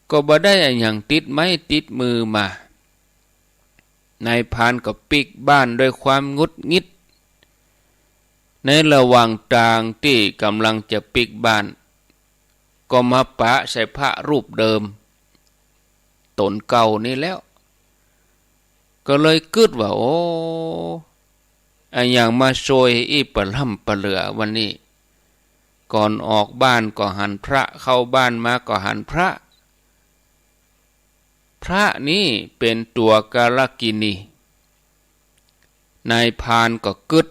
ก็บ่ได้อะหยังติดไม้ติดมือมา นายพรานก็ปิ๊กบ้านด้วยความหงุดหงิด ในระหว่างตางตี้ก่ำลังจะปิ๊กบ้าน ก็มาปะใส่พระรูปเดิม ต๋นเก่านี้แล้ว ก็เลยกึ๊ดว่า โอ้ อะหยังมาซวยอี้ปะล่ำปะเหลือวันนี้ ก่อนออกบ้านก็หันพระ เข้าบ้านมาก็หันพระ พระนี้เป๋นตั๋วกาลกิณี นายพรานก็กึ๊ด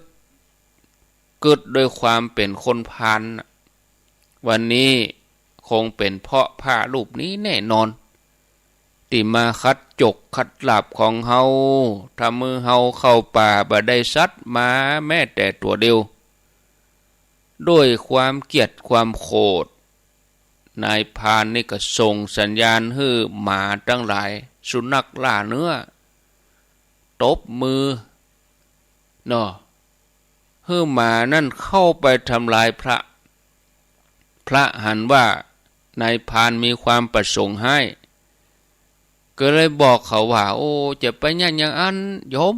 กึ๊ดด้วยความเป๋นคนพาลน่ะ วันนี้คงเป๋นเพราะพระรูปนี้แน่นอน ตี้มาขัดจ๋กขัดหลาบของเฮา ทำหื้อเฮาเข้าป่าบ่ได้สัตว์มาแม้แต่ตั๋วเดียว ด้วยความเกลียดความโขด นายพรานนี่ก็ส่งสัญญาณหื้อหมาตังหลาย สุนัขล่าเนื้อ ตบมือ เนาะ หื้อหมานั้นเข้าไปทำลายพระ พระหันว่านายพรานมีความประสงค์ฮ้าย ก็เลยบอกเขาว่า โอ้ จะไปเยียะอย่างอั้นโยม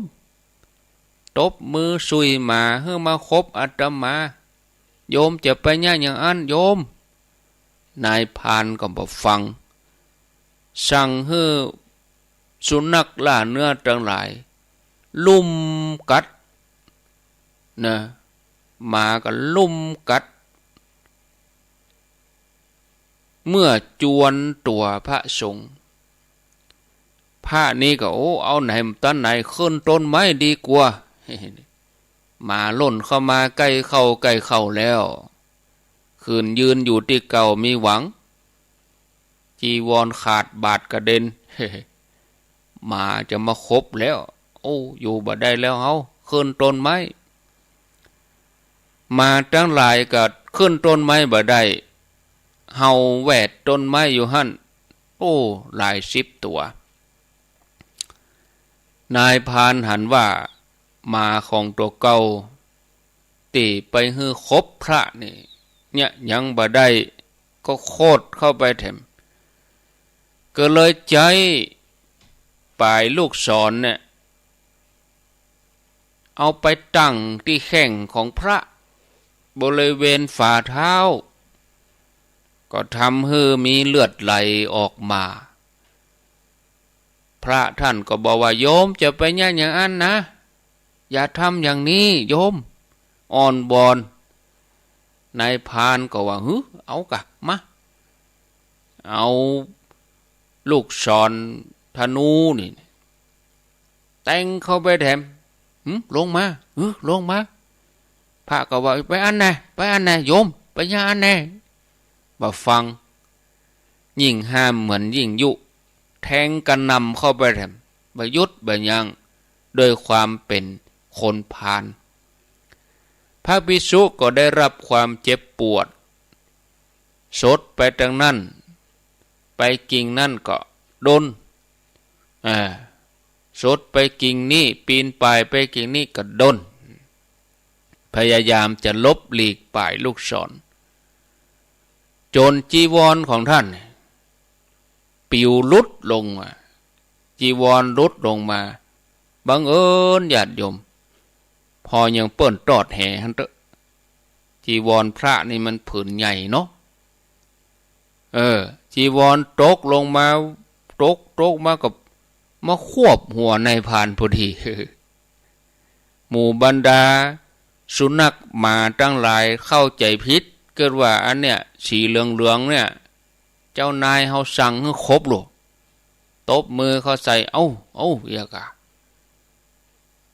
ตบมือสุยหมาหื้อมาคบอาตมา โยมจะไปเยียะอย่างอั้นโยม นายพรานก็บ่ฟัง สั่งหื้อสุนัขล่าเนื้อตังหลาย ลุ่มกัด นะ หมาก็ลุ่มกัด เมื่อจวนตั๋วพระสงฆ์ พระนี่ก็ โอ้ เอาไหนตันไหน ขึ้นต้นไม้ดีกว่า หมาล่นเข้ามาใก้เข้าใก้เข้าแล้ว ขืนยืนอยู่ตี้เก่ามีหวัง จีวรขาดบาดกระเด็น หมาจะมาคบแล้ว โอ้ อยู่บ่ได้แล้วเฮา ขึ้นต้นไม้ หมาตังหลายก็ขึ้นต้นไม้บ่ได้ เห่าแหวดต้นไม้อยู่หั้น โอ้ หลายสิบตั๋ว นายพรานหันว่าหมาของตั๋วเก่า ตี้ไปหื้อคบพระนี่ เยียะหยังบ่ได้ ก็โขดเข้าไปแถม ก็เลยใจ๊ป๋ายลูกศรเนี่ย เอาไปตั้งตี้แข้งของพระ บริเวณฝ่าเท้า ก็ทำหื้อมีเลือดไหลออกมา พระท่านก็บอกว่า โยมจะไปเยียะอย่างอั้นนะ อย่าทำอย่างนี้โยม อ้อนวอน นายพรานก็ว่า หือ เอากะ มา เอาลูกศรธนูนี่ แตงเข้าไปแถม หึ ลงมา หึ ลงมา พระก็ว่า ไปอั้นแน่ ไปอั้นแน่โยม ไปเยียะอั้นแน่ บ่ฟัง ยิ่งห้ามเหมือนยิ่งยุ แทงกระหน่ำเข้าไปแถม บ่หยุดบ่ยั้ง ด้วยความเป๋นคนพาล พระภิกษุก็ได้รับความเจ็บปวด สดไปตางนั้น ไปกิ่งนั้นก็ด้น อ่า สดไปกิ่งนี้ ปีนป่ายไปกิ่งนี้ก็ด้น พยายามจะหลบหลีกป๋ายลูกศร จ๋นจีวรของท่าน ปิวหลุดลงมา จีวรหลุดลงมา บังเอิญญาติโยม ผ่อยังเปิ้นตอดแหหั้นเต๊อะ จีวรพระนี่มันผืนใหญ่เนาะ เออ จีวรตกลงมา ตก ตกมาก็มาควบหัวนายพรานพอดี หมู่บรรดาสุนัขหมาตังหลายเข้าใจ๋ผิด เกิดว่าอันเนี้ย สีเหลืองๆ เนี่ย เจ้านายเฮาสั่งหื้อคบลูก ตบมือเข้าใส่ เอ้า เอ้า เยียะกะ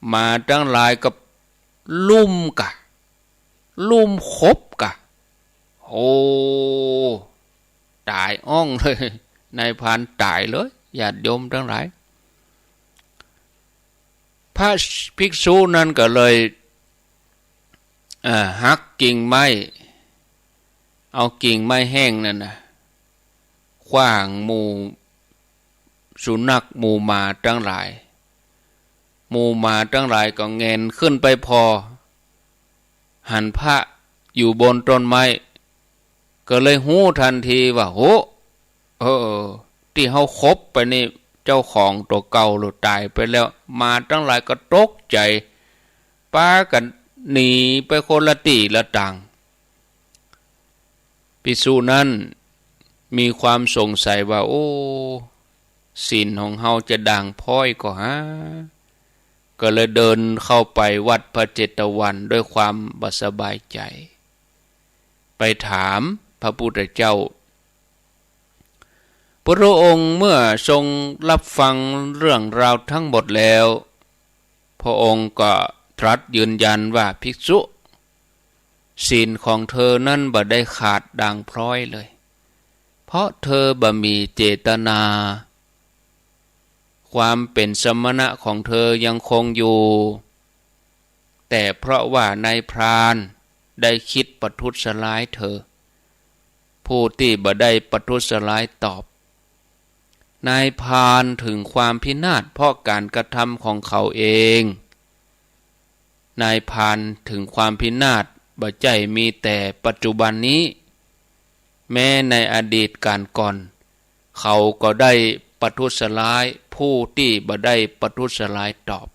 หมาตังหลายก็ลุ่มกะ ลุ่มคบกะ โอ้ ต๋ายอ้องเลย นายพรานต๋ายเลย ญาติโยมตังหลาย พระภิกษุนั้นก็เลย เอ่อ หักกิ่งไม้ เอากิ่งไม้แห้งนั่นน่ะ ขว้างหมู่สุนัขหมู่หมาตังหลาย หมู่หมาตังหลายก็แหงนขึ้นไปผ่อ หันพระอยู่บนต้นไม้ ก็เลยฮู้ตันทีว่า โห เออ ตี้เฮาคบไปนี่ เจ้าของตั๋วเก่าหลุดต๋ายไปแล้ว หมาตังหลายก็ตกใจ๋ ปากั๋นหนีไปคนละตี้ละตาง ภิกษุนั้นมีความสงสัยว่า โอ้ ศีลของเฮาจะด่างพร้อยก่อหา ก็เลยเดินเข้าไปวัดพระเจตวันด้วยความบ่สบายใจ๋ ไปถามพระพุทธเจ้า พระองค์เมื่อทรงรับฟังเรื่องราวทั้งหมดแล้ว พระองค์ก็ตรัสยืนยันว่า ภิกษุ ศีลของเธอนั้นบ่ได้ขาดด่างพร้อยเลย เพราะเธอบ่มีเจตนา ความเป๋นสมณะของเธอยังคงอยู่ แต่เพราะว่านายพรานได้กึ๊ดประทุษร้ายเธอ ผู้ตี้บ่ได้ประทุษร้ายตอบ นายพรานเถิงความพินาศเพราะก๋านกระทำของเขาเอง นายพรานเถิงความพินาศบ่ใจ้มีแต่ปัจจุบันนี้ แม้ในอดีตก๋านก่อน เขาก็ได้ประทุษร้ายผู้ตี้บ่ได้ประทุษร้ายตอบ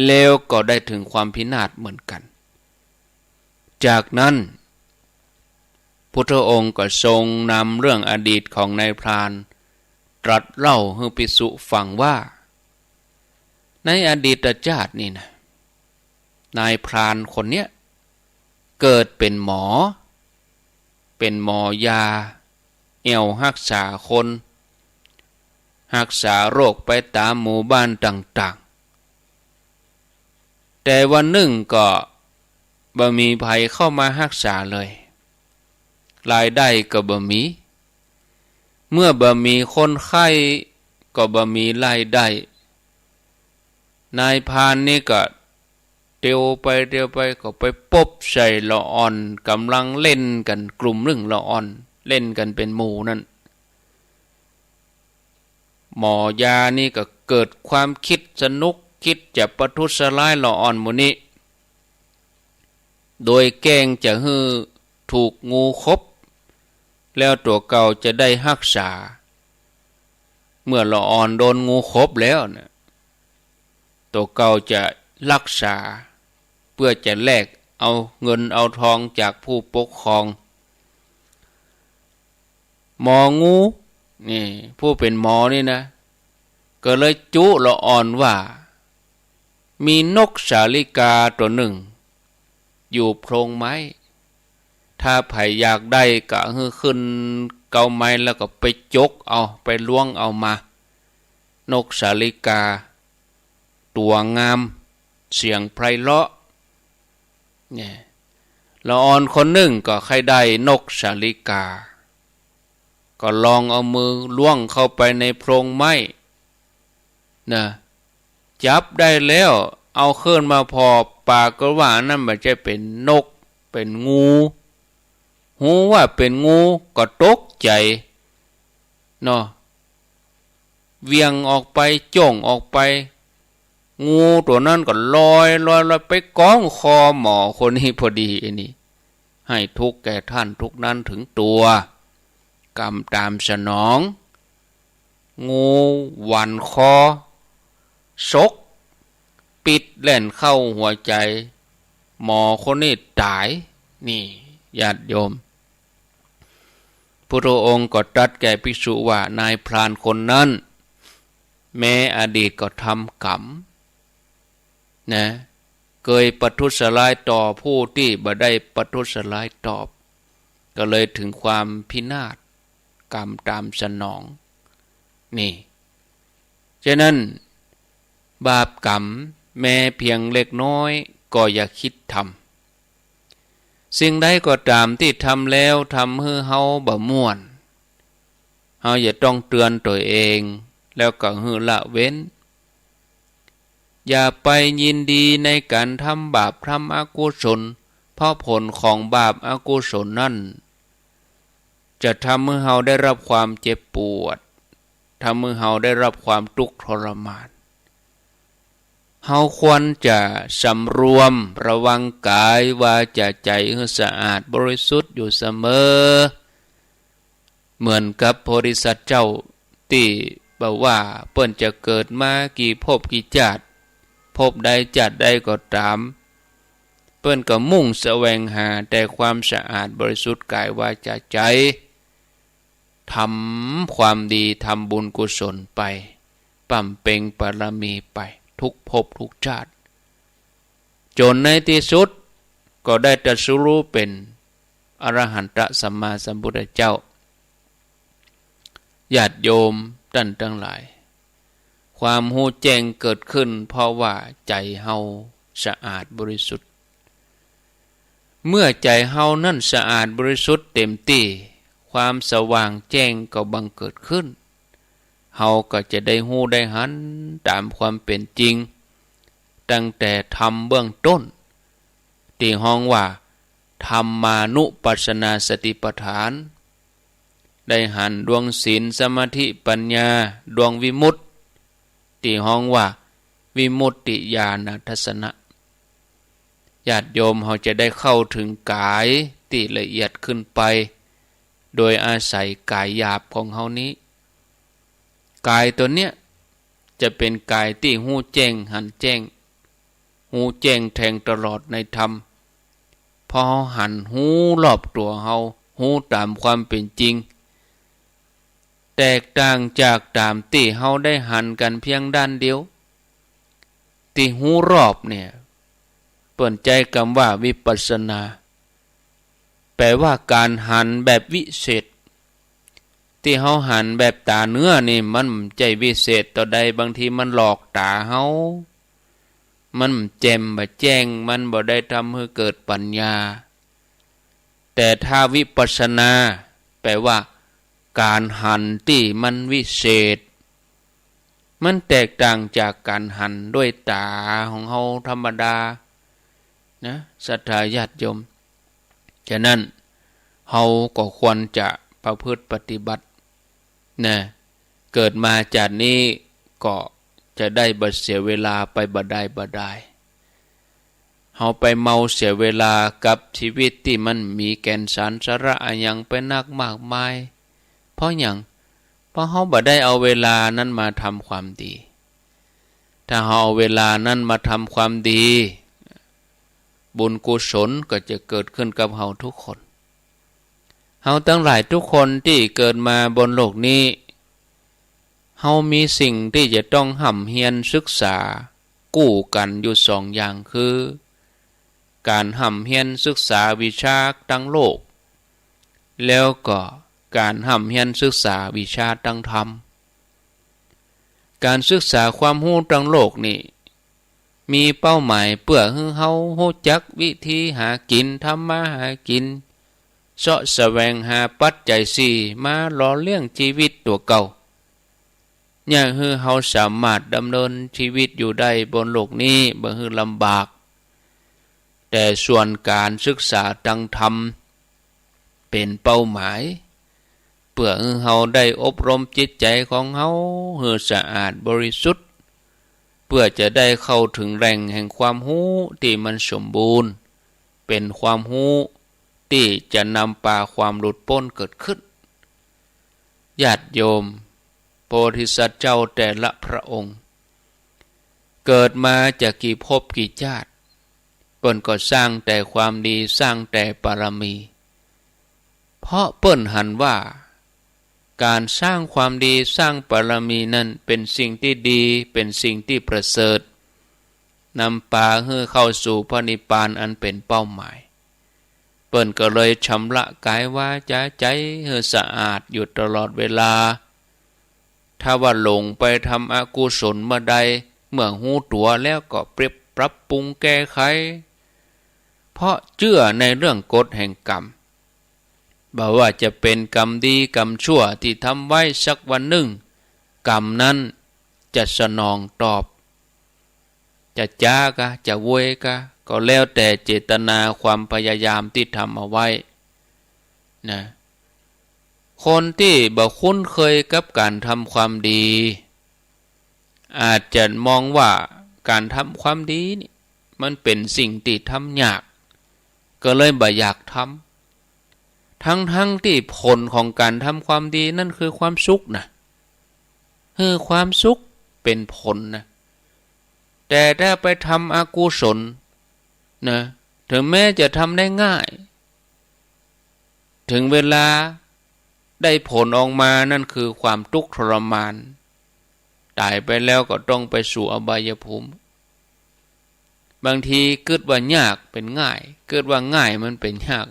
แล้วก็ได้เถิงความพินาศเหมือนกั๋น จากนั้น พุทธองค์ก็ทรงนำเรื่องอดีตของนายพรานตรัสเล่าหื้อภิกษุฟังว่า ในอดีตจาตินี่นะ นายพรานคนเนี้ย เกิดเป๋นหมอ เป๋นหมอยา แอ่วฮักษาคน ฮักษาโรคไปต๋ามหมู่บ้านต่างๆ แต่วันนึ่งก็บ่มีใผเข้ามาฮักษาเลย รายได้ก็บ่มี เมื่อบ่มีคนไข้ก็บ่มีรายได้ นายพรานนี่ก็เตียวไปเตียวไปก็ไปปบใส่ละอ่อนก่ำลังเล่นกั๋นกลุ่มนึ่ง ละอ่อนเล่นกั๋นเป๋นหมู่นั่น หมอยานี่ก็เกิดความกึ๊ดสนุก กึ๊ดจะประทุษร้ายละอ่อนหมู่นี้ โดยแกล้งจะหื้อถูกงูขบ แล้วตั๋วเก่าจะได้ฮักษา เมื่อละอ่อนโดนงูขบแล้วนะ ตั๋วเก่าจะฮักษา เปื้อจะแลกเอาเงินเอาทองจากผู้ปกครอง หมองูนี่ ผู้เป๋นหมอนี่นะ ก็เลยจุละอ่อนว่า มีนกสาลิกาตั๋วนึ่ง อยู่โพรงไม้ ถ้าใผอยากได้ก็หื้อขึ้นเก๊าไม้แล้วก็ไปจกเอา ไปล้วงเอามา นกสาลิกา ตั๋วงาม เสียงไพเราะ เนี่ย ละอ่อนคนนึ่งก็ใค่ได้นกสาลิกา ก็ลองเอามือล้วงเข้าไปในโพรงไม้นะ จับได้แล้ว เอาขึ้นมาผ่อ ปากฏว่าอันนั้นบ่ใจ้เป๋นนก เป๋นงู ฮู้ว่าเป๋นงูก็ตกใจ๋เนาะ เหวียงออกไป จ้งออกไป งูตั๋วนั้นก็ลอย ลอย ลอยไปก๊องคอหมอคนนี้พอดี ไอ้นี่ หื้อทุกข์แก่ต้านทุกข์นั้นเถิงตั๋ว กรรมต๋ามสนอง งูหวั่นคอ สก ปิ๊ดแล่นเข้าหัวใจ๋ หมอคนนี้ต๋าย นี่ ญาติโยม พุทธองค์ก็ตรัสแก่ภิกษุว่า นายพรานคนนั้น แม้อดีตก็ทำกรรม นะ เกยประทุษร้ายต่อผู้ตี้บ่ได้ประทุษร้ายตอบ ก็เลยเถิงความพินาศ กรรมต๋ามสนอง นี่ ฉะนั้น บาปกรรมแม้เพียงเล็กน้อยก็อย่าคิดทำ สิ่งใดก็ต๋ามตี้ทำแล้วทำหื้อเฮาบ่ม่วน เฮาจะต้องเตือนตั๋วเอง แล้วก็หื้อละเว้น อย่าไปยินดีในก๋านทำบาปทำอกุศล เพราะผลของบาปอกุศลนั้น จะทำหื้อเฮาได้ฮับความเจ็บปวด ทำหื้อเฮาได้ฮับความทุกข์ทรมาน เฮาควรจะสำรวมระวังก๋าย วาจ๋า ใจ๋หื้อสะอาดบริสุทธิ์อยู่เสมอ เหมือนกับโพธิสัตว์เจ้าตี้บ่ว่าเปิ้นจะเกิดมากี่ภพกี่จาติ ภพใดจาติใดก็ต๋าม เปิ้นก็มุ่งแสวงหาแต่ความสะอาดบริสุทธิ์ก๋าย วาจ๋า ใจ๋ ทำความดี ทำบุญกุศลไป บำเพ็ญบารมีไป ทุกภพทุกจาติ จ๋นในตี้สุดก็ได้ตรัสรู้เป๋นอรหันตสัมมาสัมพุทธเจ้า ญาติโยมต้านตังหลาย ความฮู้แจ้งเกิดขึ้นเพราะว่าใจ๋เฮาสะอาดบริสุทธิ์ เมื่อใจ๋เฮานั้นสะอาดบริสุทธิ์เต๋มตี้ ความสว่างแจ้งก็บังเกิดขึ้น เฮาก็จะได้ฮู้ได้หันต๋ามความเป๋นจริง ตั้งแต่ธรรมเบื้องต้น ตี้ฮ้องว่า ธัมมานุปัสสนาสติปัฏฐาน ได้หันดวงศีล สมาธิ ปัญญา ดวงวิมุตติ ตี้ฮ้องว่า วิมุตติญาณทัสสนะ ญาติโยมเฮาจะได้เข้าเถิงก๋ายตี้ละเอียดขึ้นไป โดยอาศัยก๋ายหยาบของเฮานี้ ก๋ายตั๋วเนี้ยจะเป๋นก๋ายตี้ฮู้แจ้งหันแจ้ง ฮู้แจ้งแทงตลอดในธรรม เพราะเฮาหันฮู้รอบตั๋วเฮา ฮู้ต๋ามความเป๋นจริง แตกต่างจากต๋ามตี้เฮาได้หันกั๋นเพียงด้านเดียว ตี้ฮู้รอบเนี่ย เปิ้นใจ๊กำว่าวิปัสสนา แป๋ว่าก๋านหันแบบวิเศษ ตี้เฮาหันแบบต๋าเนื้อนี่ มันบ่ใจ้วิเศษเต้าใด บางทีมันหลอกต๋าเฮา มันบ่แจ่มบ่แจ้ง มันบ่ได้ทำหื้อเกิดปัญญา แต่ถ้าวิปัสสนา แป๋ว่าก๋านหันตี้มันวิเศษ มันแตกต่างจากก๋านหันด้วยต๋าของเฮาธรรมดา นะ ศรัทธาญาติโยม ฉะนั้น เฮาก็ควรจะประพฤติปฏิบัติ นะ เกิดมาจาตินี้ก็จะได้บ่เสียเวลาไปบ่ดายบ่ดาย เฮาไปเมาเสียเวลากับชีวิตตี้มันบ่มีแก่นสารสาระอะหยังไปนักมากมาย เพราะหยัง เพราะเฮาบ่ได้เอาเวลานั้นมาทำความดี ถ้าเฮาเอาเวลานั้นมาทำความดี บุญกุศลก็จะเกิดขึ้นกับเฮาทุกคน เฮาตังหลายทุกคนตี้เกิดมาบนโลกนี้ เฮามีสิ่งตี้จะต้องฮ่ำเฮียนศึกษากู้กั๋นอยู่สองอย่าง คือ ก๋านฮ่ำเฮียนศึกษาวิชาตังโลก แล้วก็ก๋านฮ่ำเฮียนศึกษาวิชาตังธรรม ก๋านศึกษาความฮู้ตังโลกนี่ มีเป้าหมายเปื้อหื้อเฮาฮู้จักวิธีหากิ๋น ทำมาหากิ๋น เซาะแสวงหาปัจจัยสี่มาหล่อเลี้ยงชีวิตตั๋วเก่า เยียะหื้อเฮาสามารถดำเนินชีวิตอยู่ได้บนโลกนี้บ่หื้อลำบาก แต่ส่วนก๋านศึกษาตังธรรม เป๋นเป้าหมาย เปื้อหื้อเฮาได้อบรมจิตใจ๋ของเฮาหื้อสะอาดบริสุทธิ์ เปื้อจะได้เข้าเถิงแหล่งแห่งความฮู้ตี้มันสมบูรณ์ เป๋นความฮู้ตี้จะนำปาความหลุดป๊นเกิดขึ้น ญาติโยม โพธิสัตว์เจ้าแต่ละพระองค์ เกิดมาจะกี่ภพกี่จาติ เปิ้นก็สร้างแต่ความดี สร้างแต่บารมี เพราะเปิ้นหันว่า ก๋านสร้างความดี สร้างบารมีนั้นเป๋นสิ่งตี้ดี เป๋นสิ่งตี้ประเสริฐ นำปาหื้อเข้าสู่พระนิพพานอันเป๋นเป้าหมาย เปิ้นก็เลยชำระก๋ายวาจาใจ๋หื้อสะอาดอยู่ตลอดเวลา ถ้าว่าหลงไปทำอกุศลเมื่อใด เมื่อฮู้ตั๋วแล้วก็ปรับ ปรับปรุงแก้ไข เพราะเจื้อในเรื่องกฎแห่งกรรม บ่ว่าจะเป๋นกรรมดีกรรมชั่วตี้ทำไว้ สักวันนึ่ง กรรมนั้นจะสนองตอบ จะจ๊ากะ จะเวยกะ ก็แล้วแต่เจตนาความพยายามตี้ทำเอาไว้ นะ คนตี้บ่คุ้นเคยกับก๋านทำความดี อาจจะมองว่าก๋านทำความดีนี่ มันเป๋นสิ่งตี้ทำยาก ก็เลยบ่อยากทำ ทั้งๆ ตี้ผลของก๋านทำความดีนั้นคือความสุขนะ หื้อความสุขเป๋นผลนะ แต่ถ้าไปทำอกุศลนะ เถิงแม้จะทำได้ง่าย เถิงเวลาได้ผลออกมา นั่นคือความตุ๊กข์ทรมาน ต๋ายไปแล้วก็ต้องไปสู่อบายภูมิ บางทีกึ๊ดว่ายากเป๋นง่าย กึ๊ดว่าง่ายมันเป๋นยาก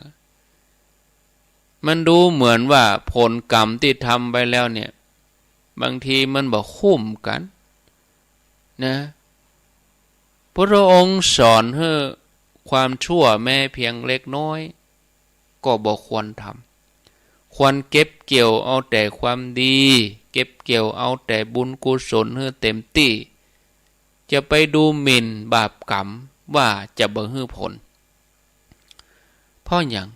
มันดูเหมือนว่าผลกรรมตี้ทำไปแล้วเนี่ย บางทีมันบ่คุ้มกั๋นนะ พุทธองค์สอนหื้อความชั่วแม้เพียงเล็กน้อย ก็บ่ควรทำ ควรเก็บเกี่ยวเอาแต่ความดี เก็บเกี่ยวเอาแต่บุญกุศลหื้อเต็มตี้ จะไปดูหมิ่นบาปกรรมว่าจะบ่หื้อผล เพราะหยัง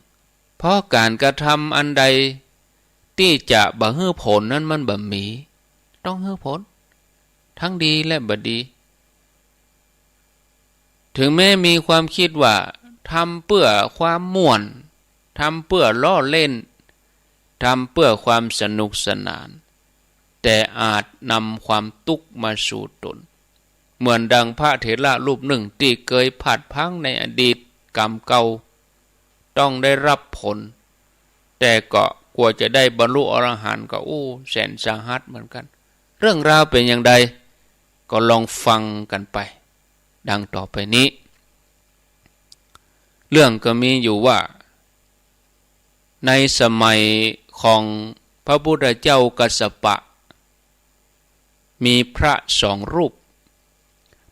เพราะก๋านกระทำอันใดตี้จะบ่หื้อผลนั้นมันบ่มี ต้องหื้อผล ทั้งดีและบ่ดี ถึงแม้มีความคิดว่าทำเปื้อความม่วน ทำเปื้อล้อเล่น ทำเปื้อความสนุกสนาน แต่อาจนำความตุ๊กข์มาสู่ตน เหมือนดังพระเถระรูปนึ่งตี้เกยพลาดพลั้งในอดีตกรรมเก่า ต้องได้รับผล แต่ก็กว่าจะได้บรรลุอรหันต์ก็ โอ้ แสนสาหัสเหมือนกั๋น เรื่องราวเป๋นอย่างใด ก็ลองฟังกั๋นไป ดังต่อไปนี้ เรื่องก็มีอยู่ว่า ในสมัยของพระพุทธเจ้ากัสสปะ มีพระสองรูป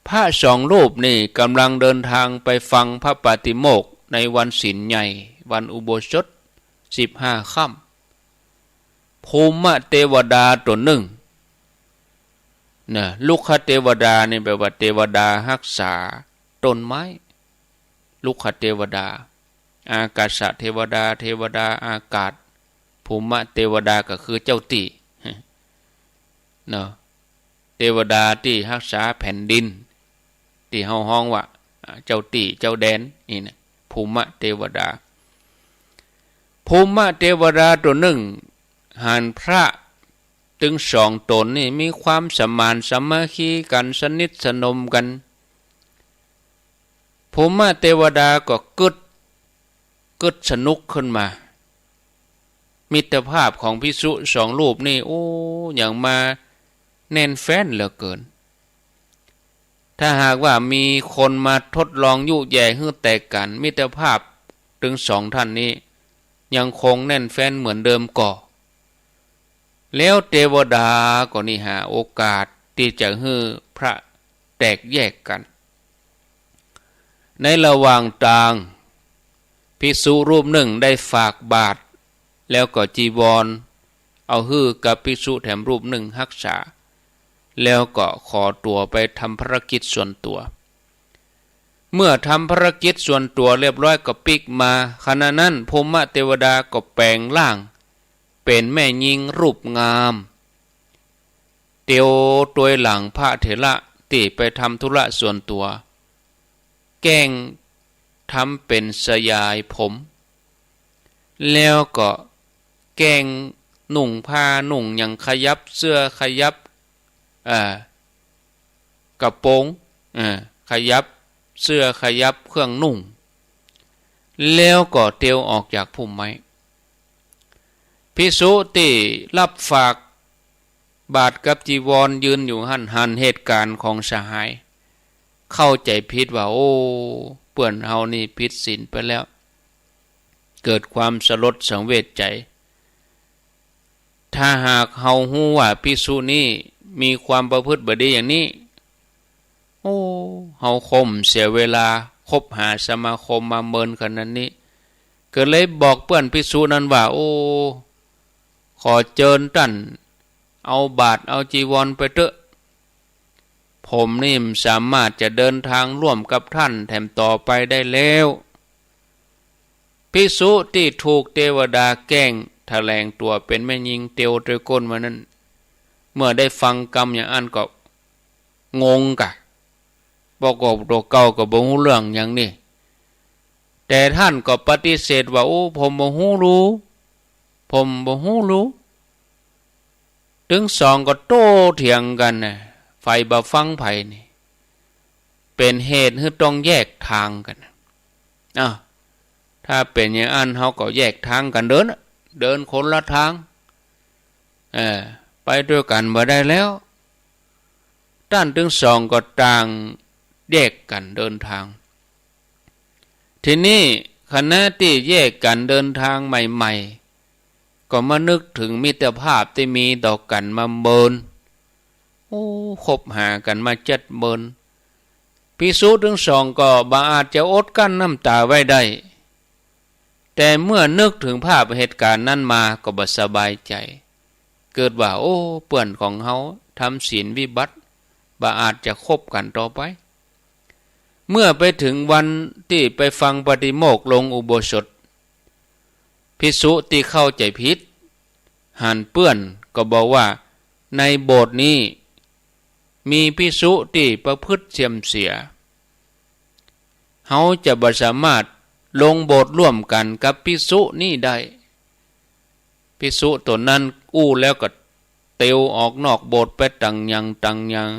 พระสองรูปนี่กำลังเดินทางไปฟังพระปาติโมกข์ในวันศีลใหญ่ วันอุโบสถสิบห้าค่ำ ภูมะเตวดาตั๋วนึ่ง นะ รุกขเตวดานี่แปลว่าเตวดาฮักษาต้นไม้ รุกขเตวดา อากาสะเตวดา เตวดาอากาศ ภูมะเตวดาก็คือเจ้าตี้ เนาะ เตวดาตี้ฮักษาแผ่นดิน ตี้เฮาฮ้องว่า อ่า เจ้าตี้เจ้าแดนนี่นะ ภูมะเตวดา ภูมะเตวดาตั๋วนึ่ง หันพระตึงสองต๋นนี่มีความสมานสามัคคีกั๋น สนิทสนมกั๋น ภูมะเตวดาก็กึ๊ด กึ๊ดสนุกขึ้นมา มิตรภาพของภิกษุสองรูปนี่ โอ้ หยังมาแน่นแฟ้นเหลือเกิน ถ้าหากว่ามีคนมาทดลองยุแย่หื้อแตกกั๋น มิตรภาพตึงสองท่านนี้ยังคงแน่นแฟ้นเหมือนเดิมก่อ แล้วเตวดาก็นี่หาโอกาสตี้จะหื้อพระแตกแยกกั๋น ในระหว่างตาง ภิกษุรูปนึ่งได้ฝากบาตร แล้วก็จีวร เอาหื้อกับภิกษุแถมรูปนึ่งฮักษา แล้วก็ขอตั๋วไปทำภารกิจส่วนตั๋ว เมื่อทำภารกิจส่วนตั๋วเรียบร้อยก็ปิ๊กมา ขณะนั้นภูมะเตวดาก็แป๋งร่างเป๋นแม่ญิงรูปงาม เตียวตวยหลังพระเถระตี้ไปทำธุระส่วนตั๋ว แกล้งทำเป๋นสยายผม แล้วก็แกล้งนุ่งผ้านุ่งหยัง ขยับเสื้อขยับ อ่า กระโปรง อ่า ขยับเสื้อขยับเครื่องนุ่ง แล้วก็เตียวออกจากพุ่มไม้ ภิกษุตี้ฮับฝากบาตรกับจีวรยืนอยู่หั้นหันเหตุก๋ารณ์ของสหาย เข้าใจ๋ผิดว่า โอ้ เปื้อนเฮานี่ผิดศีลไปแล้ว เกิดความสลดสังเวชใจ๋ ถ้าหากเฮาฮู้ว่าภิกษุนี้มีความประพฤติบ่ดีอย่างนี้ โอ้ เฮาคงเสียเวลาคบหาสมาคมมาเมินขนาดนี้ ก็เลยบอกเปื้อนภิกษุนั้นว่า โอ้ ขอเจิญต้านเอาบาตรเอาจีวรไปเต๊อะ ผมนี่บ่สามารถจะเดินทางร่วมกับต้านแถมต่อไปได้แล้ว ภิกษุตี้ถูกเตวดาแกล้งแถลงตั๋วเป๋นแม่ญิงเตียวตวยก้นมานั้น เมื่อได้ฟังกำอย่างอั้นก็งงก่ะ บอกว่าตั๋วเก่าก็บ่ฮู้เรื่องหยังนี่ แต่ต้านก็ปฏิเสธว่า โอ้ ผมบ่ฮู้ลู ผมบ่ฮู้ลู ตึงสองก็โต้เถียงกั๋นน่ะ ใผบ่ฟังใผนี่ เป๋นเหตุหื้อต้องแยกตางกั๋น อ้าว ถ้าเป๋นอย่างอั้นเฮาก็แยกตางกั๋นเดินน่ะ เดินคนละตาง เออ ไปตวยกั๋นบ่ได้แล้ว ต้านตึงสองก็ต่างแยกกั๋นเดินตาง ทีนี้ขณะตี้แยกกั๋นเดินตางใหม่ๆ ก็มานึกเถิงมิตรภาพตี้มีต่อกั๋นมาเมิน โอ้ คบหากั๋นมาจั๊ดเมิน ภิกษุตึงสองก็บ่อาจจะอดกลั้นน้ำต๋าไว้ได้ แต่เมื่อนึกเถิงภาพเหตุก๋ารณ์นั้นมาก็บ่สบายใจ๋ กึ๊ดว่า โอ้ เปื้อนของเฮาทำศีลวิบัติ บ่อาจจะคบกั๋นต่อไป เมื่อไปเถิงวันตี้ไปฟังปาฏิโมกข์ลงอุโบสถ ภิกษุตี้เข้าใจ๋ผิด หันเปื้อนก็บอกว่า ในโบสถ์นี้มีภิกษุตี้ประพฤติเสียมเสีย เฮาจะบ่สามารถลงโบสถ์ร่วมกั๋นกับภิกษุนี้ได้ ภิกษุต๋นนั้นอู้แล้วก็เตียวออกนอกโบสถ์ไปตังหยังตังหยัง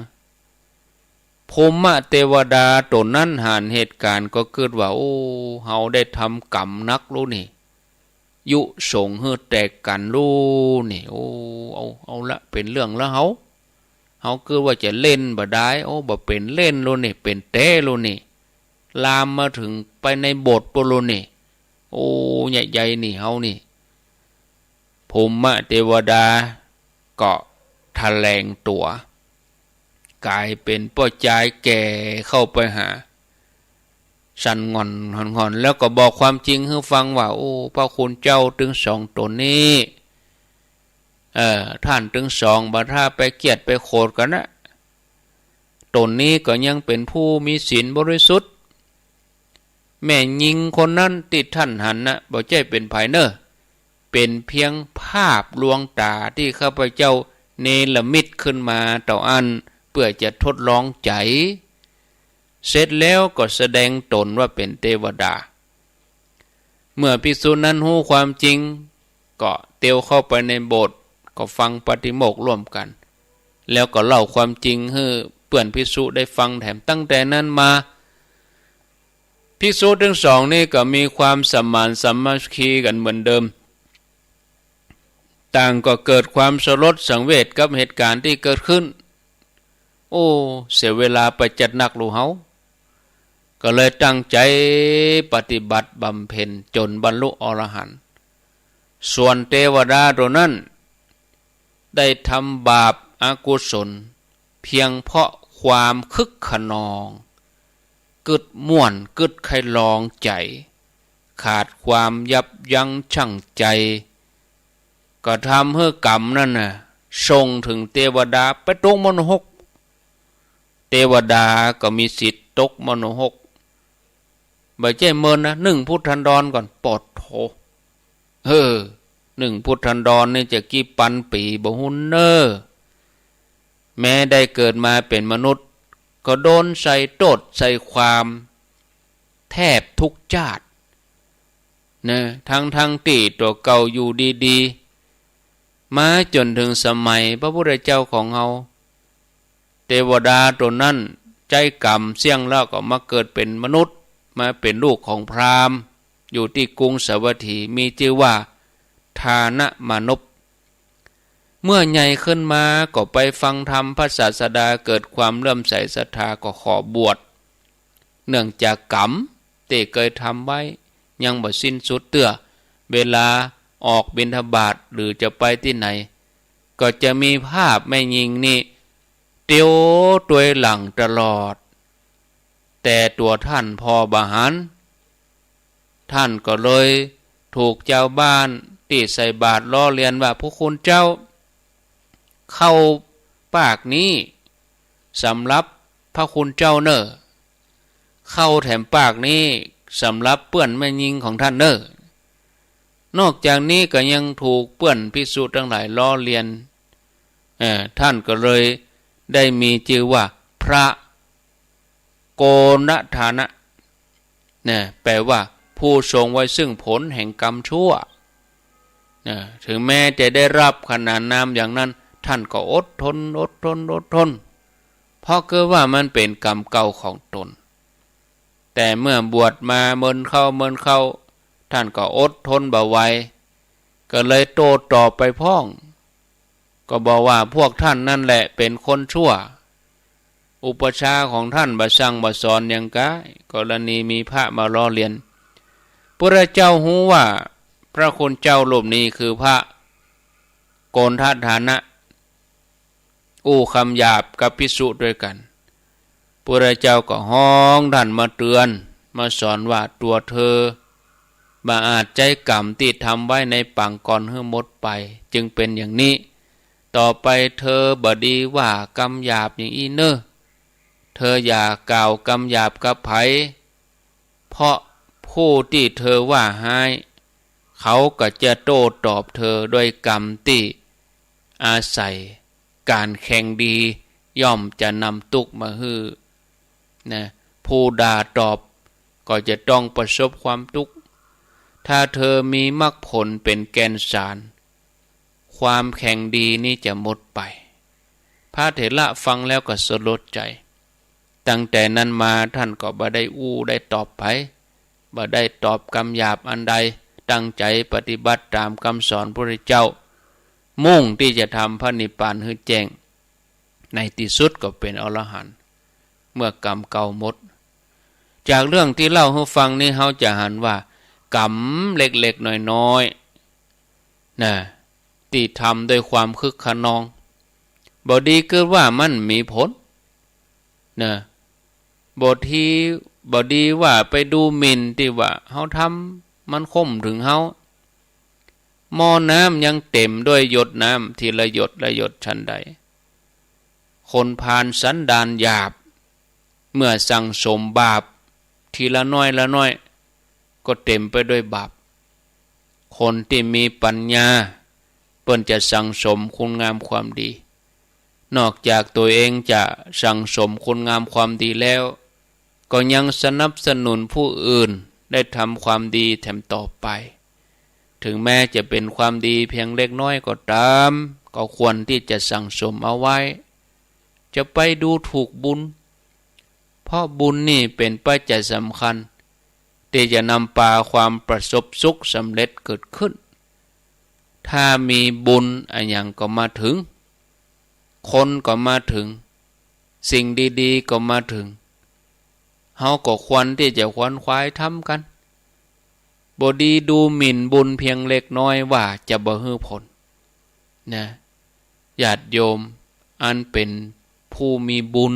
ภูมิเตวดาต๋นนั้นหันเหตุก๋ารณ์ก็กึ๊ดว่า โอ้ เฮาได้ทำกรรมหนักลูกนี่ ยุสงฆ์หื้อแตกกั๋นลูกนี่ โอ้ เอา เอาละ เป๋นเรื่องละเฮา เฮากึ๊ดว่าจะเล่นบ่ดาย โอ้ บ่เป๋นเล่นลูกนี่ เป๋นแต๊ลูกนี่ ลามมาเถิงไปในโบสถ์ปู้นลูกนี่ โอ้ ใหญ่ใหญ่นี่เฮานี่ ภูมิเตวดาก็แถลงตั๋ว ก๋ายเป๋นป้อจายแก่เข้าไปหา สั่นหง่อนหง่อนหง่อน แล้วก็บอกความจริงหื้อฟังว่า โอ้ พระคุณเจ้าตึงสองต๋นนี้ เอ่อ ท่านตึงสองบ่ถ้าไปเคียดไปโขดกั๋นนะ ต๋นนี้ก็ยังเป๋นผู้มีศีลบริสุทธิ์ แม่ญิงคนนั้นตี้ท่านหันนะ บ่ใจ้เป๋นใผเน่อ เป๋นเพียงภาพลวงต๋าตี้ข้าพเจ้าเนรมิตขึ้นมาเต้าอั้น เปื้อจะทดลองใจ๋ เสร็จแล้วก็แสดงต๋นว่าเป๋นเตวดา เมื่อภิกษุนั้นฮู้ความจริง ก็เตียวเข้าไปในโบสถ์ ก็ฟังปาฏิโมกข์ร่วมกั๋น แล้วก็เล่าความจริงหื้อเปื้อนภิกษุได้ฟังแถม ตั้งแต่นั้นมา ภิกษุตึงสองนี้ก็มีความสมานสามัคคีกั๋นเหมือนเดิม ต่างก็เกิดความสลดสังเวชกับเหตุก๋ารณ์ตี้เกิดขึ้น โอ้ เสียเวลาไปจัดนักลูกเฮา ก็เลยตั้งใจ๋ปฏิบัติบำเพ็ญจ๋นบรรลุอรหันต์ ส่วนเตวดาต๋นนั้น ได้ทำบาปอกุศล เพียงเพราะความคึกคะนอง กึ๊ดม่วน กึ๊ดใค่ลองใจ๋ ขาดความยับยั้งชั่งใจ๋ ก็ทำหื้อกรรมนั้นน่ะ ส่งเถิงเตวดาไปตกมรก เตวดาก็มีสิทธิ์ตกมรก บ่ใจ้เมินนะ นึ่งพุทธันดรก่อน ปอดโธ เออ นึ่งพุทธันดรนี่จะกี่ปันปี๋บ่ฮู้เน่อ แม้ได้เกิดมาเป๋นมนุษย์ ก็โดนใส่โต้ษใส่ความแทบกู้จาติ นะ ทั้งๆ ตี้ตั๋วเก่าอยู่ดีๆ มาจ๋นเถิงสมัยพระพุทธเจ้าของเฮา เตวดาต๋นนั้นใจ๊ก๋รรมเสี้ยงแล้วก็มาเกิดเป๋นมนุษย์ มาเป๋นลูกของพราหมณ์ อยู่ตี้กรุงสาวัตถี มีจื้อว่าทานมานพ เมื่อใหญ่ขึ้นมาก็ไปฟังธรรมพระศาสดา เกิดความเลื่อมใสศรัทธา ก็ขอบวช เนื่องจากก๋รรมตี้เกยทำไว้ยังบ่สิ้นสุดเตื้อ เวลาออกบิณฑบาตหรือจะไปตี้ไหน ก็จะมีภาพแม่ญิงนี้เตียวตวยหลังตลอด แต่ตั๋วท่านผ่อบ่หัน ท่านก็เลยถูกจาวบ้านตี้ใส่บาตรล้อเลียนว่า พระคุณเจ้า ข้าวปากนี้สำหรับพระคุณเจ้าเน่อ ข้าวแถมปากนี้สำหรับเปื้อนแม่ญิงของท่านเน่อ นอกจากนี้ก็ยังถูกเปื้อนภิกษุตังหลายล้อเลียน เอ่อ ท่านก็เลยได้มีจื้อว่าพระโกณฑานะ นะ แปลว่าผู้ทรงไว้ซึ่งผลแห่งกรรมชั่ว นะ ถึงแม้จะได้รับขนานนามอย่างนั้น ท่านก็อดทน อดทน อดทน เพราะเกรงว่ามันเป๋นกรรมเก่าของตน แต่เมื่อบวชมาเมินเข้าเมินเข้า ท่านก็อดทนบ่ไหว ก็เลยโต้ตอบไปพ่อง ก็บอกว่าพวกท่านนั่นแหละเป๋นคนชั่ว อุปัชฌาย์ของท่านบ่สั่งบ่สอนหยังก้า กรณีมีพระมาล้อเลียน พุทธเจ้าฮู้ว่าพระคุณเจ้ารูปนี้คือพระโกณฑานะ อู้กำหยาบกับภิกษุตวยกั๋น พุทธเจ้าก็ฮ้องท่านมาเตือน มาสอนว่าตั๋วเธอบ่อาจใจ๊ก๋รรมตี้ทำไว้ในปางก่อนหื้อหมดไป จึงเป๋นอย่างนี้ ต่อไปเธอบ่ดีว่ากำหยาบอย่างอี้เน่อ เธออย่ากล่าวกำหยาบกับใผ เพราะผู้ตี้เธอว่าฮ้าย เขาก็จะโต้ตอบเธอด้วยกำตี้อาศัยก๋านแข่งดี ย่อมจะนำตุ๊กข์มาหื้อ นะ ผู้ด่าตอบก็จะต้องประสบความตุ๊กข์ ถ้าเธอมีมรรคผลเป๋นแก่นสาร ความแข่งดีนี้จะหมดไป พระเถระฟังแล้วก็สลดใจ๋ ตั้งแต่นั้นมาต้านก็บ่ได้อู้ได้ตอบใผ บ่ได้ตอบกำหยาบอันใด ตั้งใจ๋ปฏิบัติต๋ามกำสอนพระพุทธเจ้า มุ่งตี้จะทำพระนิพพานหื้อแจ้ง ในตี้สุดก็เป๋นอรหันต์ เมื่อกำเก่าหมด จากเรื่องตี้เล่าหื้อฟังนี้ เฮาจะหันว่ากำเล็กๆ น้อยๆ นะ ตี้ทำด้วยความคึกคะนอง บ่ดีกึ๊ดว่ามันมีผล นะ บ่ดี บ่ดีว่าไปดูหมิ่นตี้ว่าเฮาทำมันค่มเถิงเฮา หม้อน้ำยังเต๋มด้วยหยดน้ำทีละหยดละหยดฉันใด คนพาลสันดานหยาบ เมื่อสั่งสมบาปทีละน้อยละน้อย ก็เต๋มไปด้วยบาป คนตี้มีปัญญา เปิ้นจะสั่งสมคุณงามความดี นอกจากตั๋วเองจะสั่งสมคุณงามความดีแล้ว ก็ยังสนับสนุนผู้อื่นได้ทำความดีแถมต่อไป ถึงแม้จะเป๋นความดีเพียงเล็กน้อยก็ต๋าม ก็ควรตี้จะสั่งสมเอาไว้ จะไปดูถูกบุญ เพราะบุญนี่เป๋นปัจจัยสำคัญ ตี้จะนำปาความประสบสุขสำเร็จเกิดขึ้น ถ้ามีบุญอะหยังก็มาเถิง คนก็มาเถิง สิ่งดีๆ ก็มาเถิง เฮาก็ควรตี้จะขวนขวายทำกั๋น บ่ดีดูหมิ่นบุญเพียงเล็กน้อยว่าจะบ่หื้อผล นะ ญาติโยมอันเป๋นผู้มีบุญ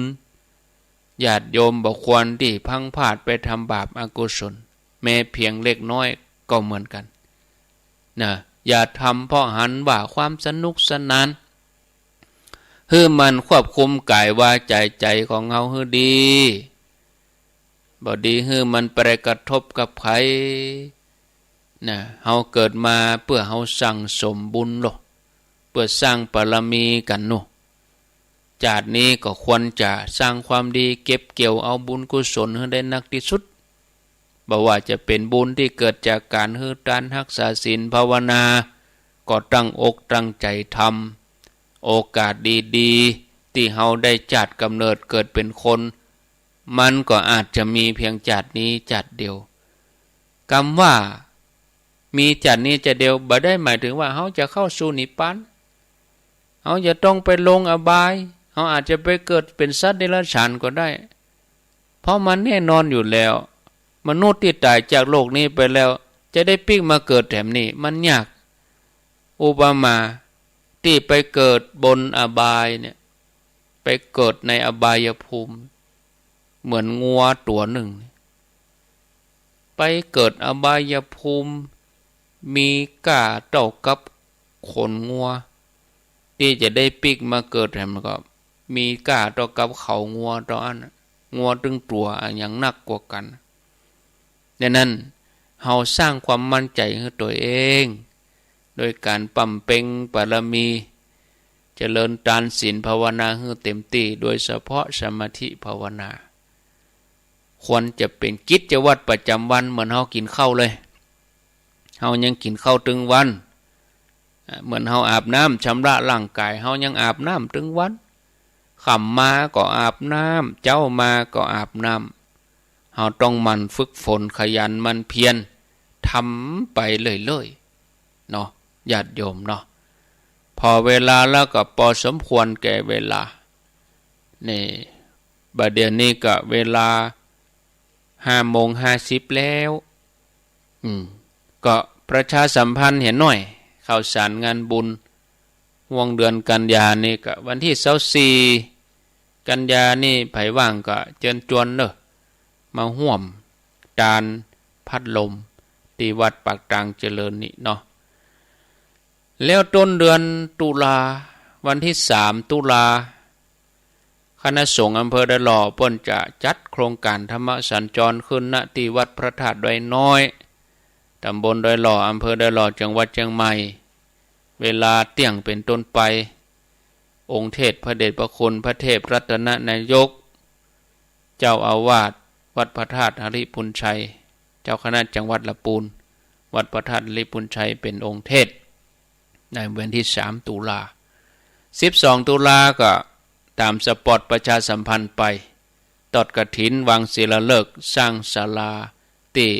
ญาติโยมบ่ควรตี้พลั้งพลาดไปทำบาปอกุศล แม้เพียงเล็กน้อยก็เหมือนกั๋น นะ อย่าทำเพราะหันว่าความสนุกสนาน หื้อมันควบคุมก๋ายวาจ๋าใจ๋ของเฮาหื้อดี บ่ดีหื้อมันไปกระทบกับใผ นะ เฮาเกิดมาเปื้อเฮาสั่งสมบุญโล เปื้อสร้างบารมีกั๋นโน่ จาตินี้ก็ควรจะสร้างความดี เก็บเกี่ยวเอาบุญกุศลหื้อได้นักตี้สุด บ่ว่าจะเป๋นบุญตี้เกิดจากก๋านหื้อตาน ฮักษาศีล ภาวนา ก็ตั้งอกตั้งใจ๋ทำ โอกาสดีๆ ตี้เฮาได้จาติก๋ำเนิดเกิดเป๋นคน มันก็อาจจะมีเพียงจาตินี้จาติเดียว กำว่ามีจาตินี้จาติเดียว บ่ได้หมายเถิงว่าเฮาจะเข้าสู่นิพพาน เฮาจะต้องไปลงอบาย เฮาอาจจะไปเกิดเป๋นสัตว์เดรัจฉานก็ได้ เพราะมันแน่นอนอยู่แล้ว มนุษย์ตี้ต๋ายจากโลกนี้ไปแล้ว จะได้ปิ๊กมาเกิดแถมนี้ มันยาก อุปมา ตี้ไปเกิดบนอบายเนี่ย ไปเกิดในอบายภูมิ เหมือนงัวตั๋วนึ่ง ไปเกิดอบายภูมิ มีก้าเต้ากับขนงัว ตี้จะได้ปิ๊กมาเกิดแถมก็มีก้าเต้ากับเขางัวเต้าอั้น งัวตึงตั๋วอะหยังนักกว่ากั๋น ดังนั้น เฮาสร้างความมั่นใจ๋หื้อตั๋วเอง โดยก๋านบำเพ็ญบารมี เจริญตานศีลภาวนาหื้อเต๋มตี้ โดยเฉพาะสมาธิภาวนา ควรจะเป๋นกิจวัตรประจ๋ำวันเหมือนเฮากิ๋นข้าวเลย เฮายังกิ๋นข้าวตึงวัน อ่า เหมือนเฮาอาบน้ำชำระร่างก๋าย เฮายังอาบน้ำตึงวัน ค่ำมาก็อาบน้ำ เจ๊ามาก็อาบน้ำ เฮาต้องหมั่นฝึกฝนขยันหมั่นเพียรทำไปเรื่อยๆ เนาะ ญาติโยมเนาะ ผ่อเวลาแล้วก็ปอสมควรแก่เวลา นี่ บ่าเดี่ยวนี้ก็เวลาห้าโมงห้าสิบแล้ว อืม ก็ประชาสัมพันธ์เหียหน้อย ข่าวสารงานบุญ ห่วงเดือนกันยานี่ก็วันตี้ซาวสี่ กันยานี่ ใผว่างก็เจิญจวนเน่อ มาฮ่วมตานพัดลม ตี้วัดปากตางเจริญนี่เนาะ แล้วต้นเดือนตุลา วันตี้สามตุลา คณะสงฆ์อำเภอดอยหล่อเปิ้นจะจัดโครงก๋านธรรมสัญจรขึ้น ณ ตี้วัดพระธาตุดอยน้อย ต๋ำบลดอยหล่อ อำเภอดอยหล่อ จังหวัดเจียงใหม่ เวลาเตี้ยงเป๋นต้นไป องค์เทศน์พระเดชพระคุณพระเทพรัตนนายก เจ้าอาวาสวัดพระธาตุหริภุญชัย เจ้าคณะจังหวัดละปูน วัดพระธาตุหริภุญชัยเป๋นองค์เทศน์ ในวันตี้สามตุลา สิบสองตุลาก็ต๋ามสปอตประชาสัมพันธ์ไป ตอดกฐิน วางศิลาฤกษ์ สร้างศาลาตี้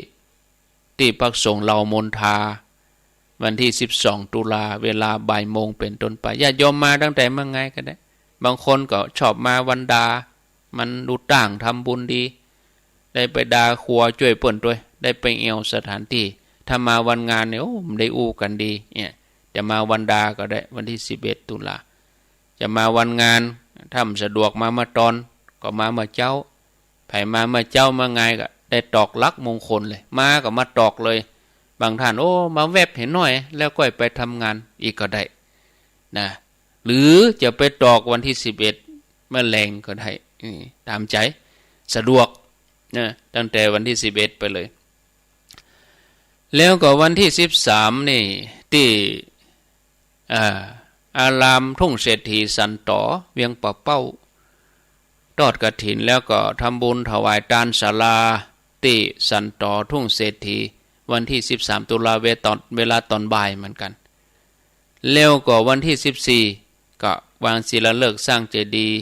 ตี้พักสงฆ์เหล่ามนทา วันตี้สิบสองตุลา เวลาบ่ายโมงเป๋นต้นไป ญาติโยมมาตั้งแต่เมื่อไงก็ได้ บางคนก็ชอบมาวันดา มันดูต้างทำบุญดี ได้ไปดาครัวจ้วยเปิ้นตวย ได้ไปแอ่วสถานตี้ ถ้ามาวันงานเนี่ย โอ้ มันได้อู้กั๋นดี เนี่ย จะมาวันดาก็ได้ วันตี้สิบเอ็ดตุลา จะมาวันงาน ถ้าบ่สะดวกมาเมื่อตอน ก็มาเมื่อเจ๊า ใผมาเมื่อเจ๊าเมื่อไงก็ได้ตอกหลักมงคลเลย มาก็มาตอกเลย บางท่าน โอ้ มาแวบเหียหน้อย แล้วก้อยไปทำงานอีกก็ได้นะ หรือจะไปตอกวันตี้สิบเอ็ดเมื่อแลงก็ได้ อืม ต๋ามใจ๋ สะดวกนะ ตั้งแต่วันตี้สิบเอ็ดไปเลย แล้วก็วันตี้สิบสามนี่ ตี้ อ่า อารามทุ่งเศรษฐีสันต๋อ เวียงป่าเป้า ตอดกฐิน แล้วก็ทำบุญถวายตานศาลาตี้สันต๋อทุ่งเศรษฐี วันตี้สิบสามตุลา เวตอน เวลาตอนบ่ายเหมือนกั๋น แล้วก็วันตี้สิบสี่ก็วางศิลาฤกษ์สร้างเจดีย์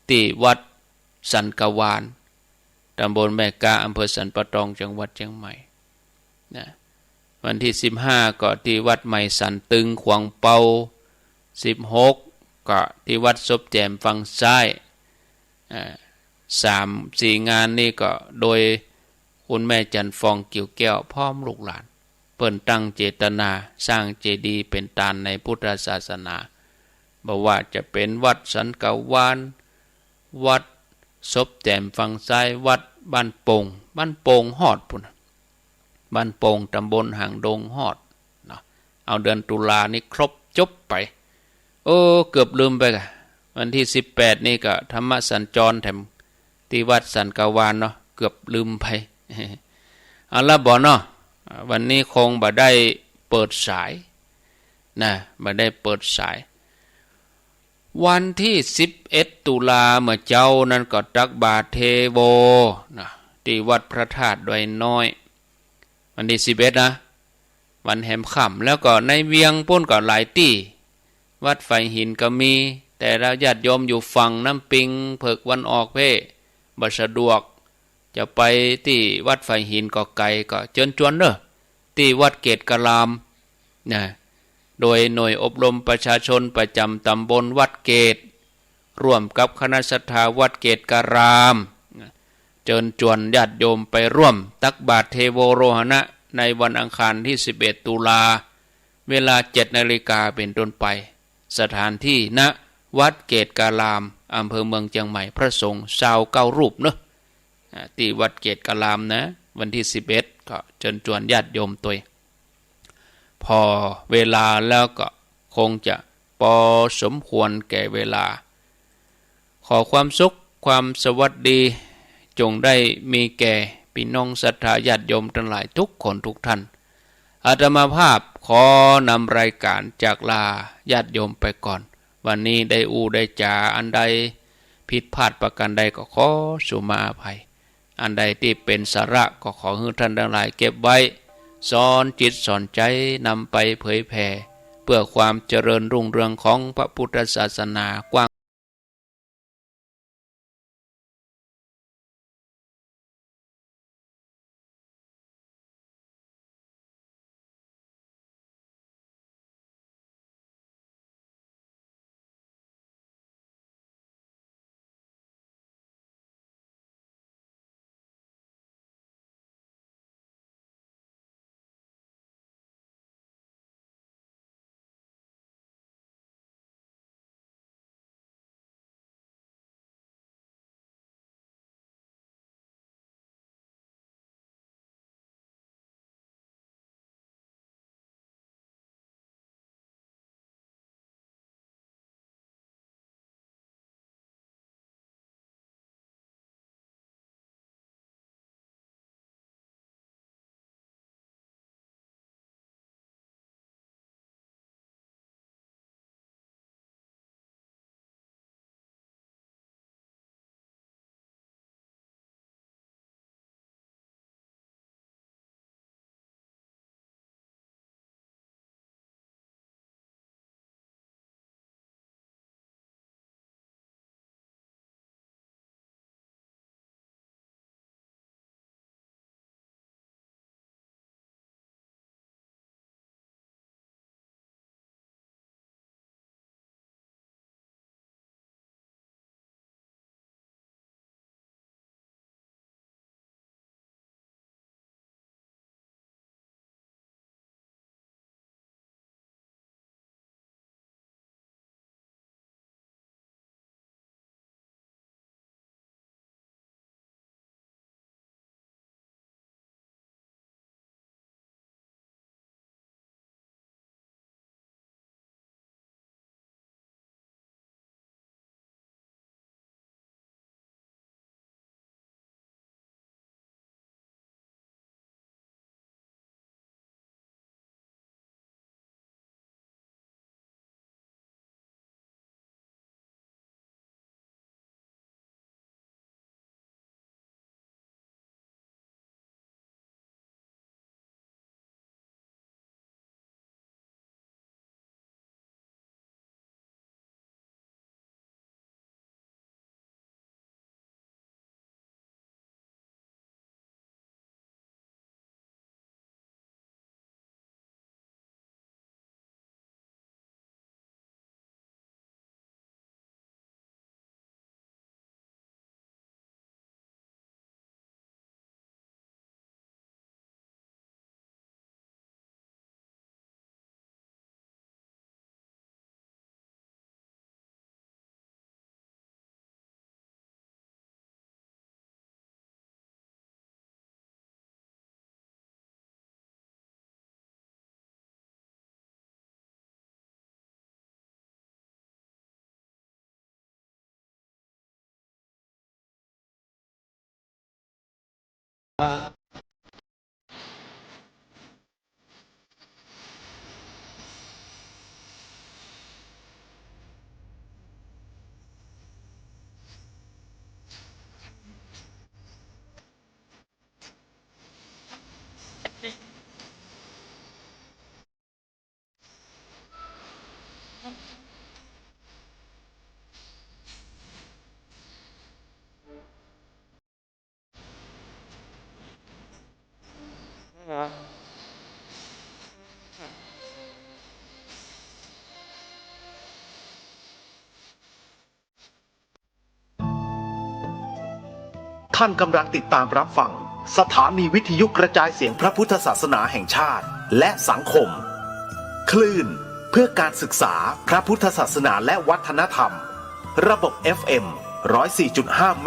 ตี้วัดสันกะวาน ต๋ำบลแม่ก๊า อำเภอสันป่าตอง จังหวัดเจียงใหม่ นะ วันตี้สิบห้าก็ตี้วัดใหม่สันตึง ขวางเปา สิบหกก็ตี้วัดศพแจ่มฝั่งซ้าย อ่า สามสี่งานนี้ก็โดยคุณแม่จันทร์ฟอง กิ่วแก้ว พร้อมลูกหลาน เปิ้นตั้งเจตนาสร้างเจดีย์เป๋นตานในพุทธศาสนา บ่ว่าจะเป๋นวัดสันกะวาน วัดศพแจ่มฝั่งซ้าย วัดบ้านโป่ง บ้านโป่งฮอดปู้นน่ะ บ้านโป่ง ต๋ำบลหางดงฮอดเนาะ เอาเดือนตุลานี่ครบจบไป โอ้ เกือบลืมไปก่ะ วันตี้สิบแปดนี่ก็ธรรมสัญจรแถมตี้วัดสันกะวานเนาะ เกือบลืมไป เอาละบ่เนาะ วันนี้คงบ่ได้เปิดสายนะ บ่ได้เปิดสาย วันตี้สิบเอ็ดตุลาเมื่อเจ๊านั้นก็ตักบาตรเทโวนะ ตี้วัดพระธาตุดอยน้อย วันตี้สิบเอ็ดนะ วันแหมค่ำ แล้วก็ในเวียงปู้นก็หลายตี้ วัดฝายหินก็มี แต่ละญาติโยมอยู่ฝั่งน้ำปิงเผิกวันออกเพ่ บ่สะดวก จะไปตี้วัดฝายหินก็ไก๋ ก็เจิญจวนเน่อ ตี้วัดเกตการามนะ โดยหน่วยอบรมประชาชนประจ๋ำต๋ำบลวัดเกต ร่วมกับคณะศรัทธาวัดเกตการาม เจิญจวนญาติโยมไปร่วมตักบาตรเทโวโรหณะ ในวันอังคารตี้สิบเอ็ดตุลา เวลาเจ็ดนาฬิกาเป๋นต้นไป สถานตี้ ณ วัดเกตการาม อำเภอเมืองเจียงใหม่ พระสงฆ์ซาวเก้ารูปเนาะ อ่า ตี้วัดเกตการามนะ วันตี้สิบเอ็ด ก็เจิญจวนญาติโยมตวย ผ่อเวลาแล้วก็คงจะปอสมควรแก่เวลา ขอความสุขความสวัสดี จงได้มีแก่ปี้น้องศรัทธาญาติโยมตังหลายทุกคนทุกท่าน อาตมาภาพขอนำรายการจากลาญาติโยมไปก่อน วันนี้ได้อู้ได้จ๋าอันใดผิดพลาดประการใดก็ขอสุมาอภัย อันใดตี้เป๋นสาระก็ขอหื้อท่านตังหลายเก็บไว้ สอนจิตสอนใจ๋ นำไปเผยแผ่ เพื่อความเจริญรุ่งเรืองของพระพุทธศาสนากว้าง ท่านกำลังติดตามรับฟังสถานีวิทยุกระจายเสียงพระพุทธศาสนาแห่งชาติและสังคม คลื่นเพื่อการศึกษาพระพุทธศาสนาและวัฒนธรรม ระบบ เอฟ เอ็ม ร้อยสี่จุดห้า